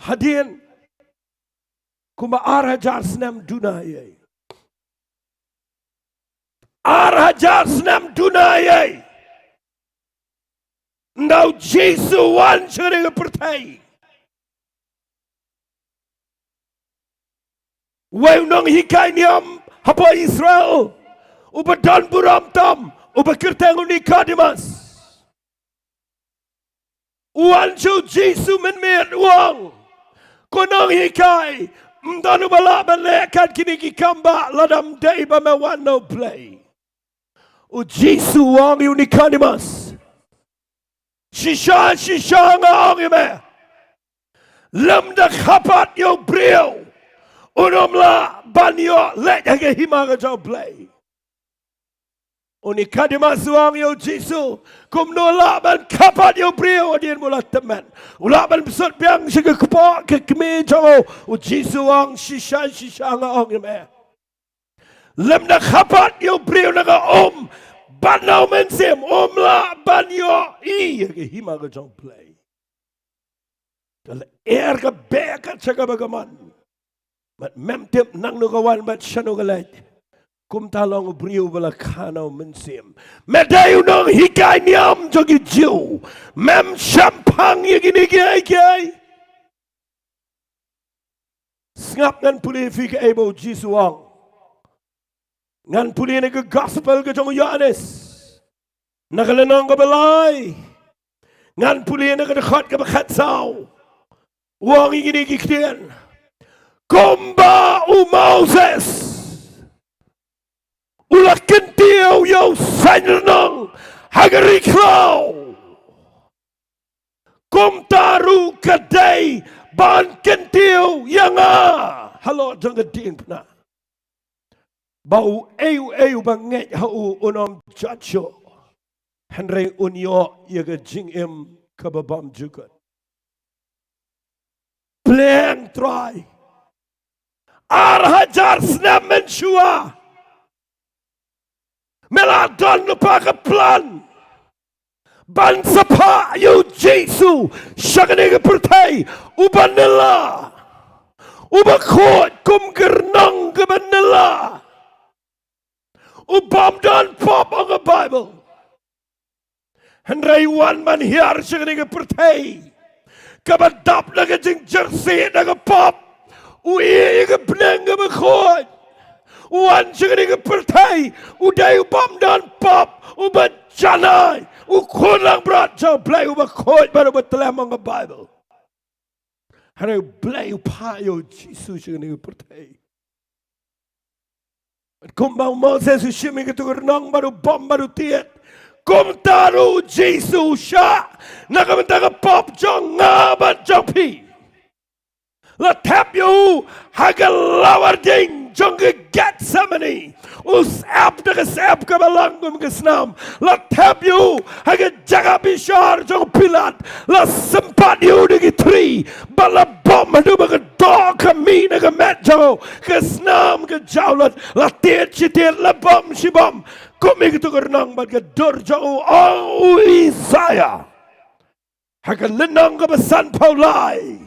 Hadien kumba ar hajar snem duna ïa ei. Ar hajar snem duna ïa ei. Ynda u Jisu wan sha kane ka pyrthei, wei u nonghikai niam hapoh Israel, uba don burom tam, uba kyrteng u Nikodemus. U wan sha u Jisu mynmiet u ong, ko nonghikai, ym don uba lah ban leh kat kine ki kam bah lada ym dei ba me wan na u Blei. U Jisu u ong ïa u Nikodemus, shisha shisha nga ong ïa me, lymda khapat ïa u briew un ym lah ban ïoh leit ha ka hima ka jong u Blei. U Nikodemus u ong ïa u Jisu, kumno lah ban khapat ïa u briew hadien ba u la tymmen? U lah ban bsut biang sha ka kpoh ka kmie jong u? U Jisu u ong, shisha shisha nga ong ïa me, lymda khapat ïa u briew na ka um bad na u mynsiem, um lah ban ïohi ïa ka hima ka jong u Blei. Ka lyer ka beh kat sha kaba ka mon. Bad mem tip nangno ka wan bad shano ka leit. Kumta long u briew ba la kha na u mynsiem. Me dei u nonghikai niam jong ki Jiw, mem shemphang ïa kine kiei kiei? Sngap, ngan pule ïa phi kaei ba u Jisu u ong. Ngan pule na ka gospel ka jong u Ïoannis, na ka lynnong kaba lai, ngan pule na ka dkhot kaba khatsaw. U ong ïa kine ki ktien, kumba u Moses u la kyntiew ïa u saiñ rnong ha ka ri khlaw, kumta ruh ka dei ban kyntiew ïa nga halor jong ka diengphna, ba uei uei uba ngeit ha u un ym jot shuh, hynrei un ïoh ïa ka jingim kaba bymjukut. Pleng Trai. Ar hajar snem mynshuwa, me la don lypa ka plan ban sa phah ïa u Jisu sha kane ka pyrthei, uba nylla, uba khuid kum ka rnong kaba nylla, u bym don pop, ong ka Baibl. Hynrei u wan ban hiar sha kane ka pyrthei kaba dap da ka jingjyrsieh da ka pop. U ïeh ïa ka bneng kaba khuid. U wan sha kane ka pyrthei, u dei u bym don pop, uba janai, u khun langbrot jong U Blei uba khuid bad uba tlem, ong ka Baibl. Hynrei U Blei u phah ïa u Jisu sha kane ka pyrthei. Kumba u Moses u shim ïa kato ka rnong bad u bom bad u tied, kumta ruh u Jisu u shah na ka bynta ka pop jong nga bad jong phi. La thep ïa u ha ka lawar ding jong ka Gethsemane. U syep da ka syep kaba lang kum ka snam. La thep ïa u ha ka jaka bishar jong u Pilat. La sympat ïa u da ki thri bad la bom haduh ba ka doh ka mih na ka met jong u. Ka snam ka jaw lut. La tied shi tied, la bom shi bom. Kum ïa kato ka rnong bad ka dur jong u, ong u Isaïah ha ka lynnong kaba sanphew lai.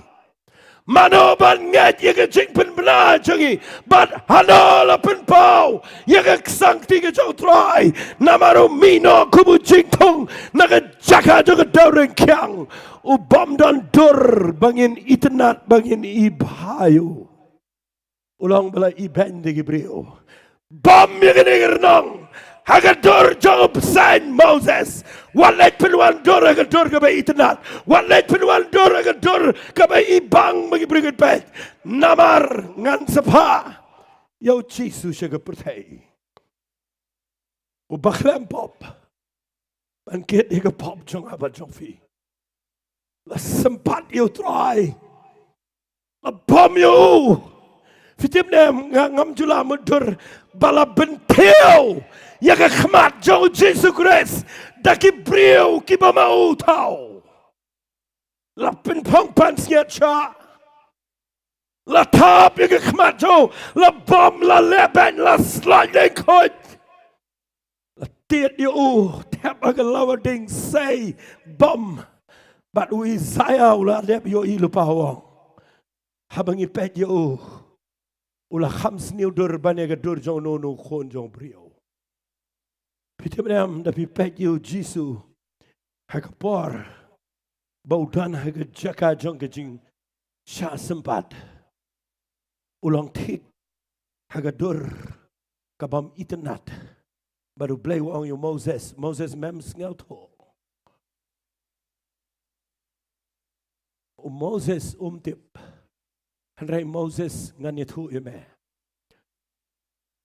Mano ban ngeit ïa ka jingpynbna jong ngi? Bad hano la pynpaw ïa ka ksangkti ka jong U Trai? Namar u mih noh kum u jingthung na ka jaka jong ka dewryngkhiang. U bym don dur ba ngin itynnad, ba ngin ibha ïa u. U long ba la ibeiñ da ki briew. Bom ïa kane ka rnong ha ka dur jong u bseiñ Moses. Wat leit pynwan dur ha ka dur kaba itynnad. Wat leit pynwan dur ha ka dur kaba ibang ba ki briew kin peit. Namar ngan sa phah ïa u Jisu sha ka pyrthei, uba khlem pop, ban kit ïa ka pop jong nga bad jong phi. La sympat ïa U Trai, la bom ïa u. Phi tip ne em, nga ngam ju lah mutdur ba la bynthiew ïa ka khmat jong u Jisu Khrist da ki briew kiba ma u thaw. La pynphong pansngiat shah. La thap ïa ka khmat jong u, la bom, la lehbeiñ, la slait lyngkhuid. La tied ïa u, thep ha ka lawar dieng, sei bom. Bad u Isaiah u la dep ïohi lypa, u ong, haba ngi peit ïa u, u la kham sniew dur ban ïa ka dur jong uno uno u khun jong u briew. Phi tip ne em, da phi peit ïa u Jisu ha ka por ba u don ha ka jaka jong ka jingshah sympat, u long thik ha ka dur ka bym itynnad. Bad U Blei u ong ïa u Moses, Moses, mem sngewthuh. U Moses um tip. Hynrei Moses, ngan ïathuh ïa me,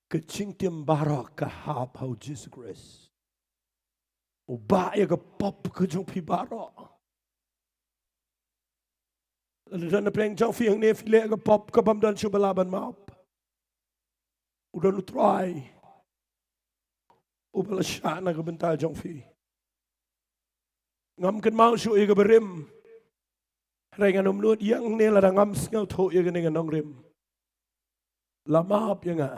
ka jingtim baroh ka hap ha u Jisu Khrist. U bah ïa ka pop ka jong phi baroh. Lada don na pdeng jong phi hangne phi leh ka pop ka bym don shuh ba lah ban map, u don U Trai uba la shah na ka bynta jong phi. Ngam kynmaw shuh ïa ka barim. Hynrei ngan ym nud ïa hangne lada ngam sngewthuh ïa kane ka nongrim. La map ïa nga.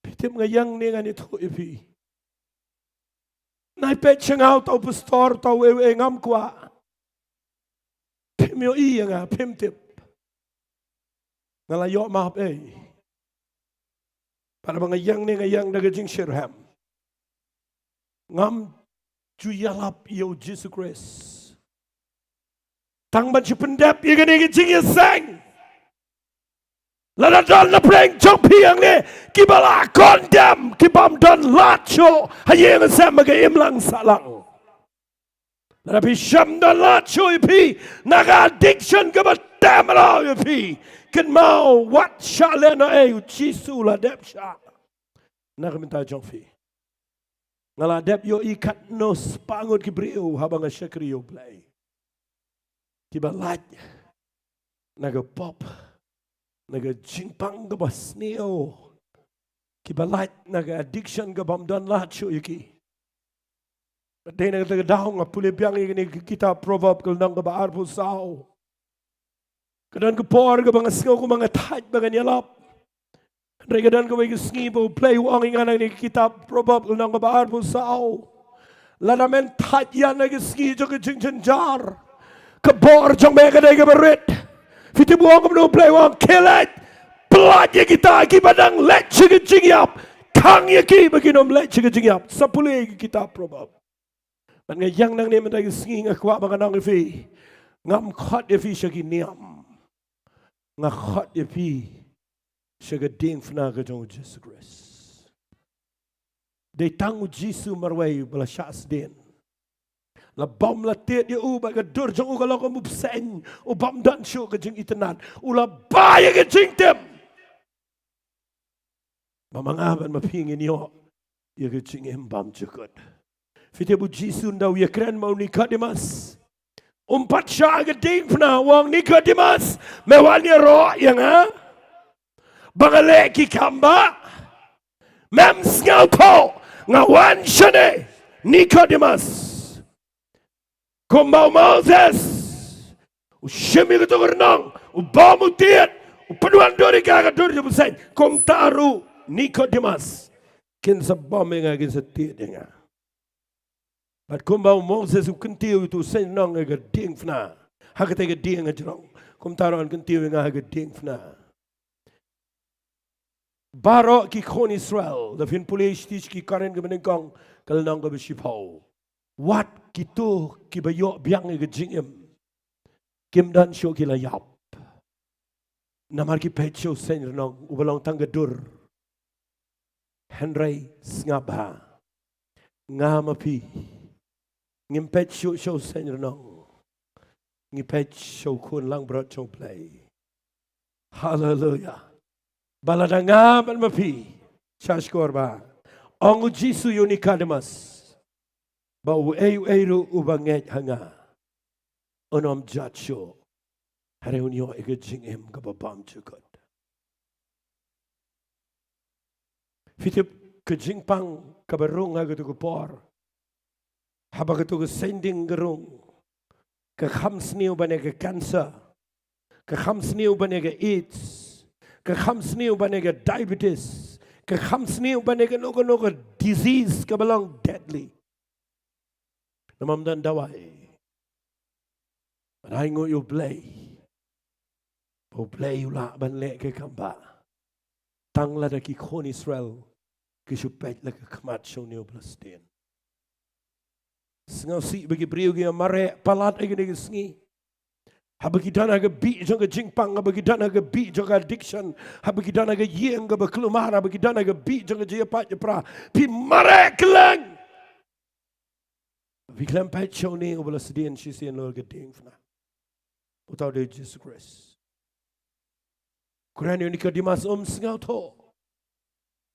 Phi tip, nga ïa hangne ngan ïathuh ïa phi. Nai peit sha nga uta u pastor, uta uwei uwei, ngam kwah. Phim ïohi ïa nga, phim tip. Nga la ïoh map ei. Bad haba nga ïa hangne nga ïa hangne da ka jingshitrhem. Ngam ju ïalap ïa u Jisu Khrist tang ban shu pyndep ïa kane ka jingïaseng. Lada don na pdeng jong phi hangne kiba la condemn, ki bym don lad shuh ha ïing ha sem ha ka imlang sahlang. Lada phi shem don lad shuh ïa phi na ka addiction kaba teh mraw ïa phi, kynmaw, wat shah lehnohei, u Jisu u la dep shah na ka bynta jong phi. Nga la dep ïohi katno spah ngut ki briew haba nga shakri ïa U Blei, kiba lait na ka pop, na ka jingpang kaba sniew, kiba lait na ka addiction ka bym don lad shuh ïa ki. Dei na kata ka daw nga pule biang ïa kane ka kitab Proverb ka lynnong kaba arphew saw. Ka don ka por kaba nga sngew kumba nga thait ba ngan ïalap. Hynrei ka don kawei ka sngi ba U Blei u ong ïa nga na kane ka kitab Proverb ka lynnong kaba arphew saw, lada men thait ïa na ka sngi jong ka jingjynjar, ka bor jong me ka dei kaba rit. Phi tip u ong kumno U Blei? U ong, khie leit, pyllait ïa kita kiba dang leit sha ka jingïap, khang ïa ki ba kin ym leit sha ka jingïap. Sa pule ïa ka kitab Proverb. Bad nga ïa hangne mynta ka sngi nga kwah ba ngan ong ïa phi, ngam khot ïa phi sha ki niam. Nga khot ïa phi sha ka diengphna ka jong u Jisu Khrist. Dei tang u Jisu marwei ba la shah sdien. La bom, la tied ïa u, bad ka dur jong u ka long kum u bseiñ u bym don shuh ka jingitynnad. U la bah ïa ka jingtim ba ma nga bad ma phi ngin ïoh ïa ka jingim bymjukut. Phi tip, u Jisu ynda u ïakren ma u Nicodemus, um pat shah ka diengphna, u ong, Nicodemus, me wan ïaroh ïa nga ba nga leh ki kam bah? Mem sngewthuh nga wan shane, Nicodemus? Kumba u Moses u shim ïa kato ka rnong, u bom, u tied, u pynwandur ïa ka ha ka dur jong u bseiñ, kumta ruh Nicodemus kin sa bom ïa nga, kin sa tied ïa nga. Bad kumba u Moses u kyntiew ïa uto u seng rnong ïa ka diengphna ha katei ka dieng hajrong, kumta ruh yn kyntiew ïa nga ha ka diengphna. Baroh ki khun Israel, lada phin pule sha Ki Korinth kaba nyngkong ka lynnong kaba shiphew, wat kito kiba ïoh biang ïa ka jingim, kim don shuh ki la ïap. Namar ki peit sha u seng rnong uba long tang ka dur. Hynrei sngap bha, nga ma phi ngim peit shuh sha u seng rnong, ngi peit sha u Khun langbrot jong U Blei. Haleluia. Ba lada nga bad ma phi sha shkor ba, ong u Jisu ïa u Nicodemus, ba uei uei ruh uba ngeit ha nga un ym jot shuh, hynrei un ïoh ïa ka jingim kaba bymjukut. Phi tip ka jingpang kaba rung ha kato ka por. Haba kato ka saiñding ka rung, ka kham sniew ban ïa ka cancer, ka kham sniew ban ïa ka AIDS, ka kham sniew ban ïa ka diabetes, ka kham sniew ban ïa kano kano ka disease kaba long deadly. Namar ym don dawai. Bad ai nguh ïa U Blei ba U Blei u lah ban leh ka kam ba tang lada ki khun Israel ki shu peit la ka khmat sha une u Palestine. Sngewsih ba ki briew ki mareh palat ha kine ki sngi. Haba ki don ha ka bih jong ka jingpang, haba ki don ha ka bih jong ka addiction, haba ki don ha ka ïing kaba kulmar, haba ki don ha ka bih jong ka jingïapait ïapra, phi mareh kylleng. Phi khlem peit sha une uba la sdien shisien halor ka diengphna. Uta u dei u Jisu Khrist. Kren ïa u Nikodemus, um sngewthuh.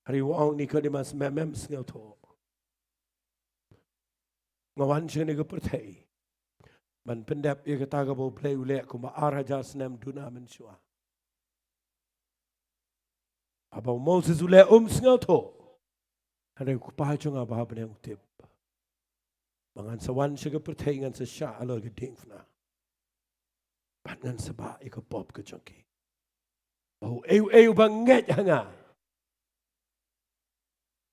Hynrei u ong, Nikodemus, mem, mem sngewthuh. Nga wan sha kane ka pyrthei ban pyndep ïa kata kaba U Blei u leh kumba ar hajar snem duna mynshuwa. Haba u Moses u leh, um sngewthuh. Hynrei u Kpa jong nga ba ha bneng u tip ba ngan sa wan sha ka pyrthei, ngan sa shah halor ka diengphna. Bad ngan sa bah ïa ka pop ka jong ki. Ba uei uei uba ngeit ha nga,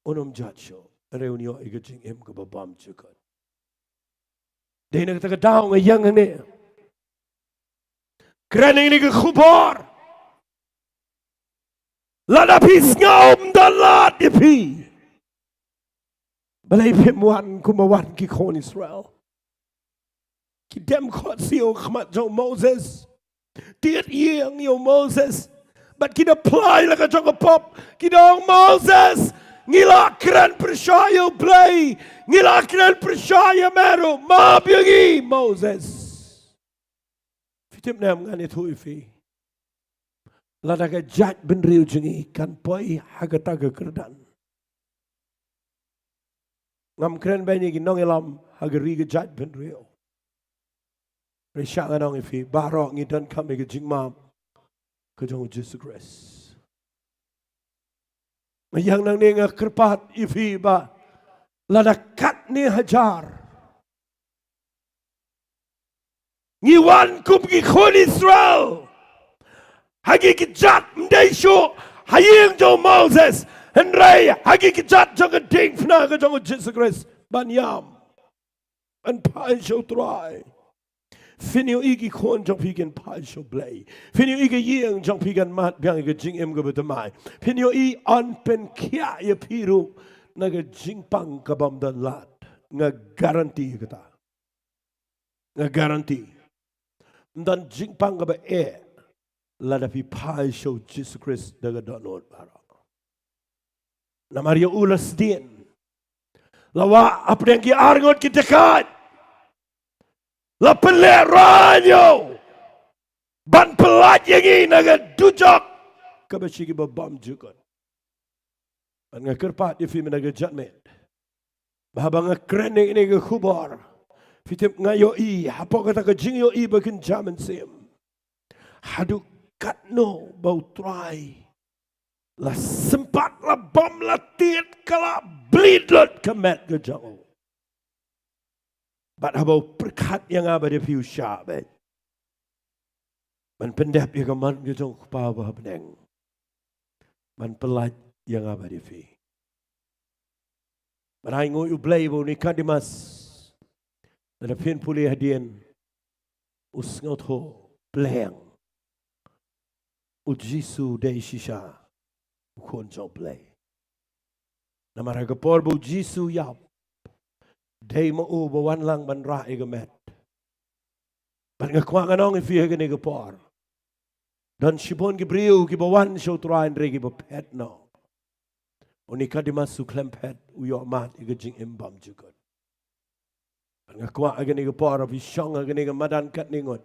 un ym jot shuh, hynrei un ïoh ïa ka jingim kaba bymjukut. Dei na kata ka daw nga ïeng hangne. Kren ïa kane ka khubor. Lada phi sngew ym don lad ïa phi, balei phim wan kumba wan ki khun Israel? Ki dem khohsiew ha khmat jong u Moses. Tied ïing ïa u Moses. Bad ki da phla ïa la ka jong ka pop. Ki da ong, Moses, ngi la kren pyrshah ïa U Blei, ngi la kren pyrshah ïa me ruh. Map ïa ngi, Moses. Phi tip ne em, ngan ïathuh ïa phi. Lada ka jaitbynriew jong ngi kan poi ha kata ka kyrdan, ngam kren beiñ ïa ki nongïalam ha ka ri ka jaitbynriew. Hynrei sha ngan ong ïa phi, baroh ngi donkam ïa ka jingmap ka jong u Jisu Khrist. Nga ïeng nangne nga kyrpad ïa phi ba lada katne hajar ngi wan kum ki khun Israel ha ki kjat, ym dei shuh ha ïing jong u Moses, hynrei ha ki kjat jong ka diengphna ka jong u Jisu Khrist, ban ïam, ban phai sha u Trai. Phin ïohi ki khun jong phi kin phai sha u Blei. Phin ïohi ka ïing jong phi kan mad biang ïa ka jingim kaba thymmai. Phin ïohi yn pynkhiah ïa phi ruh na ka jingpang kaba ym don lad. Nga guarantee ïa kata. Nga guarantee. Ym don jingpang kaba eh lada phi phai sha u Jisu Khrist da ka dohnud baroh. Namar ïa u la sdien. La wah hapdeng ki arngut ki dkhot. La pynlehrain ïa u ban pyllait ïa ngi na ka dujok kaba shi kiba bymjukut. Bad nga kyrpad ïa phi mynta ka janmiet ba haba nga kren ïa kane ka khubor, phi tip, nga ïohi hapoh kata ka jingïohi ba kynja mynsiem, haduh katno ba u Trai la sympat, la bam, la tied, ka la bleed lut ka met ka jong u. Bad haba u pyrkhat ïa nga bad ïa phi, u shah beit ban pyndep ïa ka mon ka jong u Kpa uba ha bneng ban pyllait ïa nga bad ïa phi. Bad ai nguh ïa u Blei ba u Nikodemus, lada phin pule hadien, u sngewthuh pleng u Jisu dei shisha u Khun jong u Blei. Namar ha ka por ba u Jisu u ïap, dei ma u ba wan lang ban rah ïa ka met. Bad nga kwah ngan ong ïa phi ha kane ka por, don shibun ki briew kiba wan sha u Trai hynrei kiba phet noh. U Nikodemus u khlem phet, u ïoh mad ïa ka jingim bymjukut. Bad nga kwah ha kane ka por, haba phi shong ha kane ka madan katne ngut,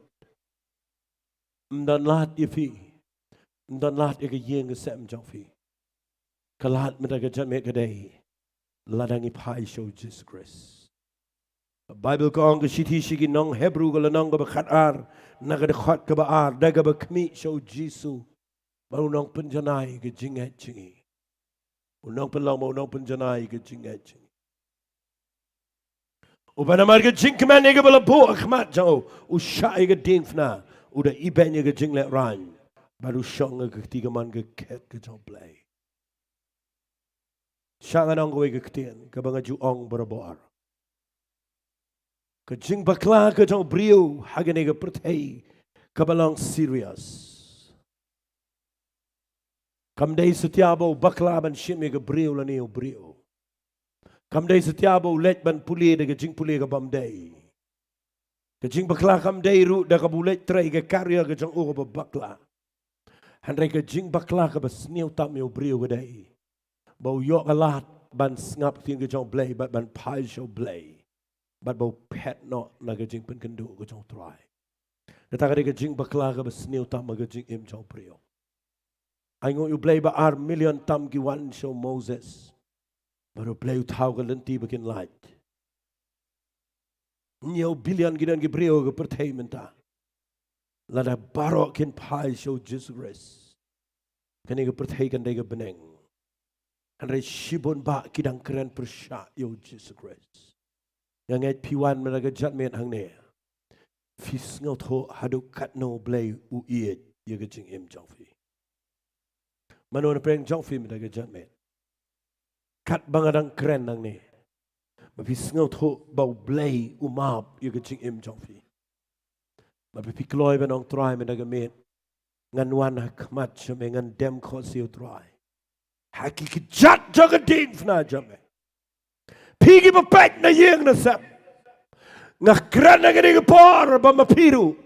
ym don lad ïa phi, ym don lad ïa ka ïing ka sem jong phi. Ka lad mynta ka janmiet ka dei lada ngi phai sha u Jisu Khrist. Baibl ka ong, ka shithi sha ki nong Hebru, ka lynnong kaba khatar, na ka dkhot kaba ar, da kaba khmih sha u Jisu, ba u nongpynjanai ka jingngeit jong ngi. U nongpynlong bad u nongpynjanai ïa ka jingngeit jong ngi. Uba namar ka jingkmen ïa kaba la buh ha khmat jong u, u shah ïa ka diengphna, u da ibeiñ ïa ka jinglehraiñ, bad u shong ha ka kti kamon ka khet ka jong U Blei. Shah ngan ong kawei ka ktien kaba nga ju ong barabor. Ka jingbakla ka jong u briew ha kane ka pyrthei kaba long serious. Kam dei satia ba u bakla ban shim ïa ka briew lane u briew. Kam dei satia ba u leit ban pule da ka jingpule kabym dei. Ka jingbakla kam dei ruh da kaba u leit trei ka career ka jong u kaba bakla. Hynrei ka jingbakla kaba sniew tam ïa u briew ka dei ba u ïoh ka lad ban sngap ktien ka jong U Blei bad ban phai sha U Blei, bad ba u phet noh na ka jingpynkynduh ka jong U Trai. Kata ka dei ka jingbakla kaba sniew tam ha ka jingim jong u briew. Ainguh ïa U Blei ba ar million tam ki wan sha u Moses, bad U Blei u thaw ka lynti ba kin lait. Hynñiew billion ki don ki briew ha ka pyrthei mynta. Lada baroh kin phai sha u Jisu Khrist, kane ka pyrthei kan dei ka bneng. Hynrei shibun bah ki dang kren pyrshah ïa u Jisu Khrist. Nga ngeit phi wan mynta ka janmiet hangne, phi sngewthuh haduh katno U Blei u ïeit ïa ka jingim jong phi. Mano na pdeng jong phi mynta ka janmiet? Katba nga dang kren nangne, ba phi sngewthuh ba U Blei u map ïa ka jingim jong phi. Ba phi kloi ban ong, Trai, mynta ka miet ngan wan ha khmat jong me, ngan dem khohsiew, Trai, ha ki kjat jong ka diengphna jong me. Phi kiba peit na ïing na sem, nga kren ha kane ka por ba ma phi ruh,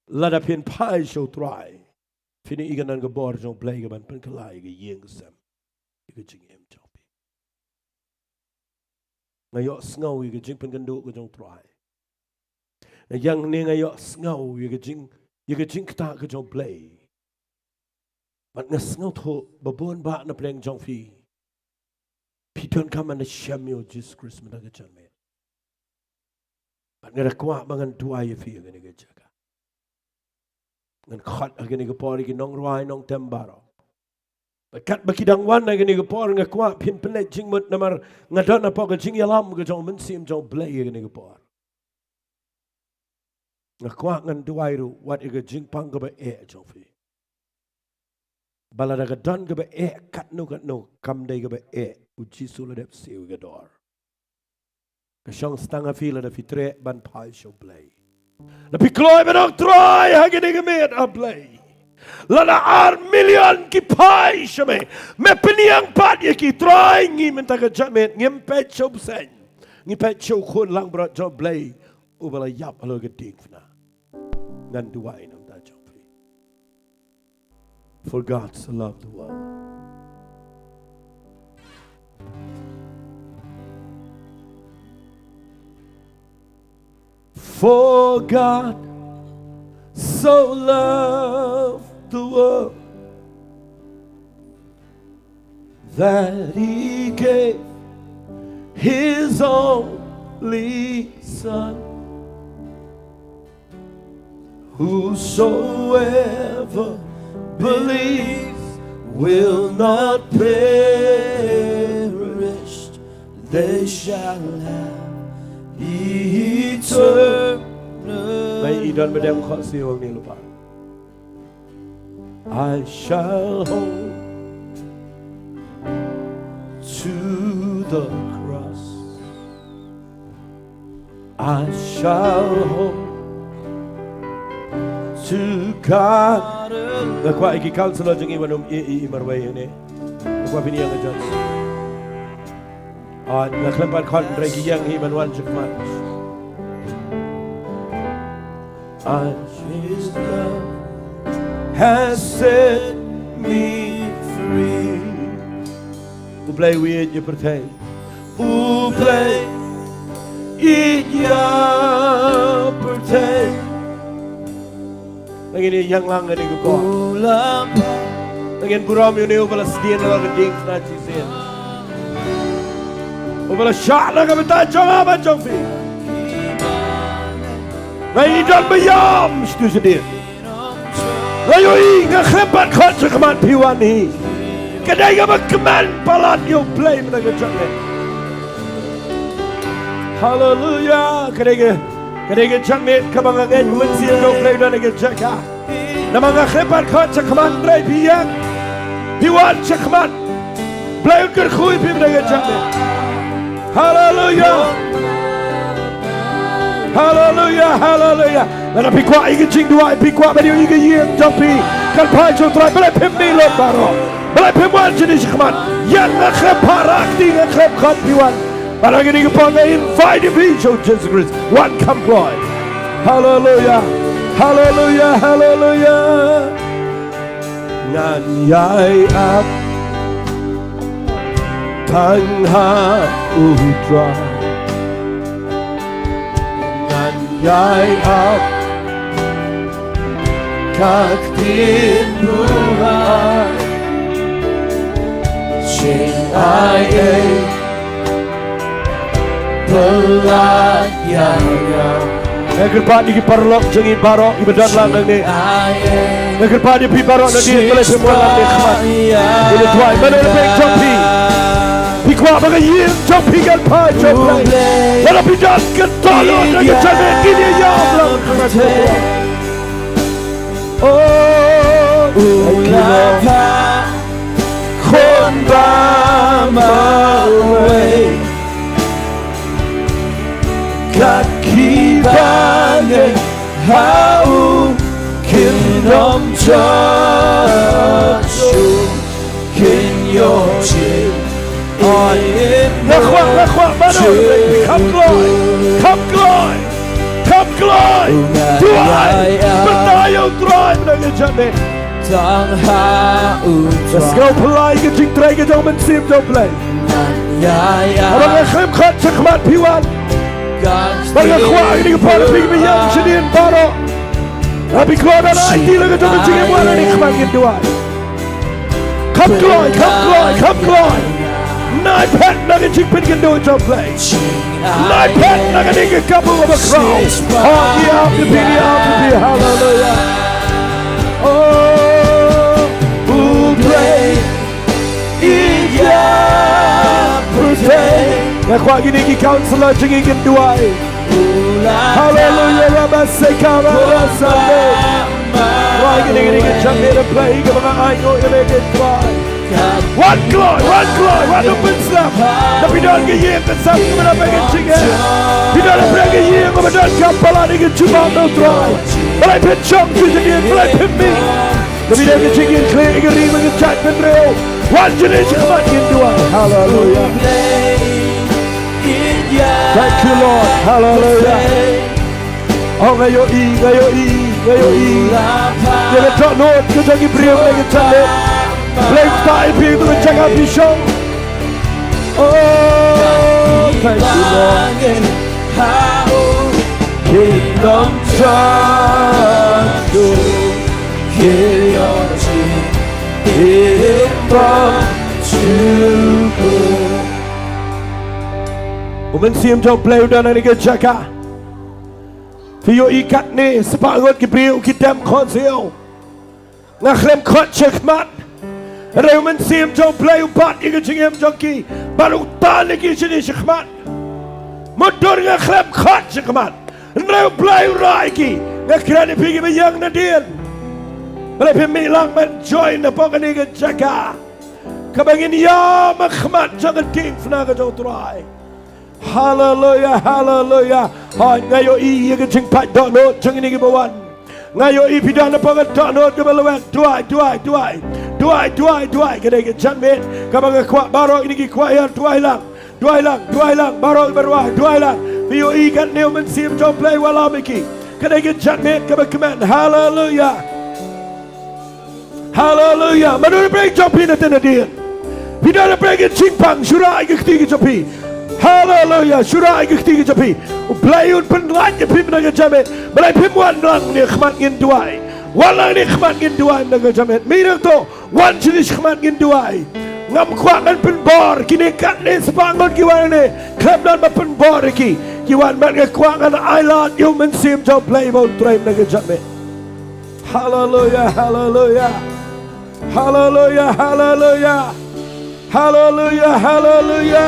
lada phin phai sha u Trai, phin ïohi ka don ka bor jong U Blei ka ban pynkylla ïa ka ïing ka sem, ïa ka jingim jong phi. Nga ïohsngew ïa ka jingpynkynduh ka jong u Trai. Nga ïeng hangne nga ïohsngew ïa ka jing, ïa ka jingktah ka jong U Blei. Bad nga sngewthuh ba bun bah na pdeng jong phi, phi donkam ban da shem ïa u Jisu Khrist mynta ka janmiet. Bad nga da kwah ba ngan duwai ïa phi ha kane ka jaka. Ngan khot ha kane ka por ïa ki nongrwai nongtem baroh. Bad katba ki dang wan ha kane ka por, nga kwah phin pynleit jingmut namar nga don hapoh ka jingïalam ka jong u Mynsiem jong U Blei ha kane ka por. Nga kwah ngan duwai ruh wat ïa ka jingpang kaba eh jong phi. Ba lada ka don kaba eh katno katno, kam dei kaba eh, u Jisu u la dep siew ïa ka dor. Ka shong tang ha phi lada phi treh ban phai sha U Blei. Lada phi kloi ban ong, Trai, ha kane ka miet, A Blei, lada ar million ki phai sha me, me pynïeng pat ïa ki, Trai, ngi mynta ka janmiet ngim peit sha u bseiñ, ngi peit sha u Khun langbrot jong U Blei uba la ïap halor ka diengphna. Ngan duwai na ka bynta jong phi. For God so loved the world. For God so loved the world that he gave his only Son. Whosoever believes will not perish, they shall have eternal. Ngai i don ba dem khohsiew hangne lypa. I shall hold to the cross. I shall hold to God. Nga kwah ïa ki counselor jong ngi ban ym ïeh ïa i marwei hangne. Nga kwah phin ïeng ha judge. Ah, nga khlem pat khot hynrei ki ïeng hi ban wan sha khmat. And his love has set me free. U Blei u ïeit ïa pyrthei. U Blei u ïeit ïa pyrthei. Nangin ïeng lang kane ka por. Nangin burom ïa une uba la sdien halor ka diengphna jong ngi. Uba la shah na ka bynta jong nga bad jong phi. Nga ïohi don ba ïam shatu shadien. Nga ïohi nga khlem pat khot sha khmat phi wan hi. Ka dei kaba kmen palat ïa U Blei mynta ka janmiet. Haleluya. Ka dei ka, ka dei ka janmiet kaba nga ngeit U Mynsiem jong U Blei u don ha ka jaka. Namar nga khlem pat khot shakhmat, hynrei phi ïeng, phi wan shakhmat. Blei un kyrkhu ïa phi mynta ka janmiet. Haleluya. Haleluya, haleluya. Lada phi kwah ïa ka jingduwai, phi kwah ban ïohi ïa ka ïing jong phi kan phai sha U Trai, balei phim mih lut baroh? Balei phim wan shane shakhmat? Ïa nga khlem pharap, nga khlem khot phi wan. Bad ha kane ka por nga invite ïa phi sha U Jisu Khrist. Wan kham kloi. Haleluya. Haleluya, haleluya. Ngan ïai ap tang ha U Trai. Ngan ïai ap ka ktien buhai. Sing ai ei. Pynlait ïa nga. Nga kyrpad ïa ki paralok jong ngi baroh kiba don lang nangne. Nga kyrpad ïa phi baroh nadien, balei phim wan lang ne khmat. Ïa duwai, mano na pdeng jong phi? Phi kwah ba ka ïing jong phi kan phai sha U Blei. Lada phi don ka dohnud na ka janmiet, ngin ïa ïam lang khmat. Oh, thank you, Lord. Khun ba marwei, kat kiba ngeit ha u, kin ym jot shuh, kin ïoh jingim. Nga kwah, nga kwah, mano, kham kloi, kham kloi, kham kloi. Duwai, pynthikna ïa U Trai mynta ka janmiet. Tang ha U Trai. Let's go, pynlait ka jingtrei ka jong U Mynsiem jong U Blei. Ngan ïa ïa. Haba nga khlem khot shakhmat, phi wan. Bad nga kwah ïa kane ka por, phi ba ïeng shadien baroh. Haba phi kwah ban aiti la ka jong ka jingim, wan ha kane ka khmat, ngin duwai. Kham kloi, kham kloi, kham kloi. Nai phet na ka jingpynkynduh jong U Blei. Nai phet na kane ka kabu kaba khraw. Oh, ïa phi, ïa phi, haleluya. Oh, U Blei, ïa pyrthei. Nga kwah kine ki counselor jong ngi kin duwai. Haleluya, Rabba Seka, Rabba Sande. Kwah kine, kine ki janmiet, A Blei, kaba nga ai nguh ïa me, kine kwah. Wan kloi, wan kloi, wan u pynslem. Lada phi don ka ïing ka sem kaba don bad ka jingeh. Phi don bad ka ïing kaba don ka palat ïa ka jubab na U Trai. Balei phin shong sha ka ïing, balei phim mih? Lada phi don ka jingïakhih ïa ka ri bad ka jaitbynriew, wan shane shakhmat, ngin duwai. Haleluya. Thank you, Lord. Haleluya. Oh, nga ïohi, nga ïohi, nga ïohi. Ïa ka dohnud ka jong ki briew, ïa ka dohnud. Blei, tai phi tu ka jaka phi shong. Oh, thank you, Lord. Kingdom come, your kingdom come. U Mynsiem jong U Blei u don ha kane ka jaka. Phi ïohi katne, spah ngut ki briew ki dem khohsiew. Nga khlem khot shakhmat. Hynrei U Mynsiem jong U Blei u bat ïa ka jingim jong ki. Bad u tan ïa ki shane shakhmat. Mutdur nga khlem khot shakhmat. Hynrei U Blei u rai ïa ki. Nga kren ïa phi kiba ïeng nadien. Balei phim mih lang ban join hapoh kane ka jaka kaba ngin ïam ha khmat jong ka diengphna ka jong U Trai. Haleluya, haleluya. Hooid, nga ïohi ïa ka jingpait dohnud jong kine kiba wan. Nga ïohi phi don hapoh ka dohnud kaba lwet. Duwai, duwai, duwai. Duwai, duwai, duwai. Ka dei ka janmiet kaba nga kwah baroh kine ki kwah ïa duwai lang. Duwai lang, duwai lang. Baroh kiba rwai, duwai lang. Phi ïohi katne, U Mynsiem jong U Blei u wallam ïa ki. Ka dei ka janmiet kaba kmen. Haleluya. Haleluya. Mano na pdeng jong phi na te nadien? Phi don na pdeng ka jingpang, shu rah ïa ka kti ka jong phi. Haleluya. Shu rah ïa ka kti ka jong phi. U Blei un pynlait ïa phi mynta ka janmiet. Balei phim wan lang ne khmat, ngin duwai. Wan lang ne khmat, ngin duwai mynta ka janmiet. Mih nangto, wan shane shakhmat, ngin duwai. Ngam kwah ngan pynbor, kine katne spah ngut ki wan ne. Khlem don ba pynbor ïa ki. Ki wan bad nga kwah ngan ailad ïa U Mynsiem jong U Blei ba un trei mynta ka janmiet. Haleluya, haleluya. Haleluya, haleluya. Haleluya, haleluya.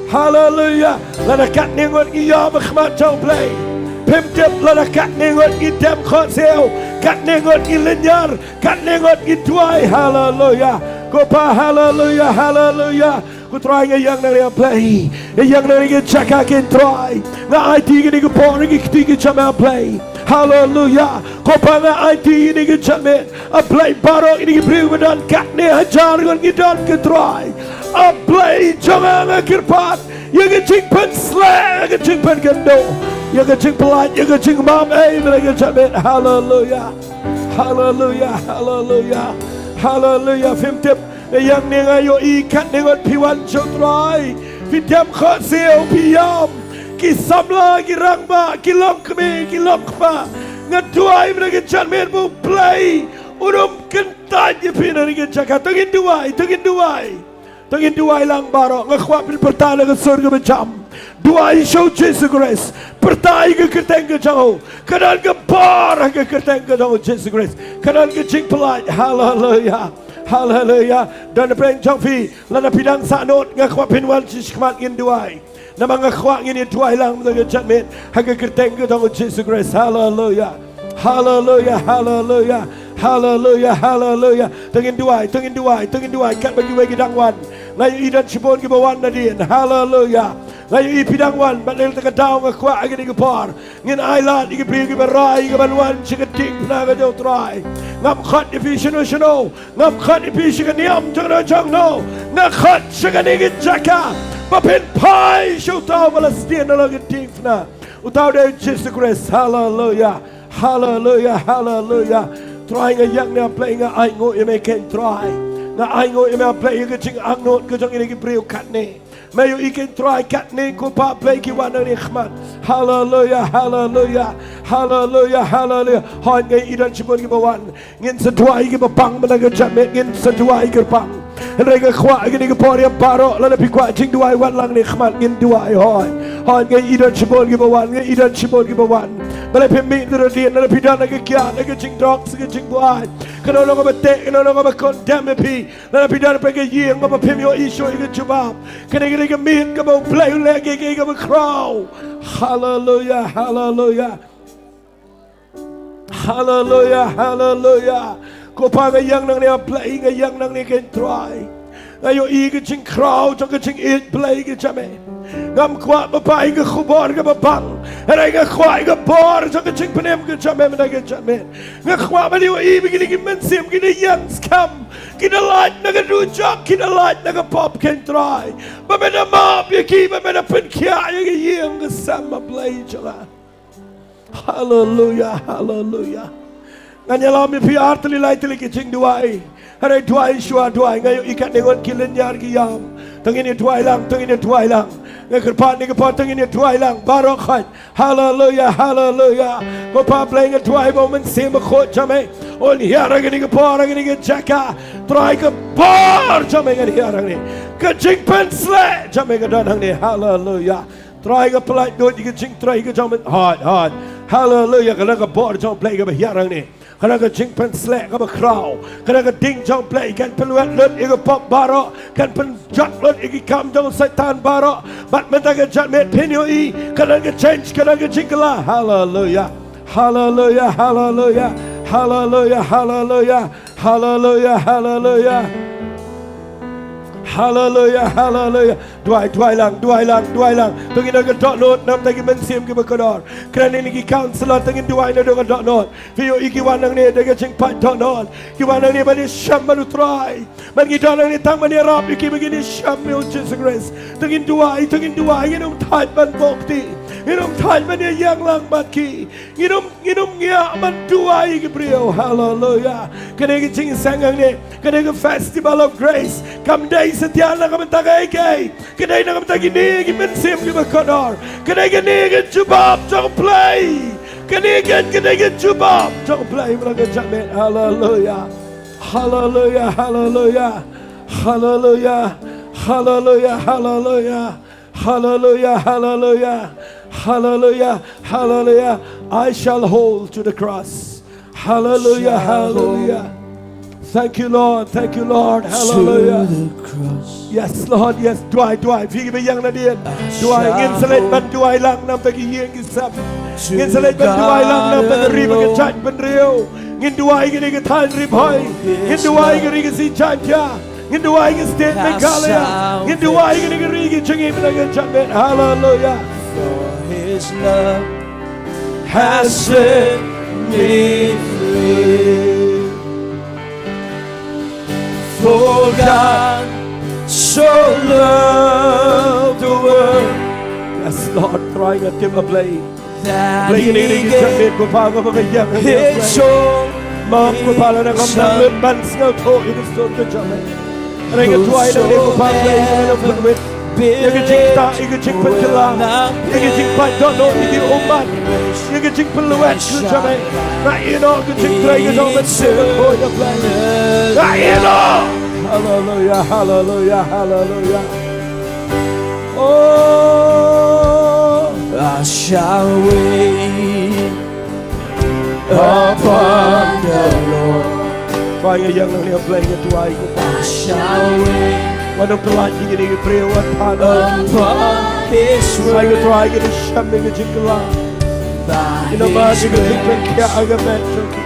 Haleluya. Lada katne ngut ngi ïam ha khmat jong U Blei, phim tip lada katne ngut ngi dem khohsiew, katne ngut ngi lynñiar, katne ngut ngi duwai. Haleluya. Ko Pa, haleluya, haleluya. Ko Trai, nga ïeng nangne, A Blei. Nga ïeng nangne ha ka jaka kane, Trai. Nga aiti kine ki por ha ki kti ki jong me, A Blei. Haleluya. Ko Pa, nga aiti kine ki jong me, A Blei, baroh kine ki briew ba don katne, hajar ngut ngi don, ko Trai. A Blei jong nga, nga kyrpad ïa ka jingpynsleh, ïa ka jingpynkynduh, ïa ka jingpyllait, ïa ka jingmap, eh, ïa ka jingmap. Haleluya. Haleluya, haleluya. Haleluya. Phim tip, nga ïeng nangne, nga ïohi katne ngut phi wan, ko Trai. Phi dem khohsiew, phi ïam. Ki samla, ki rangbah, ki longkmie, ki longkpa. Nga duwai mynta ka janmiet ba U Blei un ym kyntait ïa phi na kane ka jaka. To ngin duwai, to ngin duwai. To ngin duwai lang baroh. Nga kwah phin pyrta na ka sur kaba jam. Duwai sha U Jisu Khrist. Pyrta ïa ka kyrteng ka jong u. Ka don ka bor ha ka kyrteng ka jong U Jisu Khrist. Ka don ka jingpyllait. Haleluya. Haleluya. Don na pdeng jong phi, lada phi dang sah nud, nga kwah phin wan sha khmat, ngin duwai. Namar nga kwah ngin ïa duwai lang mynta ka janmiet ha ka kyrteng ka jong U Jisu Khrist. Haleluya. Haleluya, haleluya. Haleluya, haleluya. To ngin duwai, to ngin duwai, to ngin duwai katba kiwei ki dang wan. Nga ïohi don shibun kiba wan nadien. Haleluya. Nga ïohi phi dang wan, bad na kata ka daw nga kwah ha kane ka por ngin ailad ïa ki briew kiba rai ïa ka ban wan sha ka diengphna ka jong U Trai. Ngam khot ïa phi shano shano, ngam khot ïa phi sha ka niam jong no jong no. Nga khot sha kane ka jaka ba phin phai sha uta uba la sdien halor ka diengphna. Uta u dei U Jisu Khrist. Haleluya. Haleluya. Haleluya. Trai, nga ïeng nangne, A Blei, nga ainguh ïa me, ko Trai. Nga ainguh ïa me, A Blei, ïa ka jingangnud ka jong kine ki briew katne. Me ïohi, ko Trai, katne, ko Pa, A Blei, ki wan nangne ha khmat. Haleluya. Haleluya. Haleluya. Haleluya. Hooid, nga ïohi don shibun kiba wan. Ngin sa duwai kiba pang mynta ka janmiet, ngin sa duwai kyrpang. Hynrei nga kwah ha kane ka por ïa baroh, lada phi kwah jingduwai, wan lang nangne ha khmat, ngin duwai. Hooid. Hooid, nga ïohi don shibun kiba wan, nga ïohi don shibun kiba wan. Balei phim mih nadien, lada phi don ha ka kiad, ha ka jingdrok, ha ka jingbuaid, kano kano kaba teh, kano kano kaba condemn ïa phi, lada phi don ha ka ïing kaba phim ïohi shuh ïa ka jubab, kane ka dei ka miet kaba U Blei u leh ïa kaei kaei kaba khraw. Haleluya. Haleluya. Haleluya, haleluya. Ko Pa, nga ïeng nangne, A Blei, nga ïeng nangne, ko Trai. Nga ïohi ka jingkhraw jong ka jingïeit Blei ka jong me. Ngam kwah, Baba, ïa ka khubor kaba bang, hynrei nga kwah ïa ka bor jong ka jingpynim ka jong me mynta ka janmiet. Nga kwah ban ïohi ba kine ki mynsiem kin ïeng skhem, kin da lait na ka dujok, kin da lait na ka pop, ko Trai. Ba me da map ïa ki, ba me da pynkhiah ïa ka ïing ka sem, A Blei jong nga. Haleluya, haleluya. Ngan ïalam ïa phi ar tylli lai tylli ki jingduwai. Hynrei duwai shuwa, duwai. Nga ïohi katne ngut ki lynñiar, ki ïam. To ngin ïa duwai lang, to ngin ïa duwai lang. Nga kyrpad ha kane ka por, to ngin ïa duwai lang baroh khoit. Haleluya, haleluya. Ko Pa Blei, nga duwai ba u Mynsiem Bakhuid jong me un hiar ha kane ka por, ha kane ka jaka. Trai, ka bor jong me ngan hiar hangne. Ka jingpynsleh jong me ka don hangne. Haleluya. Trai, nga pyllait lut ïa ka jingtrei ka jong me. Hooid, hooid. Haleluya. Ka don ka bor jong U Blei kaba hiar hangne. Ka don ka jingpynsleh kaba khraw. Ka don ka ding jong U Blei kan pynwit lut ïa ka pop baroh, kan pynjot lut ïa ki kam jong u Soitan baroh. Bad mynta ka janmiet phin ïohi ka don ka change, ka don ka jingkylla. Haleluya. Haleluya, haleluya. Haleluya, haleluya. Haleluya, haleluya. Haleluya, haleluya. Duwai, duwai lang, duwai lang, duwai lang. To ngin don ka dohnud na ka bynta ki mynsiem kiba kordor. Kren ïa ki counselor, to ngin duwai na ka dohnud. Phi ïohi ki wan hangne da ka jingpait dohnud. Ki wan hangne ban ïashem bad U Trai. Bad ngi don hangne tang ban ïarap ïa ki ba kin ïashem ïa U Jisu Khrist. To ngin duwai, to ngin duwai, ngin ym thait ban bok ti. Ngin ym thait ban ïaïeng lang bad ki. Ngin ym, ngin ym ngiah ban duwai ïa ki briew. Haleluya. Kane ka jingseng hangne, kane ka Festival of Grace, kam dei satia na ka bynta kaei kaei. Ka dei na ka bynta kine ki mynsiem kiba kordor. Ka dei kane ka jubab jong U Blei. Kane ka, ka dei ka jubab jong U Blei mynta ka janmiet. Haleluya. Haleluya, haleluya. Haleluya. Haleluya, haleluya. Haleluya, haleluya. Haleluya, haleluya. I shall hold to the cross. Haleluya, haleluya. Thank you, Lord. Thank you, Lord. Hallelujah. To the cross. Yes, Lord. Yes, duwai, duwai. Phi kiba ïeng nadien. Duwai. Ngin sa leit ban duwai lang namar ki ïing ki sem. Ngin sa leit ban duwai lang namar ka ri bad ka jaitbynriew. Ngin duwai ïa kane ka thaiñ Ri Bhoi. Ngin duwai ïa ka ri Khasi Jaiñtia. Ngin duwai ïa ka state Meghalaya. Ngin duwai ïa kane ka ri, ka jingim, ka jingim. Hallelujah. For his love has set me free. For God so loved the world. Yes, Lord, Trai, nga tip, A Blei. Blei, kine ki jingkyrmen, ko Pa, kaba nga ïeng, A Blei. Map, ko Pa, lada ngam nang lut ban sngewthuh ïa ka sur ka jong me. Hynrei nga duwai nangne, ko Pa, Blei, ïa ka jingpynwit, ïa ka jingktah, ïa ka jingpynkylla, ïa ka jingpait dohnud ïa ki ummat, ïa ka jingpynlwet, ko jong me. Nga ïehnoh ka jingtrei ka jong me, ko Pa, Blei. Nga ïehnoh. Hallelujah, hallelujah, hallelujah. Oh, I shall wait upon the Lord. Ba nga ïeng nangne, A Blei, nga duwai, ko Pa. I shall wait. Wat ym pyllait ïa kine ki briew, wat pan. Upon his word. Ai ko Trai, kin ym shem ïa ka jingkylla. Kin ym mad ïa ka jingpynkhiah ha ka met jong ki.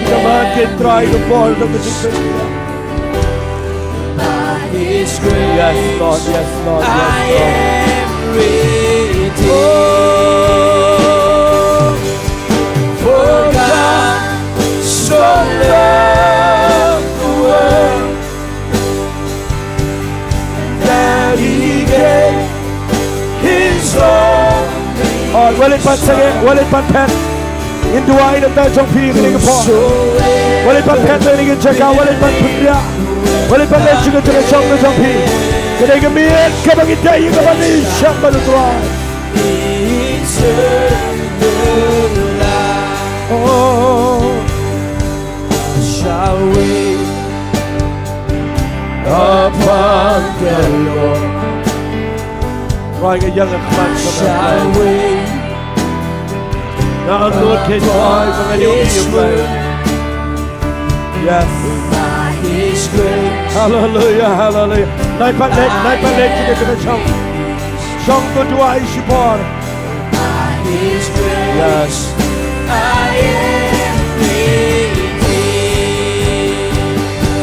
Kin ym mad, ko Trai, ka bor jong ka jingpynkhiah. By his grace, yes, Lord, yes, Lord, yes, Lord. I am redeemed. For God so loved the world that he gave his only. Oh, wan leit pat sangeh, wan leit pat phet. Ngin duwai na ka bynta jong phi kane ka por. Wan leit pat phet na kane ka jaka, wan leit pat pynriah. Wan leit pat leit sha ka jaka shong ka jong phi. Kane ka miet kaba ngi dei ïa kaba ngi shah ban duwai. Oh. Shall wait upon the Lord. Trai, nga ïeng, nga khmat, shall wait. Nga angnud, ko Trai, ba ngan ïohi ïa phi. Yes. By his grace. Hallelujah, hallelujah. Nai pat leit, nai pat leit, kita kita shong. Shong, to duwai shipor. Yes. I am redeemed.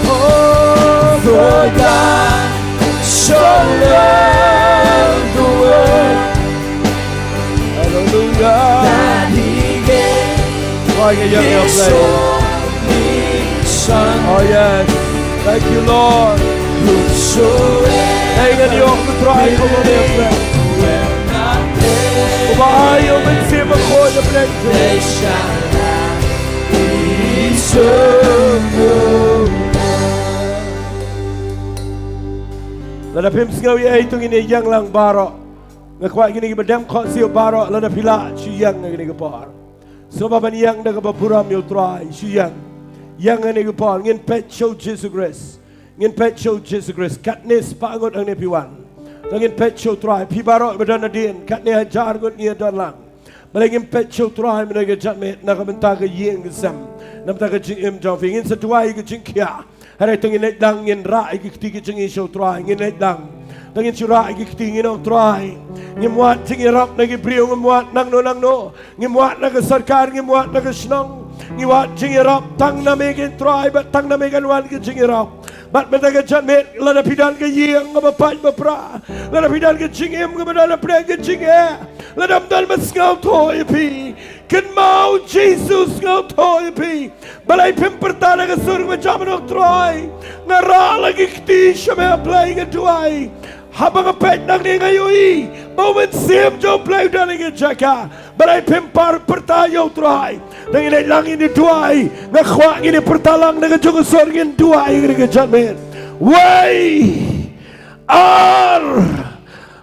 Oh, for God so loved the world. Hallelujah. That he gave his only Son. Oh, yes. Thank you, Lord. Whosoever, thank you, Lord, for drawing from the left. Uba ai ïa u Mynsiem Bakhuid, the blessed. They shall not be so moved. Lada phim sngew ei ei, to ngin ïeng lang baroh. Nga kwah kine kiba dem khohsiew baroh, lada phi lah, shu ïeng ha kane ka por. Sngewbha ban ïeng da kaba burom ïa u Trai, shu ïeng. Ïeng ha kane ka por, ngin peit sha u Jisu Khrist. Ngin peit sha u Jisu Khrist. Katne spah ngut hangne phi wan, to ngin peit sha u Trai. Phi baroh ba don hadien, katne hajar ngut ngi ïa don lang. Balei ngim peit sha u Trai mynta ka janmiet na ka bynta ka ïing ka sem, na bynta ka jingim jong phi? Ngin sa duwai ka jingkhiah. Hynrei to ngin leit lang, ngin rah ïa ki kti ki jong ngi sha u Trai, ngin leit lang. To ngin shu rah ïa ki kti, ngin ong, Trai, ngim wad jingïarap na ki briew, ngim wad nangno nangno, ngim wad na ka sorkar, ngim wad na ka shnong, ngi wad jingïarap tang na me kein Trai, bad tang na me kan wan ka jingïarap. Bad mynta ka janmiet, lada phi don ka ïing kaba pait ba pra, lada phi don ka jingim kaba don hapdeng ka jingeh, lada ym don ba sngewthuh ïa phi, kynmaw Jisu sngewthuh ïa phi. Balei phim pyrta da ka sur kaba jam, ong, Trai, nga rah la ki kti sha me, A Blei, nga duwai. Haba nga peit nangne nga ïohi ba u Mynsiem jong u Blei u don ha kane ka jaka. Balei phim pyrta ïa u Trai? To ngin leit lang, ngin duwai. Nga kwah ngin pyrta lang na ka jong ka sur, ngin duwai ha kane ka janmiet. Wei, ar,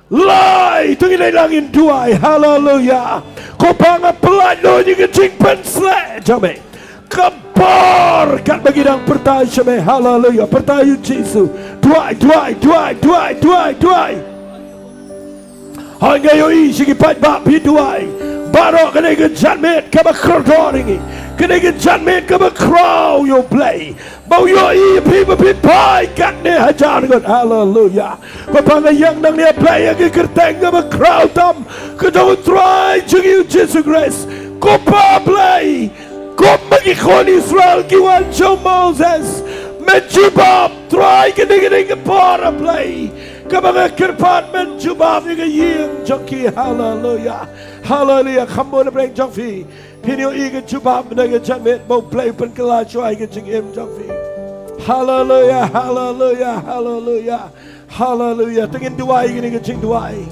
lai, to ngin leit lang, ngin duwai. Haleluia. Ko Pa, nga pyllait lut ïa ka jingpynshlur jong me. Ka bor katba ngi dang pyrta sha me. Haleluia. Pyrta ïa u Jisu. Duwai, duwai, duwai, duwai, duwai, duwai. Hooid, nga ïohi sha ki paidbah phi duwai. Baroh kane ka janmiet kaba kordor ïa ngi, Kane ka janmiet kaba khraw ïa U Blei. Ba u ïohi ïa phi ba phin phai katne hajar ngut. Haleluya. Ko Pa nga ïeng nangne Blei ha ka kyrteng kaba khraw tam ka jong U Trai jong ngi U Jisu Khrist. Ko Pa Blei. Kumba ki khun Israel ki wan sha u Moses. Me jubab Trai kane kane ka por A Blei. Kaba nga kyrpad men jubab ïa ka ïing jong ki. Haleluya. Haleluya. Kham bun na pdeng jong phi. Phin ïohi ka jubab na ka janmiet ba U Blei u pynkylla shuwa ïa ka jingim jong phi. Haleluya, haleluya, haleluya. Haleluya. To ngin duwai kane ka jingduwai.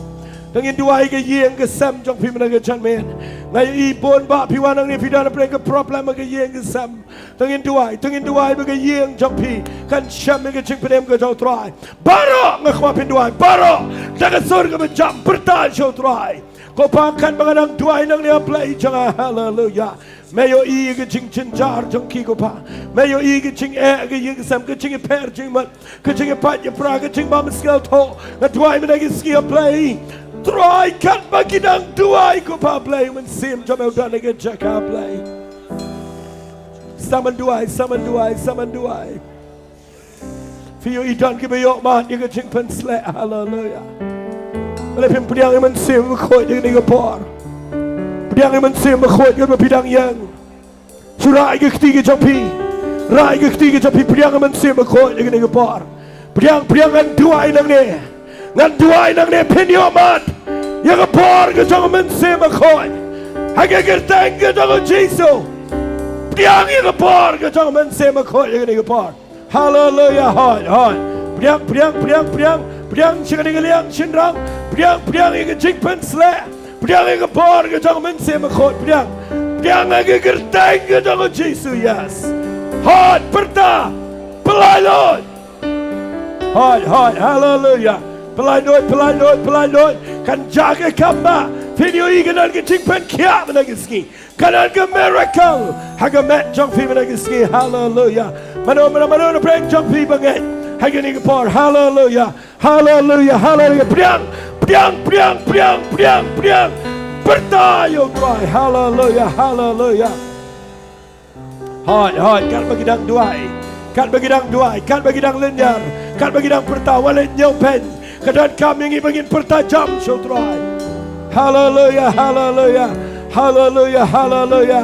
To ngin duwai ka ïing ka sem jong phi na ka janmiet. Nga ïohi bun ba phi wan nangne phi don na pdeng ka problem ka ïing ka sem. To ngin duwai, to ngin duwai ba ka ïing jong phi kan shem ïa ka jingpynim ka jong U Trai. Baroh nga kwah phin duwai, baroh da ka sur kaba jam pyrta sha U Trai. Ko Pa katba nga dang duwai nangne A Blei jong nga, haleluya. Me ïohi ka jingjynjar jong ki ko Pa. Me ïohi ka jingeh ka ïing ka sem, ka jingïapher jingmut, ka jingïapait ïapra, ka jingbam skhem thoh. Nga duwai mynta ka sngi A Blei. Trai katba ki dang duwai ko Pa Blei, u Mynsiem jong me u don ha ka jaka Blei. Sa men duwai, sa men duwai, sa men duwai. Phi ïohi don kiba ïoh mad ïa ka jingpynsleh. Haleluya. Balei phim pdiang ïa u Mynsiem Bakhuid ïa kane ka por? Pdiang ïa u Mynsiem Bakhuid katba phi dang ïeng. Shu rah ïa ka kti ka jong phi. Rah ïa ka kti ka jong phi, pdiang ïa u Mynsiem Bakhuid ïa kane ka por. Pdiang, pdiang, ngan duwai nangne. Ngan duwai nangne phin ïoh mad ïa ka bor ka jong u Mynsiem Bakhuid. Ha ka kyrteng ka jong u Jisu. Pdiang ïa ka bor ka jong u Mynsiem Bakhuid ïa kane ka por. Haleluya, hoi, hoi. Pdiang, pdiang, pdiang, pdiang. Pdiang sha kane ka liang shynrang. Pdiang, pdiang ïa ka jingpynsleh. Pdiang ïa ka bor ka jong u Mynsiem Bakhuid, pdiang. Pdiang ha ka kyrteng ka jong u Jisu, yes. Hoi, pyrta. Pynlait lut. Hoi, hoi, haleluya. Pynlait lut, pynlait lut, pynlait lut. Kan jia ka kam ba phin ïohi ka don ka jingpynkhiah mynta ka sngi. Ka don ka miracle ha ka met jong phi mynta ka sngi. Haleluya. Mano, mano, mano na pdeng jong phi ba ngeit ha kane ka por? Haleluya. Haleluya, haleluya. Pdiang, pdiang, pdiang, pdiang, pdiang, pdiang. Pyrta ïa u Trai. Haleluya, haleluya. Hoi, hoi, katba ki dang duwai. Katba ki dang duwai, katba ki dang lynñiar, katba ki dang pyrta, wat leit ñiewbeiñ. Ka donkam ïa ngi ba ngin pyrta jam sha u Trai. Haleluya, haleluya. Haleluya, haleluya.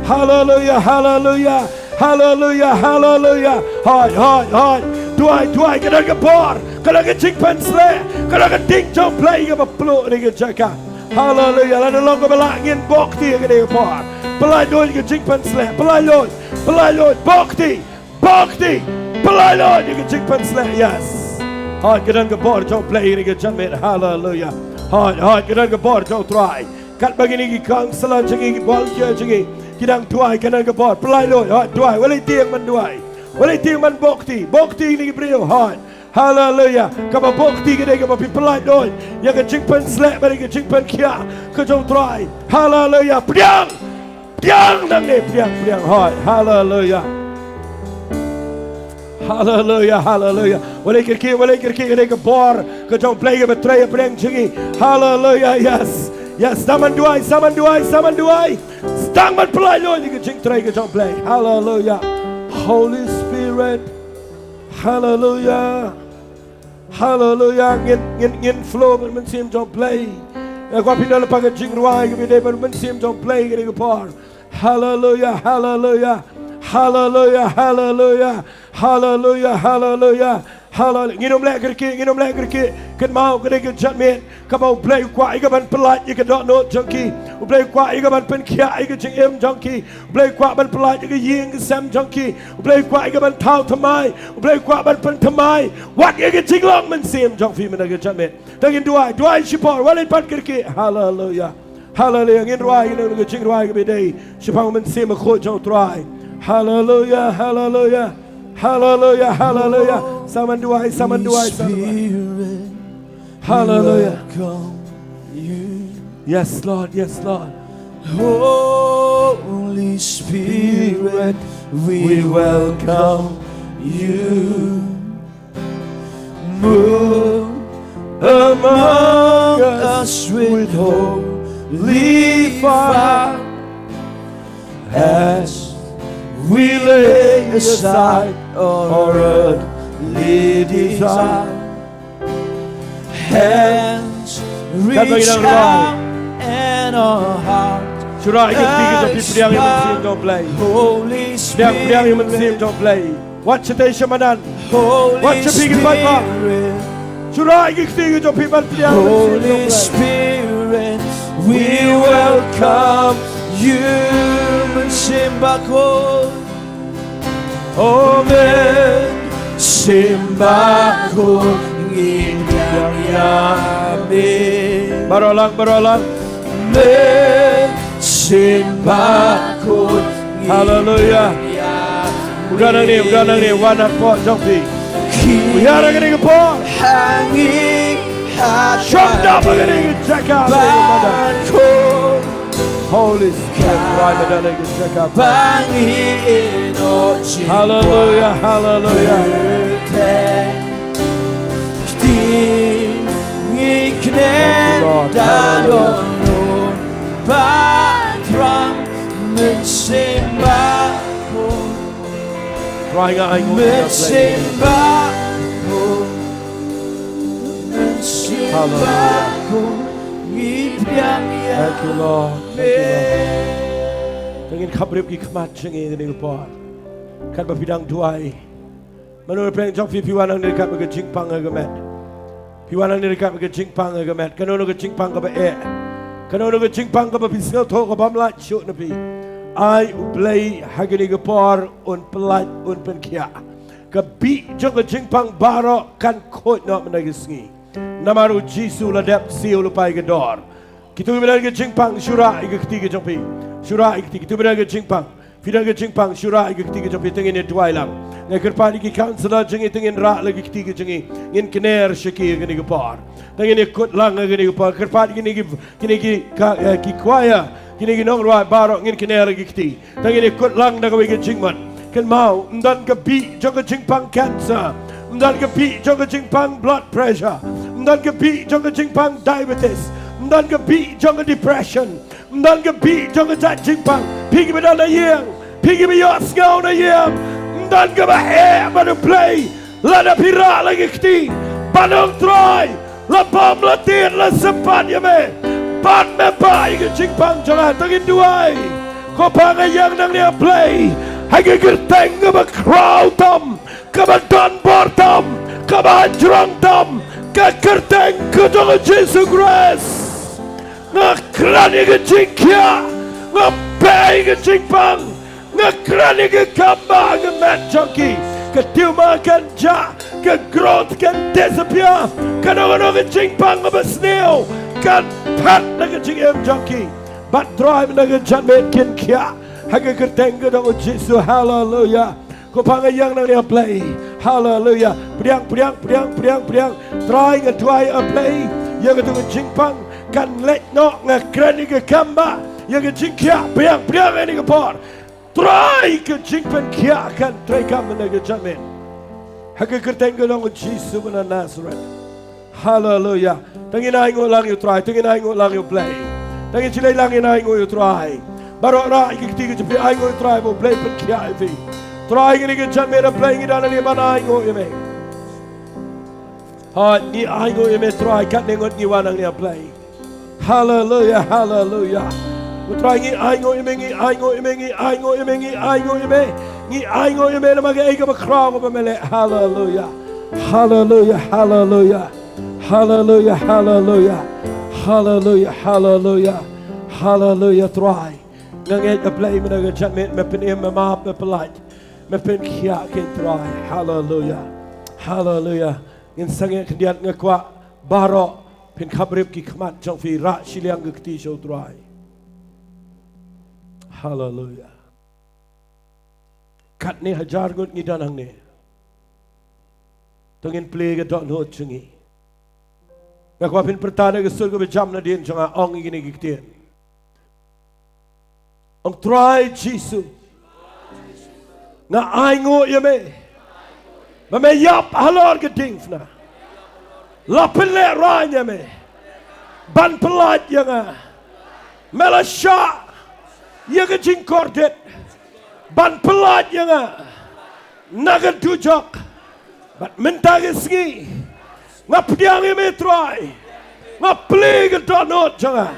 Haleluya, haleluya. Haleluya, haleluya. Hoi, hoi, hoi. Duwai, duwai, ka don ka bor, ka don ka jingpynsleh, ka don ka ding jong u Blei kaba pluh na ka jaka. Haleluya. Lada long kaba lah ngin bok kti ha kane ka por. Pynlait lut ïa ka jingpynsleh, pynlait lut, pynlait lut, bok kti, bok kti, pynlait lut ïa ka jingpynsleh. Yes. Hoi, ka don ka bor jong u Blei ha kane ka janmiet. Haleluya. Hoi, hoi, ka don ka bor jong u Trai. Katba kine ki counselor jong ngi, ki volunteer jong ngi ki dang duwai, ka don ka bor. Pynlait lut, hoi, duwai, wat leit tieng ban duwai. Wat leit tieng ban bok kti, bok kti ïa kine ki briew, hoi. Haleluya. Kaba bok kti ka dei kaba phi pynlait lut ïa ka jingpynsleh bad ïa ka jingpynkhiah ka jong u Trai. Haleluya. Pdiang. Pdiang nangne, pdiang, pdiang, hoi. Haleluya. Haleluya, haleluya. Wat leit kyrkieh, wat leit kyrkieh, ka dei ka bor ka jong u Blei kaba trei hapdeng jong ngi. Haleluya, yes. Yes, sdang ban duwai, sdang ban duwai, sdang ban duwai. Sdang ban pynlait lut ïa ka jingtrei ka jong u Blei. Haleluya. Holy Spirit. Haleluya. Haleluya. Ngin, ngin, ngin flow bad u Mynsiem jong u Blei. Nga kwah phin don lypa ka jingrwai kaba ïadei bad u Mynsiem jong u Blei ha kane ka por. Haleluya, haleluya. Haleluya, haleluya. Haleluya, haleluya. Haleluya. Ngin ym leh kyrkieh, ngin ym leh kyrkieh. Kynmaw, ka dei ka janmiet kaba u Blei u kwah ïa ka ban pynlait ïa ka dohnud jong ki. U Blei u kwah ïa ka ban pynkhiah ïa ka jingim jong ki. U Blei u kwah ban pynlait ïa ka ïing ka sem jong ki. U Blei u kwah ïa ka ban thaw thymmai. U Blei u kwah ban pynthymmai wat ïa ka jinglong mynsiem jong phi mynta ka janmiet. To ngin duwai, duwai shipor, wat leit pat kyrkieh. Haleluya. Haleluya. Ngin rwai, ngin rwai, ngin rwai, ngin rwai, ngin rwai. Shaphang u Mynsiem Bakhuid jong u Trai. Haleluya, haleluya. Haleluya, haleluya. Sdang ban duwai, sdang ban duwai, sdang ban duwai. Haleluya. Yes, Lord, yes, Lord. Holy Spirit, we welcome you. Move among us with holy fire as We lay aside our earthly desire. Hands reach out and our hearts. Shu rah ïa ki kti ki jong phi, pdiang ïa u Mynsiem jong U Blei. Holy Spirit. Pdiang, pdiang ïa u Mynsiem jong U Blei. Wat shatei sha madan. Wat sha phi ki paidbah. Shu rah ïa ki kti ki jong phi ban pdiang ïa u Mynsiem jong U Blei. Holy Spirit, we welcome you. Mynsiem Bakhuid. Amen. Mynsiem Bakhuid, ngi pdiang ïa me. Baroh lang, baroh lang. Mynsiem Bakhuid, ngi pdiang ïa me. Haleluya. U don hangne, u don hangne, wan hapoh jong phi. U hiar ha kane ka por. Shong dap ha kane ka jaka. Holy Spirit, wan ha kane ka jaka. Haleluya, haleluya. Thank you, Lord. Haleluya. Trai, nga ainguh ïa phi. Haleluya. Thank you, Lord. Thank you, Lord. Te ngin khapbrip ki khmat jong ngi kane ka por. Katba phi dang duwai. Mano na pdeng jong phi, phi wan hangne ryngkat bad ka jingpang ha ka met? Phi wan hangne ryngkat bad ka jingpang ha ka met? Kano kano ka jingpang kaba eh? Kano kano ka jingpang kaba phi sngewthuh ka bym lait shuh na phi? Ai U Blei ha kane ka por un pyllait, un pynkhiah. Ka bih jong ka jingpang baroh kan khuid noh mynta ka sngi. Namar U Jisu u la dep siew lypa ïa ka dor. Kito kiba don ka jingpang, shu rah ïa ki kti ki jong phi. Shu rah ïa ki kti, kito kiba don ka jingpang. Phi don ka jingpang, shu rah ïa ki kti ki jong phi, te ngin ïa duwai lang. Nga kyrpad ïa ki counselor jong ngi, te ngin rah la ki kti ki jong ngi. Ngin kner sha ki ha kane ka por. Te ngin ïa kut lang ha kane ka por. Kyrpad ïa kine ki, kine ki, ka, eh, ki choir, kine ki nongrwai baroh, ngin kner ïa ki kti. Te ngin ïa kut lang da kawei ka jingmut. Kynmaw, ym don ka bih jong ka jingpang cancer. Ym don ka bih jong ka jingpang blood pressure. Ym don ka bih jong ka jingpang diabetes. Ym don ka bih jong ka depression. Ym don ka bih jong ka jait jingpang. Phi kiba don ha ïing, phi kiba ïohsngew na ïing, ym don kaba eh bad U Blei. Lada phi rah la ki kti, ban ong Trai, la bam, la tied, la sympat ïa me, bad me bah ïa ka jingpang jong nga. To ngin duwai. Ko Pa, nga ïeng nangne, A Blei, ha ka kyrteng kaba khraw tam, kaba don bor tam, kaba hajrong tam, ka kyrteng ka jong U Jisu Khrist. Nga kren ïa ka jingkhiah, nga beh ïa ka jingpang, nga kren ïa ka kambah ha ka met jong ki. Ka tumor kan jah, ka growth kan disappear, kano kano ka jingpang kaba sniew kan phet na ka jingim jong ki. Bad Trai, mynta ka janmiet kin khiah ha ka kyrteng ka jong U Jisu. Haleluya. Ko Pa, nga ïeng nangne, A Blei. Haleluya. Pdiang, pdiang, pdiang, pdiang, pdiang. Trai, nga duwai, A Blei, ïa kato ka jingpang kan leit noh, nga kren ïa ka kambah, ïa ka jingkhiah. Pdiang, pdiang ha kane ka por. Trai, ka jingpynkhiah kan treikam mynta ka janmiet ha ka kyrteng ka jong U Jisu ba na Nasareth. Haleluya. To ngin ainguh lang ïa U Trai, to ngin ainguh lang ïa U Blei. To ngin shlei lang, ngin ainguh ïa U Trai. Baroh rah ïa ki kti ki jong phi, ainguh ïa U Trai ba U Blei pynkhiah ïa phi. Trai, kane ka janmiet, A Blei, ngi don hangne ban ainguh ïa me. Hooid, ngi ainguh ïa me Trai, katne ngut ngi wan hangne, A Blei. Haleluya, haleluya. Ko Trai, ngi ainguh ïa me, ngi ainguh ïa me, ngi ainguh ïa me, ngi ainguh ïa me. Ngi ainguh ïa me namar kaei kaba khraw kaba me leh. Haleluya. Haleluya, haleluya. Haleluya, haleluya. Haleluya, haleluya. Haleluya, Trai. Nga ngeit, A Blei, mynta ka janmiet me pynim, me map, me pyllait, me pynkhiah, ko Trai. Haleluya. Haleluya. Ngin sangeh khyndiat, nga kwah baroh phin khapbrip ki khmat jong phi, rah shiliang ki kti sha U Trai. Haleluya. Katne hajar ngut ngi don hangne. To ngin plie ka dohnud jong ngi. Nga kwah phin pyrta da ka sur kaba jam nadien jong nga, ong ïa kine ki ktien. Ong, Trai Jisu, nga ainguh ïa me ba me ïap halor ka diengphna. La pynlehraiñ ïa me ban pyllait ïa nga. Me la shah ïa ka jingkordit. ban pyllait ïa nga na ka dujok. Bad mynta ka sngi nga pdiang ïa me Trai, nga plie ka dohnud jong nga,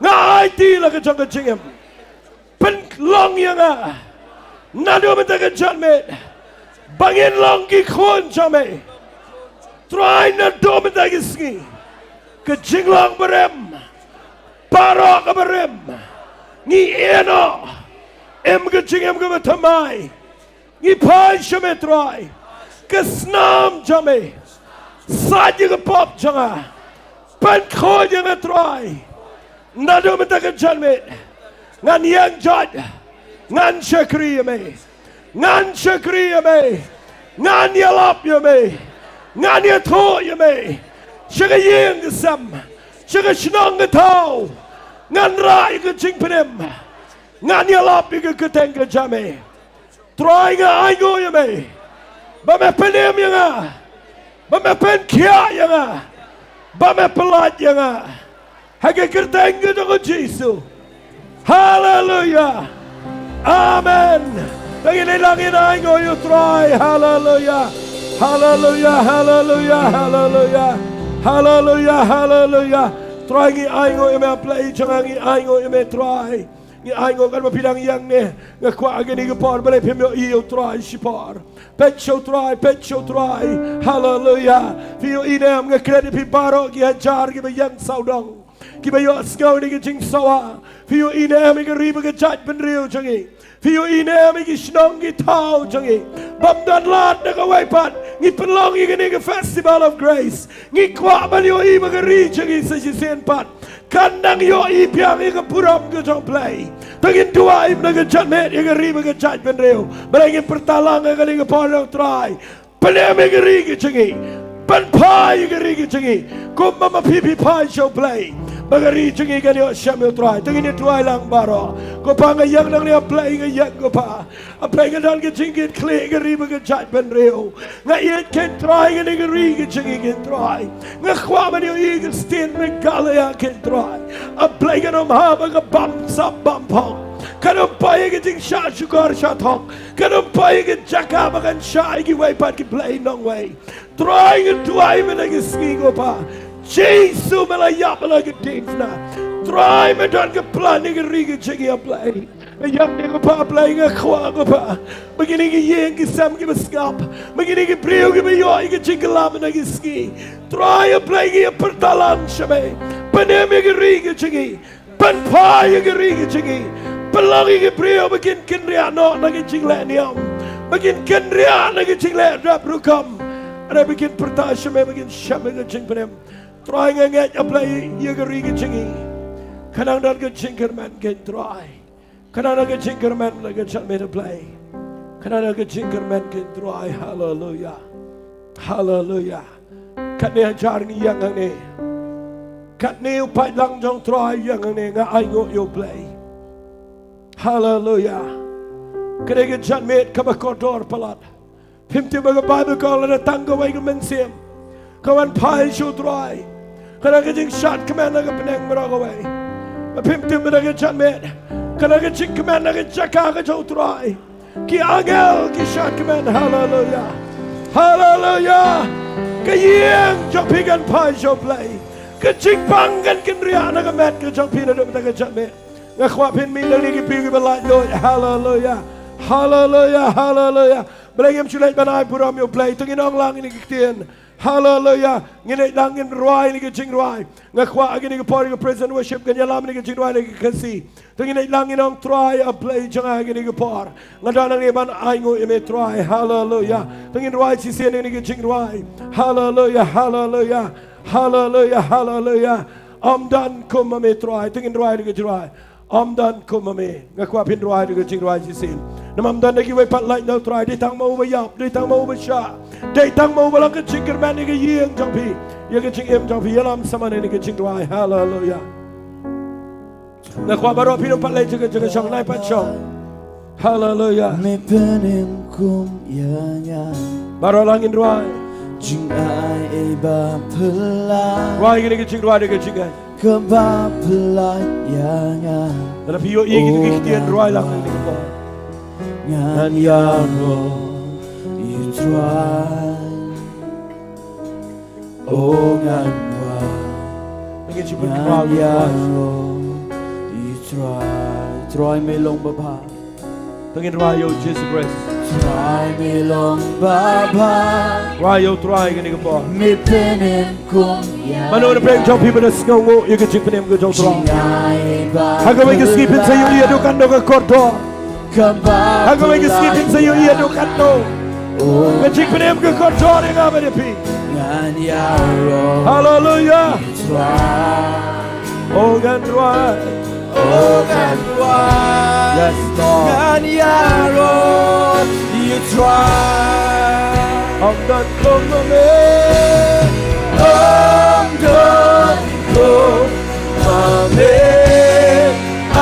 nga aiti la ka jong ka jingim. Pynlong ïa nga naduh mynta ka janmiet ba ngin long ki khun jong me. Trai naduh mynta ka sngi ka jinglong barim, baroh ka barim ngi ïehnoh. Im ka jingim kaba thymmai ngi phai sha me Trai. Ka snam jong me, sait ïa ka pop jong nga, pynkhuid ïa nga Trai. Naduh mynta ka janmiet ngan ïeng jait, ngan shakri ïa me, ngan shakri ïa me, ngan ïalap ïa me, ngan ïathuh ïa me sha ka ïing ka sem, sha ka shnong ka thaw. Ngan rah ïa ka jingpynim, ngan ïalap ïa ka kyrteng ka jong me. Trai nga ainguh ïa me ba me pynim ïa nga, ba me pynkhiah ïa nga, ba me pyllait ïa nga ha ka kyrteng ka jong u Jisu. Haleluia. Amen. To ngin ïa lang ngin ainguh ïa u Trai. Haleluia. Haleluia, haleluia, haleluia. Haleluia, haleluia. Trai ngi ainguh ïa me, A Blei jong nga, ngi ainguh ïa me Trai. Ngi ainguh katba phi dang ïeng ne, nga kwah ha kane ka por balei phim ïohi ïa u Trai shipor. Peit sha u Trai, peit sha u Trai. Haleluia. Phi ïohi ne em, nga klet ïa phi baroh ki hajar kiba ïeng sawdong, kiba ïohsngew ïa ka jingsawa. Phi ïohi ne em ïa ka ri bad ka jaitbynriew jong ngi. Phi ïohi ne em ïa ki shnong ki thaw jong ngi. Bym don lad na kawei pat, ngi pynlong ïa kane ka Festival of Grace. Ngi kwah ban ïohi ba ka ri jong ngi sa shisien pat kan nang ïohi biang ïa ka burom ka jong U Blei. To ngin duwai mynta ka janmiet ïa ka ri bad ka jaitbynriew. Balei ngin pyrta lang ha kane ka por, ïa u Trai, pynim ïa ka ri ka jong ngi, pynphai ïa ka ri ka jong ngi. Kumba ma phi phi phai sha U Blei ba ka ri jong ngi kan ïohsngew ïa u Trai. To ngin ïa duwai lang baroh. Ko Pa, nga ïeng nangne, A Blei, nga ïeng, ko Pa. A Blei, nga don ka jingkitkhlieh ïa ka ri bad ka jaitbynriew. Nga ïeit, ko Trai, ïa kane ka ri ka jong ngi, ko Trai. Nga kwah ban ïohi ïa ka state Meghalaya, ko Trai. A Blei, kan ym hap ïa ka bamsap bamphong, kan ym poi ïa ka jingshah shukor shah thok, kan ym poi ïa ka jaka ba kan shah ïa kiwei pat ki blei nongwei. Trai, nga duwai mynta ka sngi, ko Pa, Jisu, me la ïap ha la ka diengphna. Trai, me don ka plan ïa ka ri ka jong ngi, A Blei. Nga ïap ne, ko Pa, A Blei, nga kwah, ko Pa, ba kine ki ïing ki sem kiba sngap, ba kine ki briew kiba ïoh ïa ka jingkylla mynta ka sngi, Trai, A Blei, ngi ïa pyrta lang sha me. Pynim ïa ka ri ka jong ngi, pynphai ïa ka ri ka jong ngi. Pynlong ïa ki briew ba kin kynriah noh na ka jingleh niam, ba kin kynriah na ka jingleh rep rukom. Hynrei ba kin pyrta sha me, ba kin shem ïa ka jingpynim. Trai, nga ngeit, A Blei, ïa ka ri ka jong ngi, kan nang don ka jingkyrmen, ko Trai. Kan nang don ka jingkyrmen la ka janmiet, A Blei. Kan nang don ka jingkyrmen, ko Trai. Haleluia. Haleluia. Katne hajar ngi ïeng hangne. Katne u paidlang jong U Trai ïeng hangne, nga ainguh ïa U Blei. Haleluia. Kane ka janmiet kaba kordor palat. Phim tip ba ka Baibl ka ong lada tang kawei ka mynsiem ka wan phai sha U Trai, ka don ka jingshad kmen na ka bneng baroh kawei. Ba phim tip mynta ka janmiet ka don ka jingkmen na ka jaka ka jong U Trai. Ki angel ki shad kmen. Haleluia. Haleluia. Ka ïing jong phi kan phai sha U Blei. Ka jingpang kan kynriah na ka met ka jong phi naduh mynta ka janmiet. Nga kwah phin mih na kine ki briew kiba laitluid. Haleluia. Haleluia. Haleluia. Balei ngim shu leit ban ai burom ïa U Blei? To ngin ong lang ïa kine ki ktien. Haleluia. Ngin leit lang, ngin rwai ïa kine ki jingrwai. Nga kwah ha kine ki por ïa ka praise and worship kan ïalam ïa kine ki jingrwai na ka Khasi. To ngin leit lang, ngin ong, Trai, A Blei jong nga, ha kine ki por nga don hangne ban ainguh ïa me, Trai. Haleluia. To ngin rwai shisien ïa kine ki jingrwai. Haleluia. Haleluia. Haleluia. Haleluia. Ym don kum ma me, Trai. To ngin rwai ïa kine ki jingrwai. Ym don kum ma me. Nga kwah phin rwai ïa kine ki jingrwai shisien. Namar ym don da kiwei pat lait na U Trai. Dei tang ma u ba ïap, dei tang ma u ba shah, dei tang ma u ba long ka jingkyrmen ïa ka ïing jong phi, ïa ka jingim jong phi. Ïalam samla ïa kine ki jingrwai. Haleluia. Nga kwah baroh phin ym pat leit jaka jaka, shong, nai pat shong. Haleluia. Me pynim kum ïa nga. Baroh lang ngin rwai. Jingai ba phylla. Rwai kine ki jingrwai da ka jingngeit. Kaba phylla ïa nga. Lada phi ïohi kito ki ktien, rwai lang kine ki por. Ngan ïaroh ïa u Trai. O ngan wad. Ngan ïaroh ïa u Trai. Trai me long babha. To ngin rwai ïa u Jisu Khrist. Trai me long babha. Rwai ïa u Trai kane ka por. Me pynim kum ïa. Mano na pdeng jong phi ba da sngewnguh ïa ka jingpynim ka jong u Trai? Jingaiba. Ha kawei ka sngi phin sa ïohi haduh katno ka kordor. Ha kawei ka sngi phin sa ïohi haduh katno ka jingpynim ka kordor ïa nga bad ïa phi. Ngan ïaroh. Haleluya. Trai. O ngan rwai. O ngan rwai. Yes, Lord. Ngan ïaroh ïa u Trai. Ym don kum ma me. Ym don kum ma me,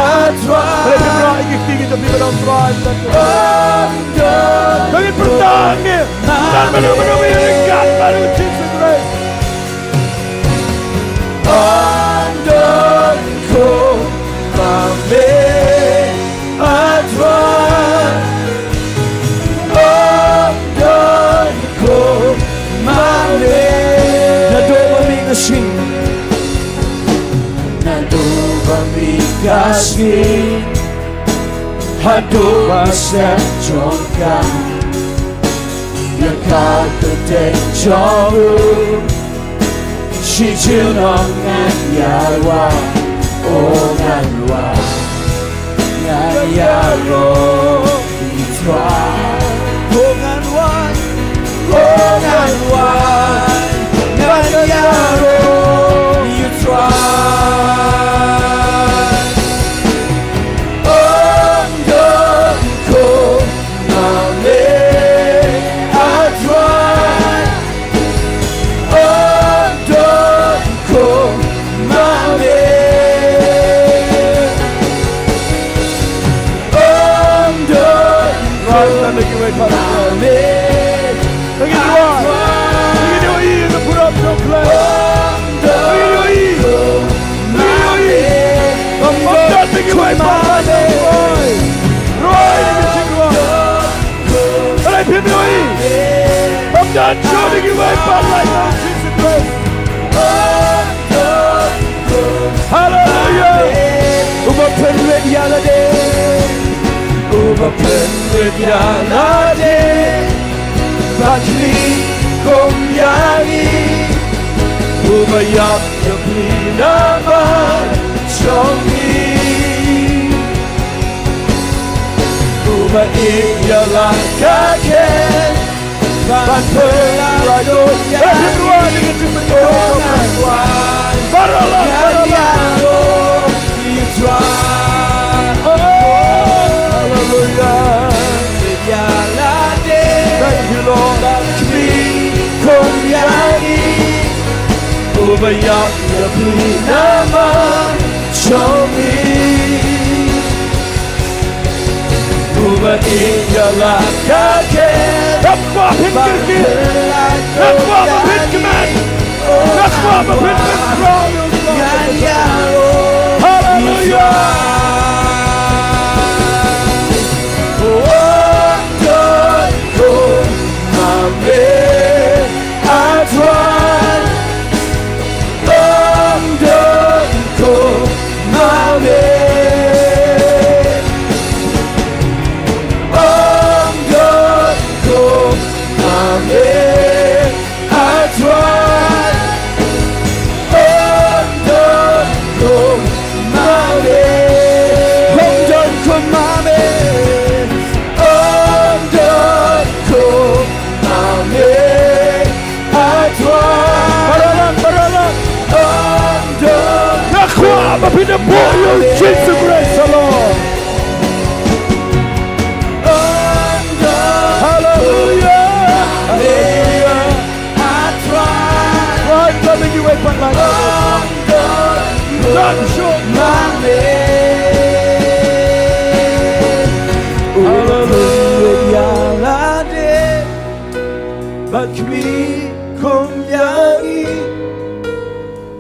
ah Trai. Haleluya, ïa ki kti ki jong phi ba don Trai. Ym don. Bagi pertang ni. Tan mano mano me ïa ka, mano Jisu Khrist. Ym don kum ma me, ah Trai. Ym don kum ma me. Naduh ba mih ka sngi. Naduh ba mih ka sngi. Haduh ba sep jong ka. Ïa ka kyrteng jong u. Shi junom ngan ïaroh, o ngan ïaroh, ngan ïaroh ïa u Trai. O ngan ïaroh, o ngan ïaroh, ngan ïaroh ïa u Trai. Ym don kum ma me, ah Trai. Ym don kum ma me. Ym don kum ma me. Thank you, Lord. Thank you, Lord. Thank you, Lord. Ym don kum ma me. Rwai ïa ka jingrwai. Haleluya. Ym don shuh ïa kiwei pat lait na u Jisu Khrist. Haleluya. Uba pynrit ïa lade. Uba pynrit ïa lade. Bad khmih kum ïa ngi. Uba ïap ïa phi namar jong ngi. Uba ïeit ïa la ka khet ban pynlait ïa u. Baralak, baralak. Oh, hallelujah. Thank you, Lord. Uba ïap ïa phi namar jong ngi. Uba ïeit ïa la ka khet. Nga kwah ban pynkyrkieh. Nga kwah ban pynkmen. Nga kwah ban pynkmen. Haleluya. Baralak, baralak. Nga kwah ba phin ïa buh ïa u Jisu Khrist, Lord. Haleluya. Haleluya. Right, let me give it back like that. Haleluya. Ban khmih kum ïa ngi.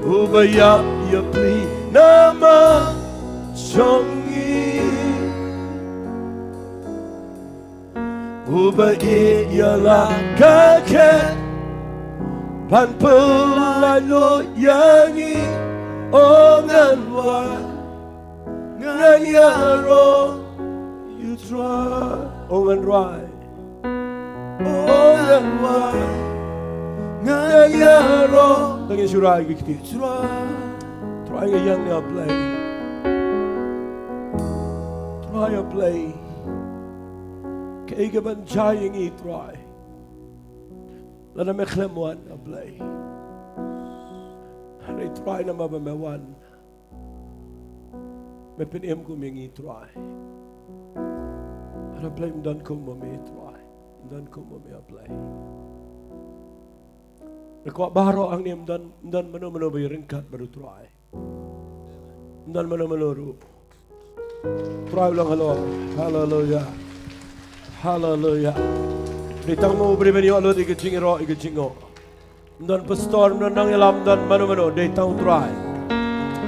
Uba ïap ïa phi namar jong ngi. Uba ïeit ïa la ka khet, ban pynlait lut ïa ngi. O ngan rwai, ngan ïaroh ïa u Trai. O ngan rwai, o ngan rwai, ngan ïaroh. Tang ïa shu rwai ki kti. Trai, Trai nga ïeng ïa Blei. Trai ïa Blei. Kaei kaban jia ïa ngi Trai? Lada me khlem wan, A Blei. Hynrei Trai, namar ba me wan, me pynim kum ïa ngi Trai. Hynrei Blei, ym don kum ma me Trai. Ym don kum ma me, A Blei. Nga kwah baroh hangne ym don, ym don mano mano ba ïaryngkat bad u Trai. Ym don mano mano ruh. Trai u long halor. Haleluya. Haleluya. Dei tang mo u briew ban ïoh lut ïa ka jingïaroh, ïa ka jingngoh. Ym don pastor, ym don nongïalam, ym don mano mano, dei tang u Trai.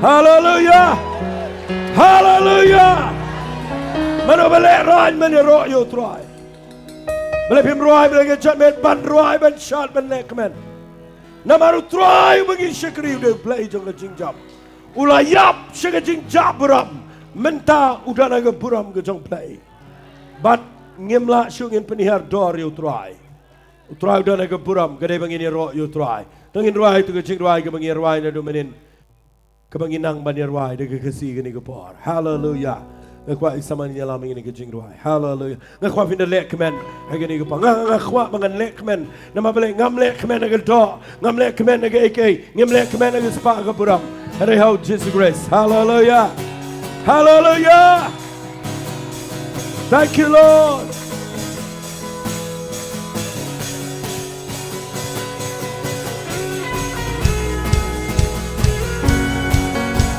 Haleluya. Haleluya. Mano ba lehrain ban ïaroh ïa u Trai? Balei phim rwai, balei ka jingmut ban rwai, ban shad, ban lehkmen? Namar u Trai uba ngi shakri u dei u Blei jong ka jingjam. U la ïap sha ka jingjah burom. Mynta u don ha ka burom ka jong u Blei. Bad ngim lah shuh ngin pynhiar dor ïa u Trai. U Trai u don ha ka burom, ka dei ba ngin ïaroh ïa u Trai. To ngin rwai ïa ka jingrwai kaba ngi rwai naduh mynnin. Kaba ngi nang ban ïarwai da ka Khasi kane ka por. Haleluya. Nga kwah i samla ïalam ïa kane ka jingrwai. Haleluya. Nga kwah phin da lehkmen ha kane ka por. Nga, nga kwah ba ngan lehkmen. Namar balei? Ngam lehkmen ha ka doh, ngam lehkmen ha kaei kaei. Ngim lehkmen ha ka spah ka burom. Hynrei ha u Jisu Khrist. Haleluya. Haleluya. Thank you, Lord.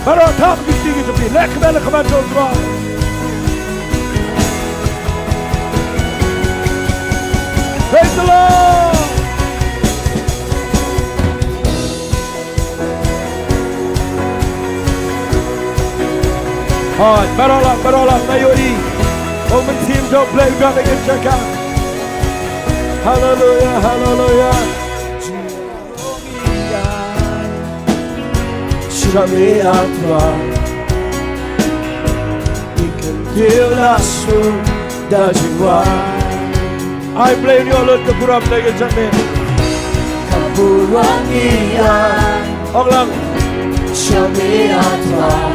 Baroh thap ki kti ki jong phi, lehkmen ha khmat jong u Trai. Praise the Lord. Hooid, baroh lang, baroh lang, nga ïohi. U Mynsiem jong u Blei u don ha kane ka jaka. Haleluya, haleluya. Sha me, A Trai, ngi kyntiew la shu da jingrwai. Ai Blei un ïoh lut ka burom na ka jingmut. Ka burom ngi ai. Ong lang. Sha me, A Trai.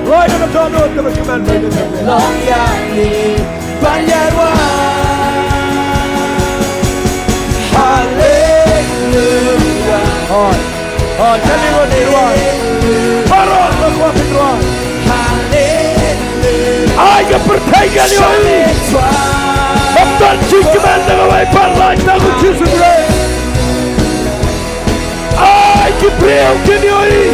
Rwai da ka dohnud kaba kmen, Blei ka jingmut. Long ïa ngi ban ïarwai. Haleluya. Hooid. Hooid, kane ruh ngi rwai. Baroh ngi kwah pynrwai. Ai ka pyrthei kan ïohi. Ba don jingkmen na kawei pat lait na u Jisu Khrist. Ai ki briew kin ïohi.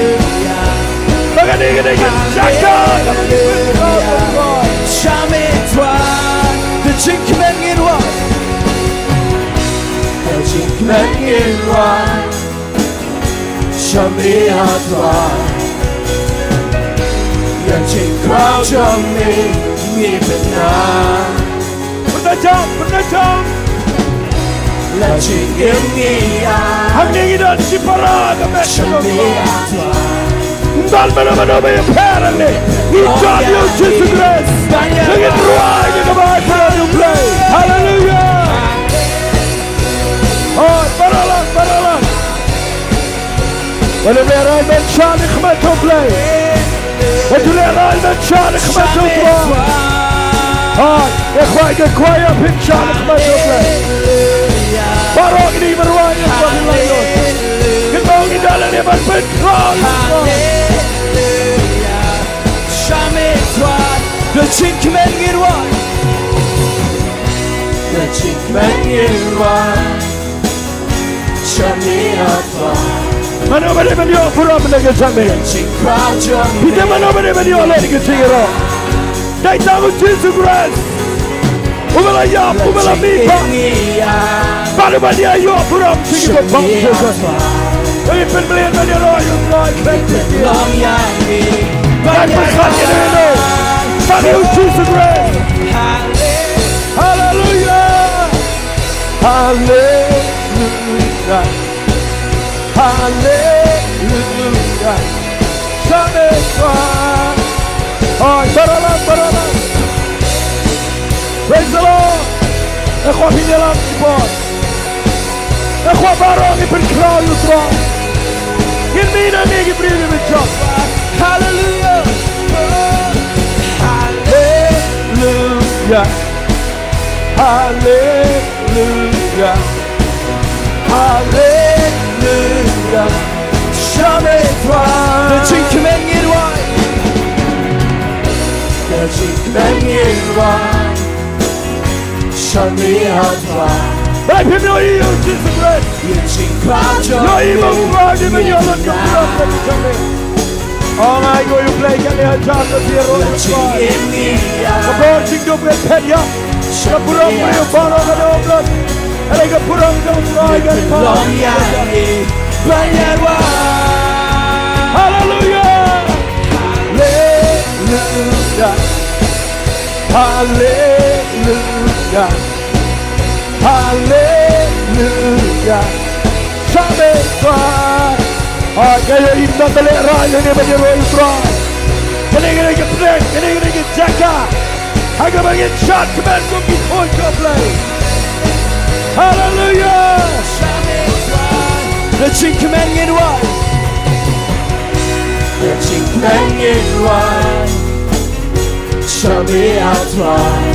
Ba kane ka dei ka jaka kaba ngi pynrwai. Sha me Trai, da jingkmen ngi rwai. Da jingkmen ngi rwai. Sha me, A Trai. Ïa jingkhraw jong me ngi pynang. Pynang jam, pynang jam. La jingim ngi ai. Hangne ngi don shipara ka met. Sha me, A Trai. Ym don mano mano ba ïapher hangne. Ngi don ïa u Jisu Khrist. Ngi rwai ïa kaba ai para u Blei. Haleluya. Hooid, baroh lang, baroh lang. Wat ju lehrain ban shad ha khmat u Blei. Wat ju lehrain ban shad ha khmat u Blei. Hooid, nga kwah, nga kwah ïa phi ban shad ha khmat u Blei. Baroh kine ba rwai ïa ka Babilon. Kito ngi dang leh ban pynkhraw. Sha me Trai, da jingkmen ngi rwai. Da jingkmen ngi rwai. Sha me, A Trai. Mano ba dei ban ïoh burom na ka jingmut? Phi dei mano ba dei ban ïoh leh na ka jingïaroh? Dei tang u Jisu Khrist. Uba la ïap, uba la mihpat. Bad uba dei ban ïoh burom sha kiba bang sha u. Ngi pynbeit ban ïaroh ïa u Trai. Ban pynsan ïa u. Ban ïa u Jisu Khrist. Haleluya. Haleluya. Haleluya. Shane Trai. Hai, barabor, barabor. Praise the Lord. E khot phi ïalam ki por. E khot baroh ngi pynkhraw ïa u Trai. Ngin mih nangne ki briew kiba jop. Haleluya. Haleluya. Haleluya. Haleluya. Shane Trai. Ka jingkmen ngin wai. Ka jingkmen ngin wai. Shane Trai. Balei phim ïohi ïa u Jisu Khrist? Ïohi ma u Trai, dei ban ïalam ka burom ka jingkmen. Ong ai ko ïa u Blei kane ha jaka phi ïaroh ïa u Trai. Ka bor jingdum ngan phet ïa ka burom briew baroh ka dei u Blei. Hynrei ka burom jong u Trai ka long ïa ngi ban ïaroh. Haleluya. Haleluya. Haleluya. Haleluya. Shane Trai. Ai, ka ïohi ïa u Trai lehrain hangne ban ïaroh ïa u Trai. Kane ka dei ka pdeng, kane ka dei ka jaka ha kaba ngin shad kmen kum ki khun jong u Blei. Haleluya. Shane Trai. Ka jingkmen ngin wai. Ka jingkmen ngin wai. Shane Trai.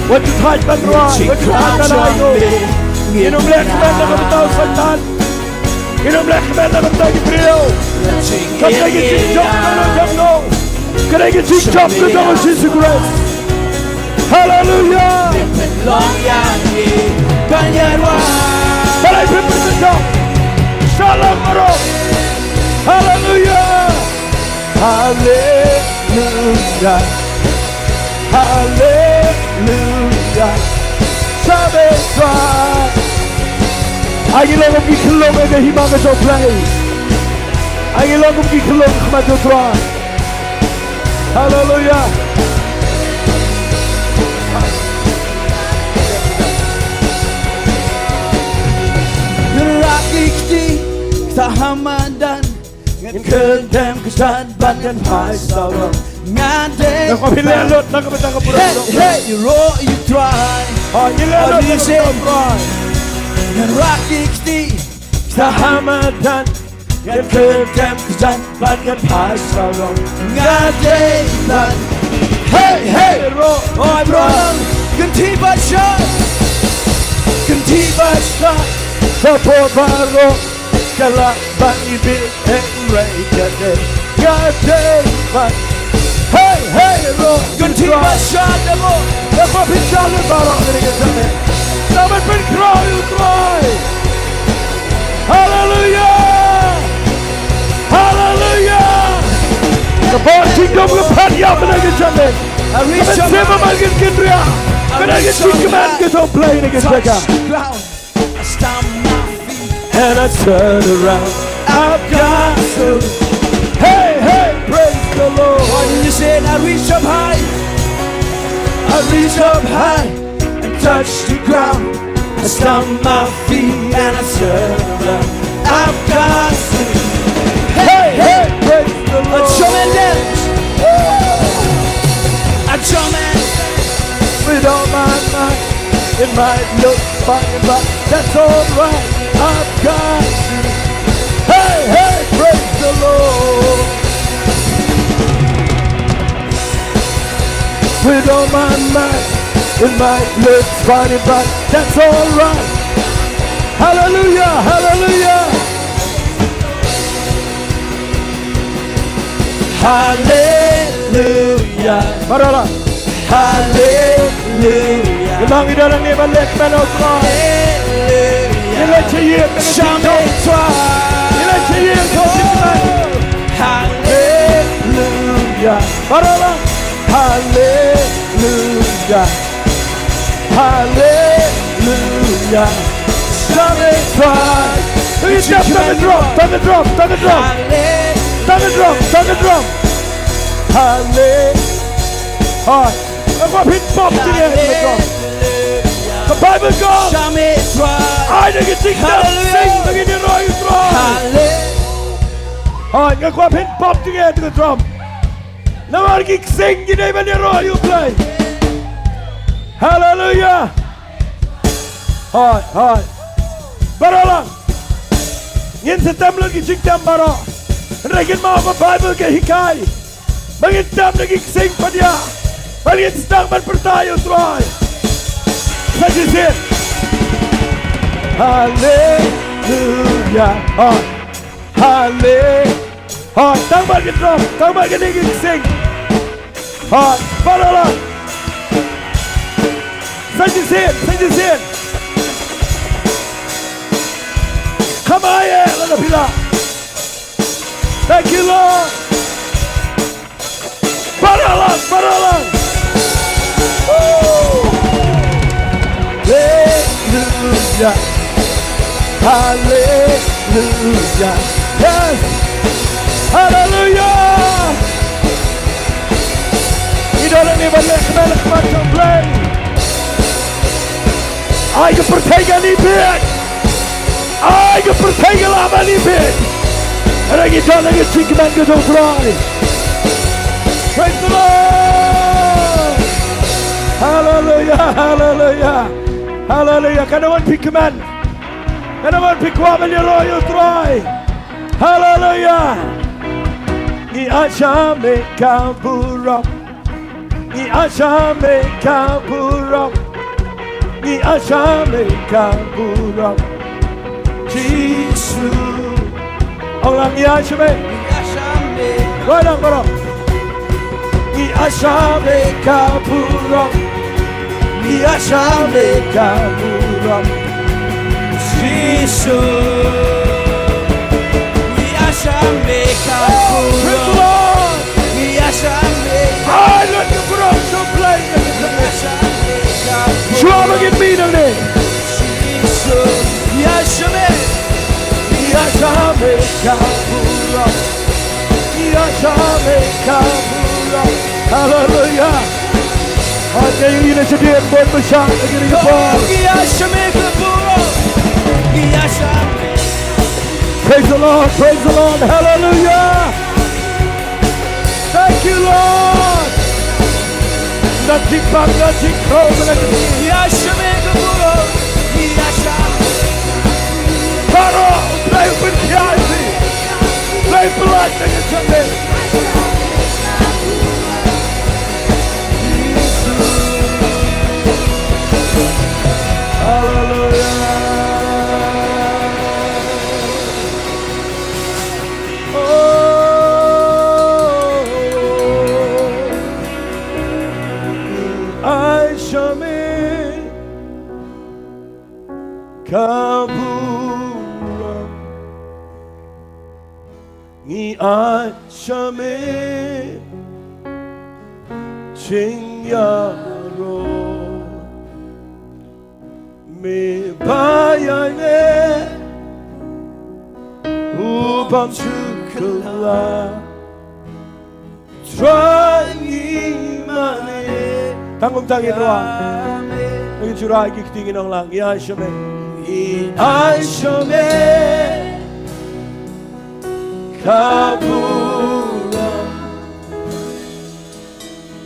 Wat ju thait ban rwai, wat ju thait ban ai nguh. Ngin ym leh kmen na ka bynta u Soitan. Ngin ym leh kmen na ka bynta ki briew. Ka dei ka jingjop ka jong u. Ka dei ka jingjop ka jong u Jisu Khrist. Haleluya. Balei phim pynjop? Shalom baroh. Haleluya. Haleluya. Haleluya. Shane Trai. Ai ngi long kum ki khyllung ha ka hima ka jong u Blei. Ai ngi long kum ki khyllung ha khmat jong u Trai. Haleluya. Ngi rah ki kti, sa ha madan. Ngan kyndem kjat bad ngan phai sawdong. Nga dei. Ngan khop hi leh lut na ka bynta ka burom. Hey, hey, ïaroh ïa u Trai. Oh, ngi leh lut na ka bynta u Trai. Ngan rah ki kti sa ha madan. Ngan kyndem kjat bad ngan phai sawdong. Nga dei ban. Hey, hey, ïaroh. Oh, bro. Kynti bad shad. Kynti bad shad. Sa pop baroh. Ka lah ban ïa bit hynrei ka dei, ka dei ban. Hey, hey, ïaroh. Kynti bad shad ïaroh. Ïa ka pynshad lut baroh kane ka jingeh. Sa ban pynkhraw ïa u Trai. Haleluya. Haleluya. Ka bor jingdum ka phet ïa kane ka jingeh. Ka mynsiem ba man kin kynriah. Kane ka jingkmen ka jong u Blei kane ka jaka. And I turn around. I've got to. Hey, hey, praise the Lord. When you say, I reach up high, I reach up high and touch the ground. I stomp my feet and I turn around. I've got to. Hey, hey, praise the Lord. I jump and dance. I jump and dance. With all my might. It might look funny, but that's alright. I've got you. Hey, hey, praise the Lord. With all my might, it might look funny, but that's alright. Hallelujah, hallelujah. Hallelujah. Barabor. Haleluya. Ngi long, ngi don hangne ban leh kmen ïa u Trai. Haleluya. Ngi leh shaïing, ngi leh shaïing. Ngi leh shaïing, ngi leh shaïing. Haleluya. Barabor. Haleluya. Haleluya. Shane Trai. Hey, tap, tap the drum, tap the drum, tap the drum. Tap the drum, tap the drum. Hale-, hai. Everyone hit pop to the end of the drum. Ka Baibl ka ong, ai da ki jingtem sing ba ngin ïaroh ïa u Trai. Hooid, nga kwah phin pop jingeh ïa ka drum. Namar ki ksing ki dei ban ïaroh ïa u Blei. Haleluia. Hooid, hooid. Baroh lang. Ngin sa tem lut ki jingtem baroh. Hynrei kynmaw, ka Baibl ka hikai ba ngin tem da ki ksing padia, ba ngin sdang ban pyrta ïa u Trai. Sa shisien. Haleluia. Hooid. Hale. Hooid, tang bad ki drum, tang bad kine ki ksing. Hooid, baroh lang. Sa shisien, sa shisien. Come on, yeah, let us be loud. Thank you, Lord. Baroh lang, baroh lang. Woo! Haleluia. Haleluia. Yes. Haleluia. Ngi don hangne ban leh kmen ha khmat jong u Blei. Ai ka pyrthei kan ïa bieit. Ai ka pyrthei ka lah ban ïa bieit. Hynrei ngi don ha ka jingkmen ka jong u Trai. Praise the Lord. Haleluia, haleluia. Haleluia. Katno ngan phi kmen? Katno ngan phi kwah ban ïaroh ïa u Trai? Haleluia. Ngi aisha me ka burom. Ngi aisha me ka burom. Ngi aisha me ka burom. Jisu. Ong lang, ngi aisha me. Ngi aisha me. Wai lang baroh. Ngi aisha me ka burom. Ngi aisha me ka burom. Jisu. Ngi aisha me ka burom. Praise the Lord. Ngi aisha me ka, ai lok ka burom sha u Blei. Ngi aisha me ka burom. Shuwa ba ngin mih nangne. Jisu. Ngi aisha me. Ngi aisha me ka burom. Ngi aisha me ka burom. Haleluia. Hooid, ïa ine shadien bad pyrshah ïa kine ki por. Ngi aisha me ka burom. Ngi aisha me. Praise the Lord, praise the Lord. Haleluia. Thank you, Lord. Ngi aisha me ka burom. Ngi aisha me. Baroh, Blei u pynkhiah ïa phi. Blei u pyllait ïa ka jingeh. Haleluia. Oh, aisha me ka burom. Ngi aisha me jingïaroh. Me ba ïaineh u bym shu kylla. Trai ngi mane. Tang kumta ngin rwai. Ngin shu rwai ki kti, ngin ong lang. Ngi aisha me. Ngi aisha me ka burom.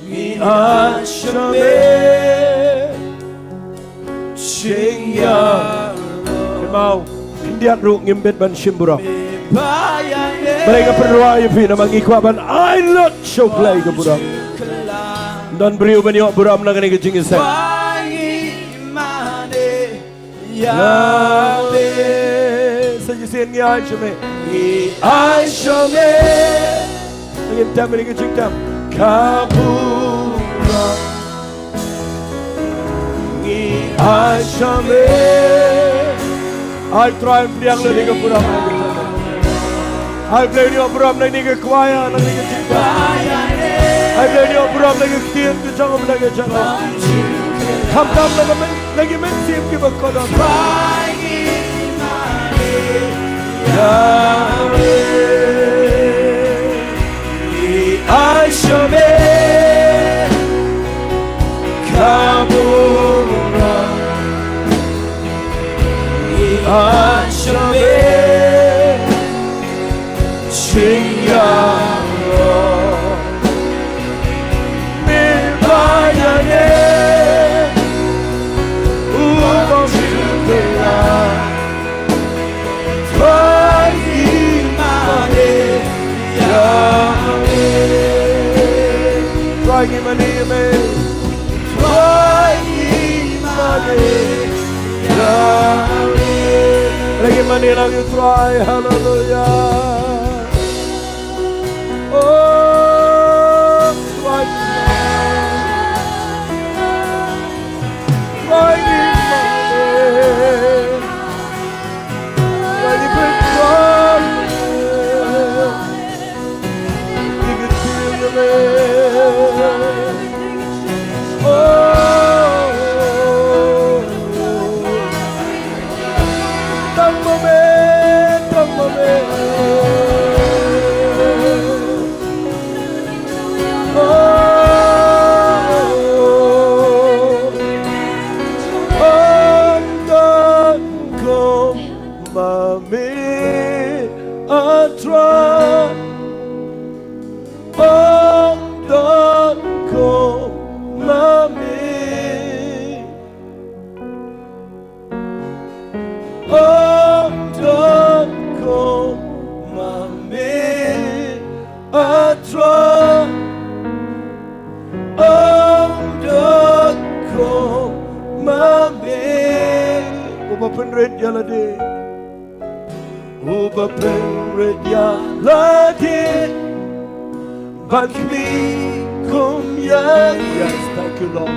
Ngi aisha me jingïaroh. Kynmaw, khyndiat ruh ngim bit ban shim burom. Balei nga pynrwai ïa phi? Namar ngi kwah ban ai lut sha U Blei ka burom. Don briew ban ïoh burom na kane ka jingïaseng? Ïa me. Sa shisien, ngi aisha me. Ngi aisha me. Ngin tem ïa ka jingtem. Ka burom. Ngi aisha me. Ai Trai, pdiang lut ïa ka burom. Ai Blei, ïa ka burom na kane ka choir, na kane ka jingtem. Ai Blei, ïa ka burom na ka ktien ka jong me, na ka jong me. Khamtam na ka men- Na ki mynsiem kiba kordor. Ïa me. Ngi aisha me ka burom. Trai ngi mane ïa me. Trai ngi mane ïa me. Trai ngi mane ïa me, Trai. Haleluya. Oh, Trai. Trai ngi mane. Trai ngi pyntrei. Ma me, a Trai, ong don kum ma me. Ong don kum ma me, a Trai. Ong don kum ma me. Uba pynrit ïa lade. Uba pynrit ïa lade ban khmih kum ïa ngi. Yes, thank you, Lord.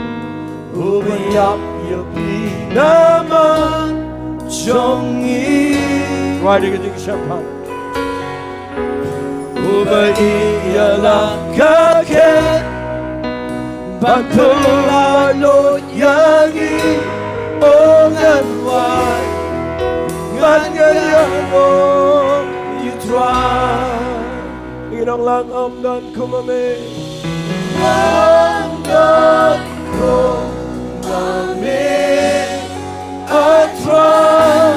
Uba ïap ïa phi namar jong ngi. Right, you can sing, Shepherd. Uba ïeit ïa la ka khet bad uba laitluid ïa ngi. Oh ngan wad, ngan ïaroh ïa u Trai. Ngi ong lang, ym don kum ma me. Ym don kum ma me, a Trai.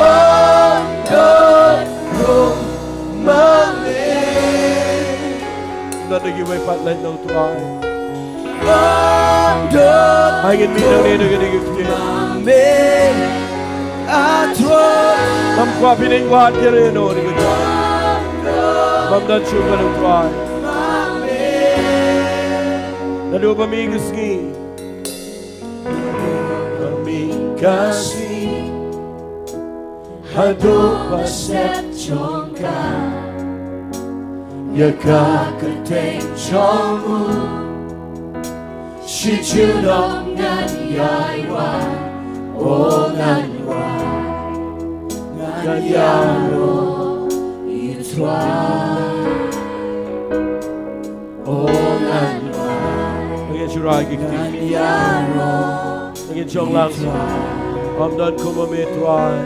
Ym don kum ma me. Don da kiwei pat, leit na u Trai. Ym don. Ai ngin mih nangne da kine ki ktien. Ma me, a Trai. Ngam kwah phin wad ïa re no, ri ki Trai. Ngam don shuh ban u Trai. Ma me. Naduh ba mih ka sngi. Ba mih ka sngi. Haduh ba sep jong ka. Ïa ka kyrteng jong u. Shi junom ngan ïai wan, oh ngan wan, ngan ïaroh ïa u Trai. Oh ngan wan, ngan ïaroh. Ngan ïaroh. Ngin shong lang. Ym don kum ma me Trai.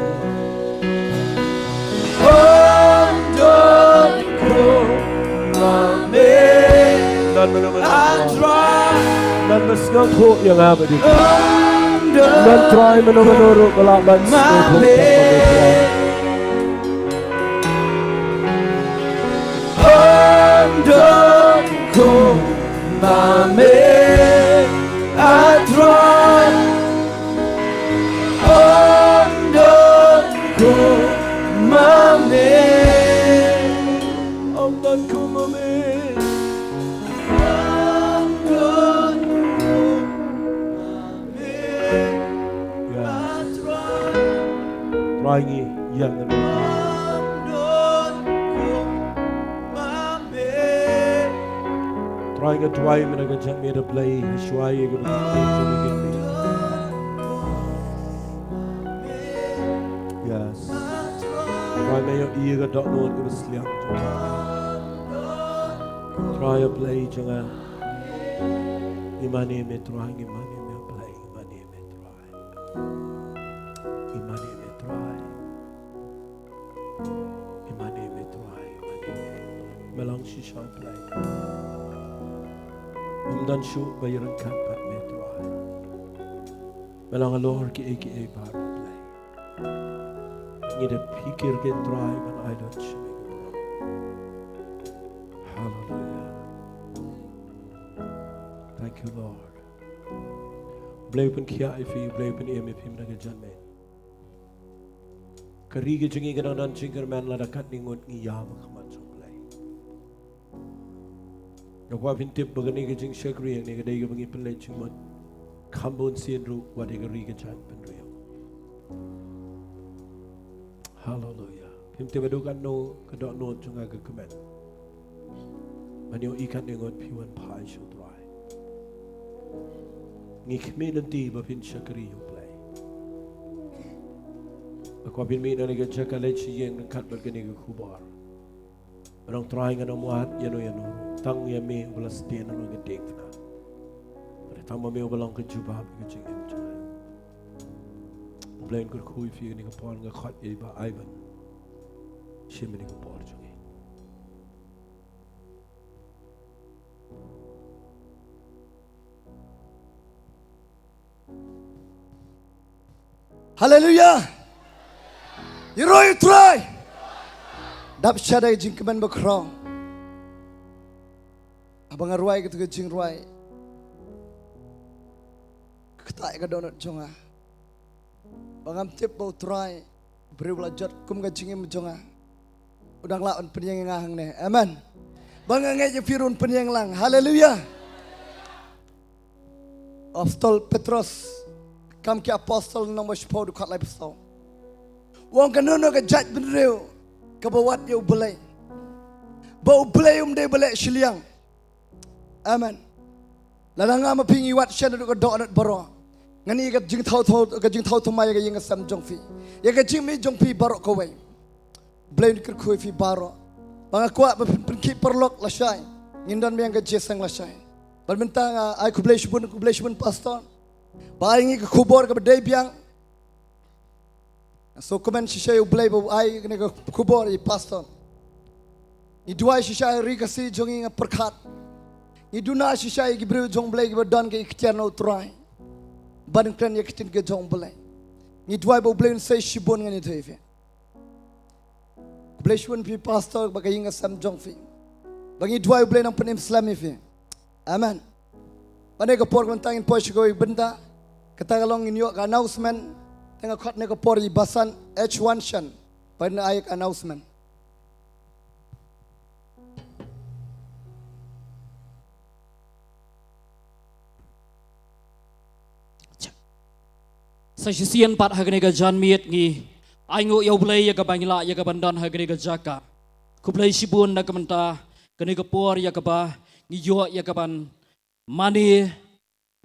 Ym don kum ma me. None mano mano Trai. None ba sngewthuh ïa nga ba dei. None Trai mano mano ruh ba lah ban sngewthuh ïa nga ba dei Trai. Ym don kum ma me, a Trai. Ym don kum ma me. Ym don kum ma me. Ym don kum ma me. Yes. Trai ngi ïa nga. Trai nga duwai mynta ka jingmut ïa Blei, shuwa ïa kaba ngi ïohi jong ngi. Yes. Trai nga ïohi ïa ka dohnud kaba sliang. Trai ïa Blei jong nga. Ngi mane ïa me Trai, ngi mane ïa me Blei, ngi mane ïa me Trai. Ngi mane ïa me Trai. Ngi mane ïa me Trai, ngi mane ïa me. Me long shisha Blei. Ym don shuh ba ïaryngkat bad me Trai. Me long halor kiei kiei baroh Blei. Ngi da phikir kein Trai ban ai lut sha me. Hallelujah. Thank you, Lord. Blei u pynkhiah ïa phi, Blei u pynim ïa phi mynta ka janmiet. Ka ri ka jong ngi ka dang don jingkyrmen lada katne ngut ngi ïa ba khmat jong Blei. Nga kwah phin tip ba kane ka jingshakri hangne ka dei kaba ngi pynleit jingmut kham bun sien ruh wat ïa ka ri ka jaitbynriew. Haleluya. Phim tip haduh katno ka dohnud jong nga ka kmen ban ïohi katne ngut phi wan phai sha U Trai. Ngi khmih lynti ba phin shakri ïa U Blei. Nga kwah phin mih na kane ka jaka leit sha ïing ryngkat bad kane ka khubor. Ba dang Trai ngan ym wad ïano ïano, tang ïa me uba la sdien halor ka diengphna. Bad tang ma me uba long ka jubab ka jingim jong nga. U Blei un kyrkhu ïa phi kane ka por, nga khot ïa i Bah Ivan. Shim ïa kane ka por jong ngi. Haleluya. Ïaroh ïa U Trai. Dap shadai jingkmen bakhraw. Haba nga rwai kata ka jingrwai, ka ktah ïa ka dohnud jong nga ba ngam tip ba U Trai, briew ba la jot kum ka jingim jong nga, u dang lah ban pynïeng ïa nga hangne. Amen. Ba nga ngeit ïa phi ruh un pynïeng lang. Haleluya. Apostol Petros, Kam ki Apostol lynnong ba shiphew, dkhot laiphew saw. U ong kano kano ka jaitbynriew kaba wad ïa U Blei, ba U Blei um dei ba leh shiliang. Amen. Lada nga ma phi ngi wad shen haduh ka dohnud baroh, ngan ïoh ïa ka jingthaw thaw, ka jingthaw thymmai ïa ka ïing ka sem jong phi, ïa ka jingmih jong phi baroh kawei. Blei un kyrkhu ïa phi baroh. Ba nga kwah ba phin pynkhih paralok lashai, ngin don biang ka jingïaseng lashai. Bad mynta nga ai khublei shibun, khublei shibun Pastor ba ai ngi ka khubor kaba dei biang. Nga sngewkmen shisha ïa U Blei ba u ai kane ka khubor ïa i Pastor. Ngi duwai shisha ïa ri Khasi jong ngi, nga pyrkhat. Ngi duna shisha ïa ki briew jong U Blei kiba don ka iktiar na U Trai ban kren ïa ka ktien ka jong U Blei. Ngi duwai ba U Blei un sei shibun, ngan ïathuh ïa phi. Khublei shibun phi Pastor bad ka ïing ka sem jong phi. Ba ngi duwai U Blei un nang pynim slem ïa phi. Amen. Bad ha kane ka por mynta ngin poi sha kawei ka bynta. Kata ka long ngin ïoh ka announcement. Te nga khot ha kane ka por ïa i Basan H Wanshan ban ai ka announcement. Sa shisien pat ha kane ka janmiet ngi ainguh ïa U Blei ïa kaba ngi lah ïa kaban don ha kane ka jaka. Khublei shibun na ka bynta kane ka por ïa kaba ngi ïoh ïa kaban mane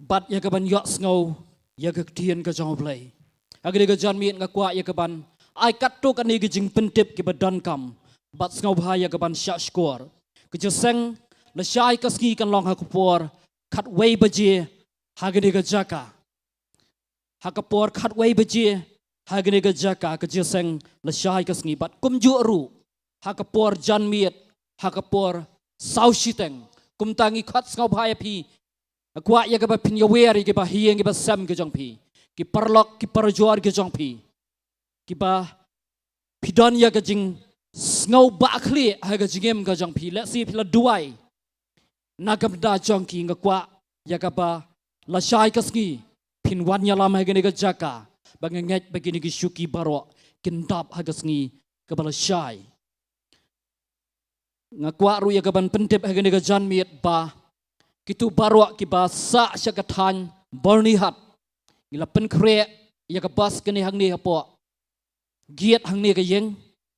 bad ïa kaban ïohsngew ïa ka ktien ka jong U Blei. Ha kane ka janmiet nga kwah ïa kaban ai katto katne ka jingpyntip kiba donkam bad sngewbha ïa kaban shah shkor. Ka jingïaseng lashai ka sngi kan long ha ka por khatwei baje ha kane ka jaka. Ha ka por khatwei baje ha kane ka jaka ka jingïaseng lashai ka sngi bad kumjuh ruh ha ka por janmiet ha ka por saw shiteng. Kumta ngi khot sngewbha ïa phi, nga kwah ïa kaba phin ïawer ïa kiba ha ïing kiba sem ka jong phi, ki paralok ki parajor ka jong phi, kiba phi don ïa ka jingsngew bakhlieh ha ka jingim ka jong phi. Lehse phi la duwai na ka bynta jong ki, nga kwah ïa kaba lashai ka sngi phin wan ïalam ha kane ka jaka. Ba nga ngeit ba kine ki shuki baroh kin dap ha ka sngi kaba lashai. Nga kwah ruh ïa kaban pyntip ha kane ka janmiet ba kito baroh kiba sah sha ka thaiñ Byrnihat, ngi la pynkhreh ïa ka bus kane hangne hapoh gate hangne ka ïing.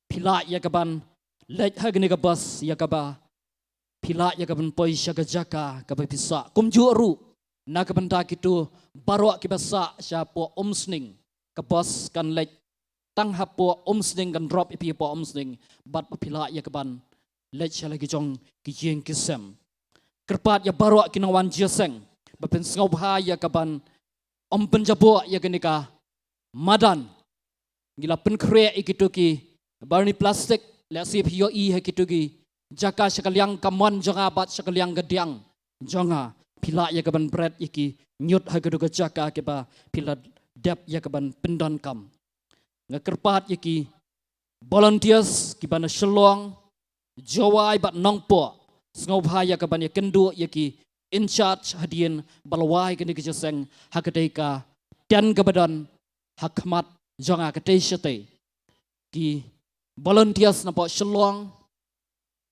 Phi lah ïa kaban leit ha kane ka bus ïa kaba phi lah ïa kaban poi sha ka jaka kaba phi sah. Kumjuh ruh na ka bynta kito baroh kiba sah shapoh Umsning, ka bus kan leit tang hapoh Umsning, kan drop ïa phi hapoh Umsning bad ba phi lah ïa kaban leit sha la ki jong ki ïing ki sem. Kyrpad ïa baroh ki nongwan jingïaseng ba phin sngewbha ïa kaban ym pynjaboh ïa kane ka madan. Ngi la pynkhreh ïa kito ki byrni plastik, lehse phi ïohi ha kito ki jaka sha ka liang kamon jong nga bad sha ka liang kadiang jong nga. Phi lah ïa kaban bret ïa ki ñiut ha kito ki jaka kiba phi la dep ïa kaban pyndonkam. Nga kyrpad ïa ki volunteers kiba na Shillong, Jowai bad Nongpoh, sngewbha ïa kaban ïakynduh ïa ki in charge hadien ba la wai kane ka jingïaseng ha katei ka tent kaba don ha khmat jong nga katei shatei. Ki volunteers napoh Shillong,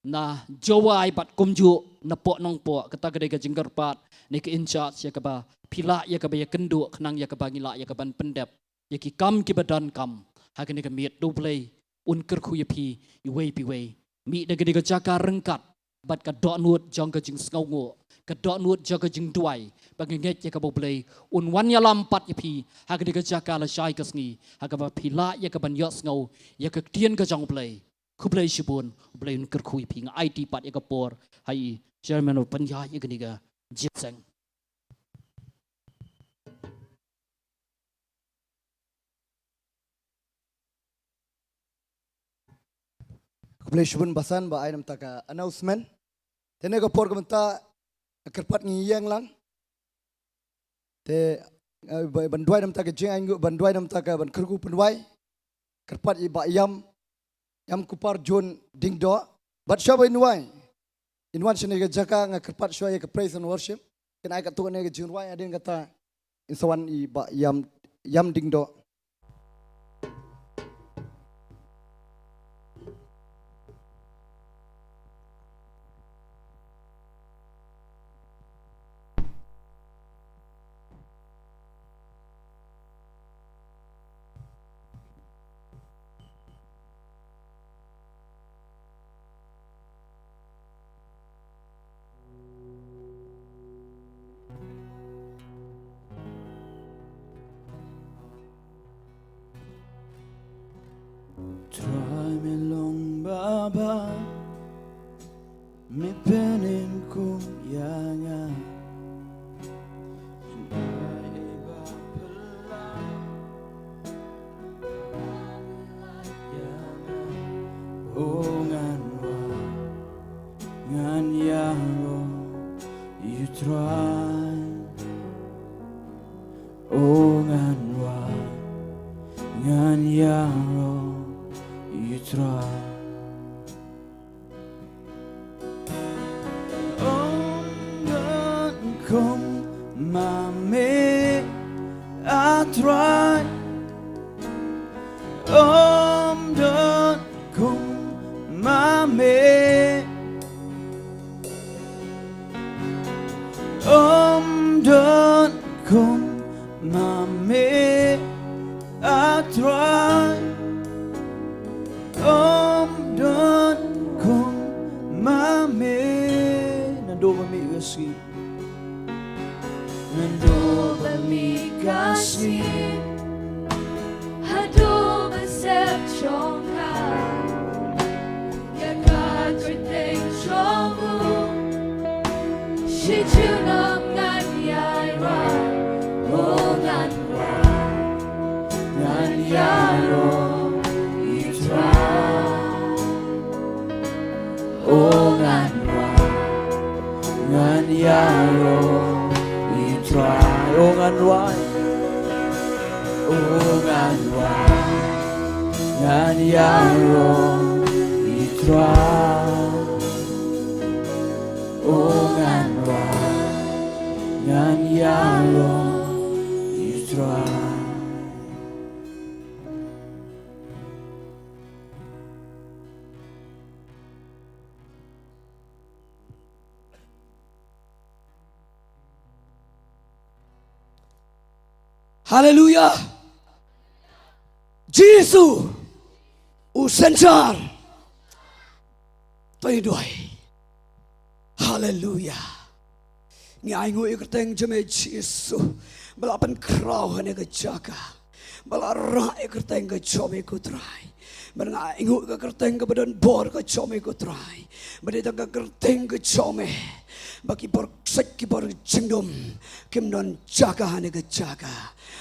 na Jowai bad kumjuh na Pohnongpoh. Kata ka dei ka jingkyrpad na ka in-charge ïa kaba phi lah ïa kaba ïakynduh khnang ïa kaba ngi lah ïa kaban pyndep ïa ki kam kiba donkam ha kane ka miet. To U Blei un kyrkhu ïa phi iwei pa iwei. Mih na kane ka jaka ryngkat bad ka dohnud jong ka jingsngewnguh, ka dohnud jong ka jingduwai ba nga ngeit ïa kaba U Blei un wan ïalam pat ïa phi ha kane ka jaka lashai ka sngi ha kaba phi lah ïa kaban ïohsngew ïa ka ktien ka jong U Blei. Khublei shibun, U Blei un kyrkhu ïa phi. Nga aiti pat ïa ka por ha i Chairman u pynïaid ïa kane ka jingïaseng. Khublei shibun Basan ba ai namta ka announcement. Te na ka por ka mynta ka kyrpad ngi ïeng lang. Te eh, ba- ban duwai namta ka jingainguh, ban duwai namta ka ban kyrkhu pynduwai. Kyrpad i ba ïam, ïam kupar John Dingdoh. Bad shuwa ba in wai, in wan shane ka jaka nga kyrpad shuwa ïa ka praise and worship. Kin ai katto katne ka jingrwai, hadien kata in sa wan i ba ïam, ïam Dingdoh. Trai me long baba, me pynïeng kum ïa nga. Trai ba pynlait ïa nga, o ngan wan, ngan ïaroh ïa u Trai. O ngan wan, ngan ïaroh ïa u Trai. Ym don kum ma me, a Trai. Ym don kum ma me. Ym don kum ma me, a Trai. Ym don kum ma me. Naduh ba mih ka sngi. Naduh ba mih ka sngi. Haduh ban sep jong ka. Ïa ka kyrteng jong u. Shi junom ngan ïai wan. O ngan wan. Ngan ïaroh ïa u Trai. O ngan wan, ngan ïaroh ïa u Trai. O ngan wan, o ngan wan, ngan ïaroh ïa u Trai. O ngan wan, ngan ïaroh ïa u Trai. Haleluya. Jisu u synshar. To ïa duwai. Haleluya. Ngi ainguh ïa ka kyrteng jong me Jisu ba la pynkhraw ha kane ka jaka, ba la rah ïa ka kyrteng ka jong me ko Trai. Bad nga ainguh ïa ka kyrteng kaba don bor ka jong me ko Trai, ba dei tang ka kyrteng ka jong me ba ki bor kshaid ki bor jingdum kim don jaka ha kane ka jaka.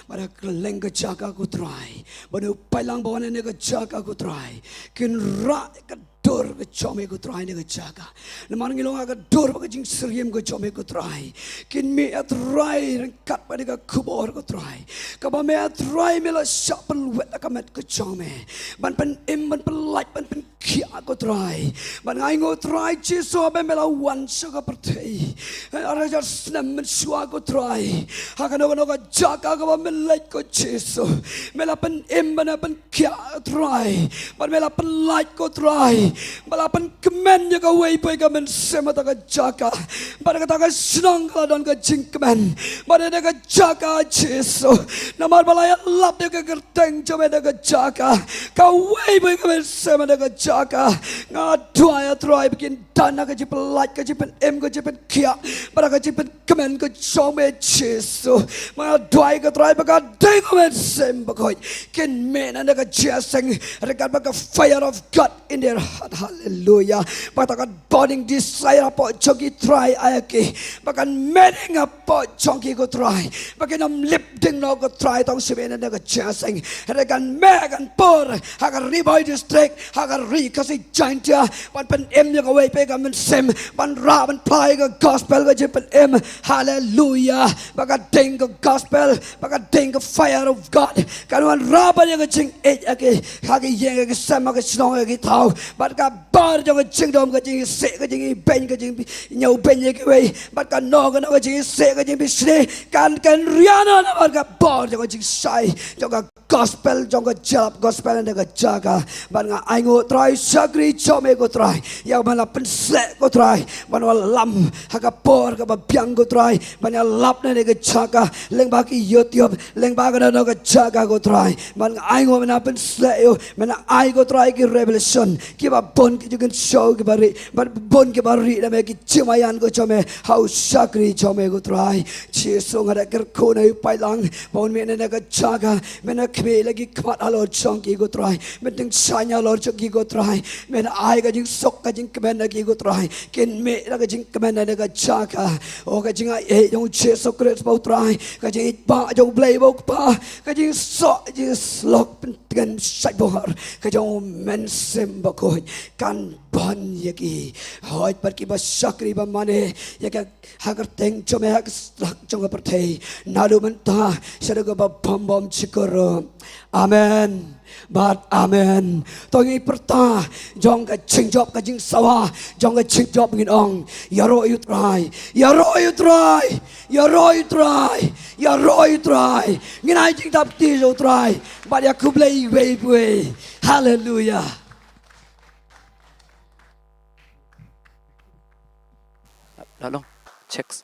Bad ha kylleng ka jaka ko Trai, ba une u paidlang ba wan ha kane ka jaka ko Trai, kin rah ïa ka dur ka jong me ko Trai ha kane ka jaka. Namar ngi long ha ka dur bad ka jingsyriem ka jong me ko Trai. Kin mih, A Trai, ryngkat bad kane ka khubor ko Trai, kaba me, A Trai, me la shah pynlwet ha ka met ka jong me ban pynim, ban pynlait, ban pynkhiah ko Trai. Bad nga ainguh Trai Jisu, haba me la wan sha ka pyrthei ar hajar snem mynshuwa ko Trai, ha kano kano ka jaka kaba me leit ko Jisu, me la pynim bad me la pynkhiah Trai, bad me la pynlait ko Trai. ba la pynkmen ïa kawei pa kawei ka mynsiem ha kata ka jaka. Bad kata ka shnong ka la don ka jingkmen. Bad ïa ka jaka Jisu, namar ba la ïalap ïa ka kyrteng jong me ha kata ka jaka, kawei pa kawei ka mynsiem ha kata ka jaka. Nga duwai, A Trai, ba kin don ka jingpyllait, ka jingpynim, ka jingpynkhiah bad ka jingpynkmen ka jong me Jisu. Nga duwai, A Trai, ba ka dei ka mynsiem bakhuid kin mih na kata ka jingïaseng ryngkat bad ka fire of God in their heart. Hallelujah. Ba kata ka burning desire hapoh jong ki, Trai, ai ïa ki ba kan mih hapoh jong ki, ko Trai, ba kin ym lip ding noh, ko Trai, tang shibun na kata ka jingïaseng. Hynrei kan mih, kan pur ha ka Ri Bhoi District, ha ka Ri Khasi Jaiñtia, ban pynim ïa kawei pa kawei ka mynsiem, ban rah ban phla ïa ka gospel, ka jingpynim. Hallelujah. Ba ka ding ka gospel, ba ka ding ka fire of God kan wanrah ban ïa ka jingïeit ha ki, ha ki ïing, ha ki sem, ha ki shnong, ha ki thaw. Bad ka bor jong ka jingdom, ka jingisih, ka jingibeiñ, ka jingñiewbeiñ ïa kiwei, bad kano kano ka jingisih, ka jingbishni, kan, kan riang noh namar ka bor jong ka jingshai jong ka gospel, jong ka jingïalap gospel na kata ka jaka. Bad nga ainguh, Trai, shakri jong me, ko Trai, ïa kaban la pynsleh, ko Trai, ban wallam ha ka por kaba biang, ko Trai, ban ïalap na kata ka jaka lyngba ki YouTube, lyngba kano kano ka jaka, ko Trai. Bad nga ainguh, me la pynsleh ïa u, me la ai, ko Trai, ki revelation kiba bun, ki jingkynshew kiba rieh, bad bun kiba rieh na me, ki jingmaïan, ko, jong me ha u shakri jong me, ko Trai. Jisu, nga da kyrkhu na u paidlang ba un mih na kata ka jaka. Me la khmih la ki khmat halor jong ki, ko Trai. Me la tyngshaiñ halor jong ki, ko Trai. Me la ai ka jingsuk, ka jingkmen na ki, ko Trai. Kin mih la ka jingkmen na kata ka jaka. O, ka jingaiei jong u Jisu Khrist, ba u Trai, ka jingïeit ba jong u Blei, ba u Kpa, ka jingsoh jingslok, pyntngen shaibor ka jong u Mynsiem Bakhuid kan bun ïa ki. Hooid, bad kiba shakri ba mane ïa ka ha ka kyrteng jong me ha ka slak jong ka pyrthei, naduh mynta shaduh kaba bym bym jukut ruh. Amen bad amen. To ngin pyrta jong ka jingjop, ka jingsawa jong ka jingjop, ngin ong: Ïaroh ïa u Trai, ïaroh ïa u Trai, ïaroh ïa u Trai, ïaroh ïa u Trai. Ngin ai jingdap kti ïa u Trai bad ïa khublei iwei pa iwei. Haleluia. La long. Checks.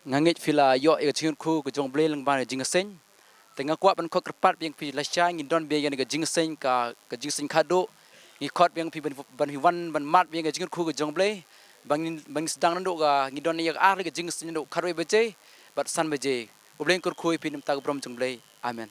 Nga ngeit phi la ïoh ïa ka jingkyrkhu ka jong u Blei lyngba ka jingïaseng. Te nga kwah ban khot kyrpad biang phi lashai, ngin don biang ïa ka jingïaseng, ka, ka jingïaseng khadduh. Ngi khot biang phi ban, ban phi wan ban mad biang ïa ka jingkyrkhu ka jong u Blei. Ba ngin, ba ngin sdang naduh ka, ngi don ïa ka ar ka jingïaseng naduh khatwei baje bad san baje. U Blei un kyrkhu ïa phi na ka bynta ka burom jong u Blei. Amen.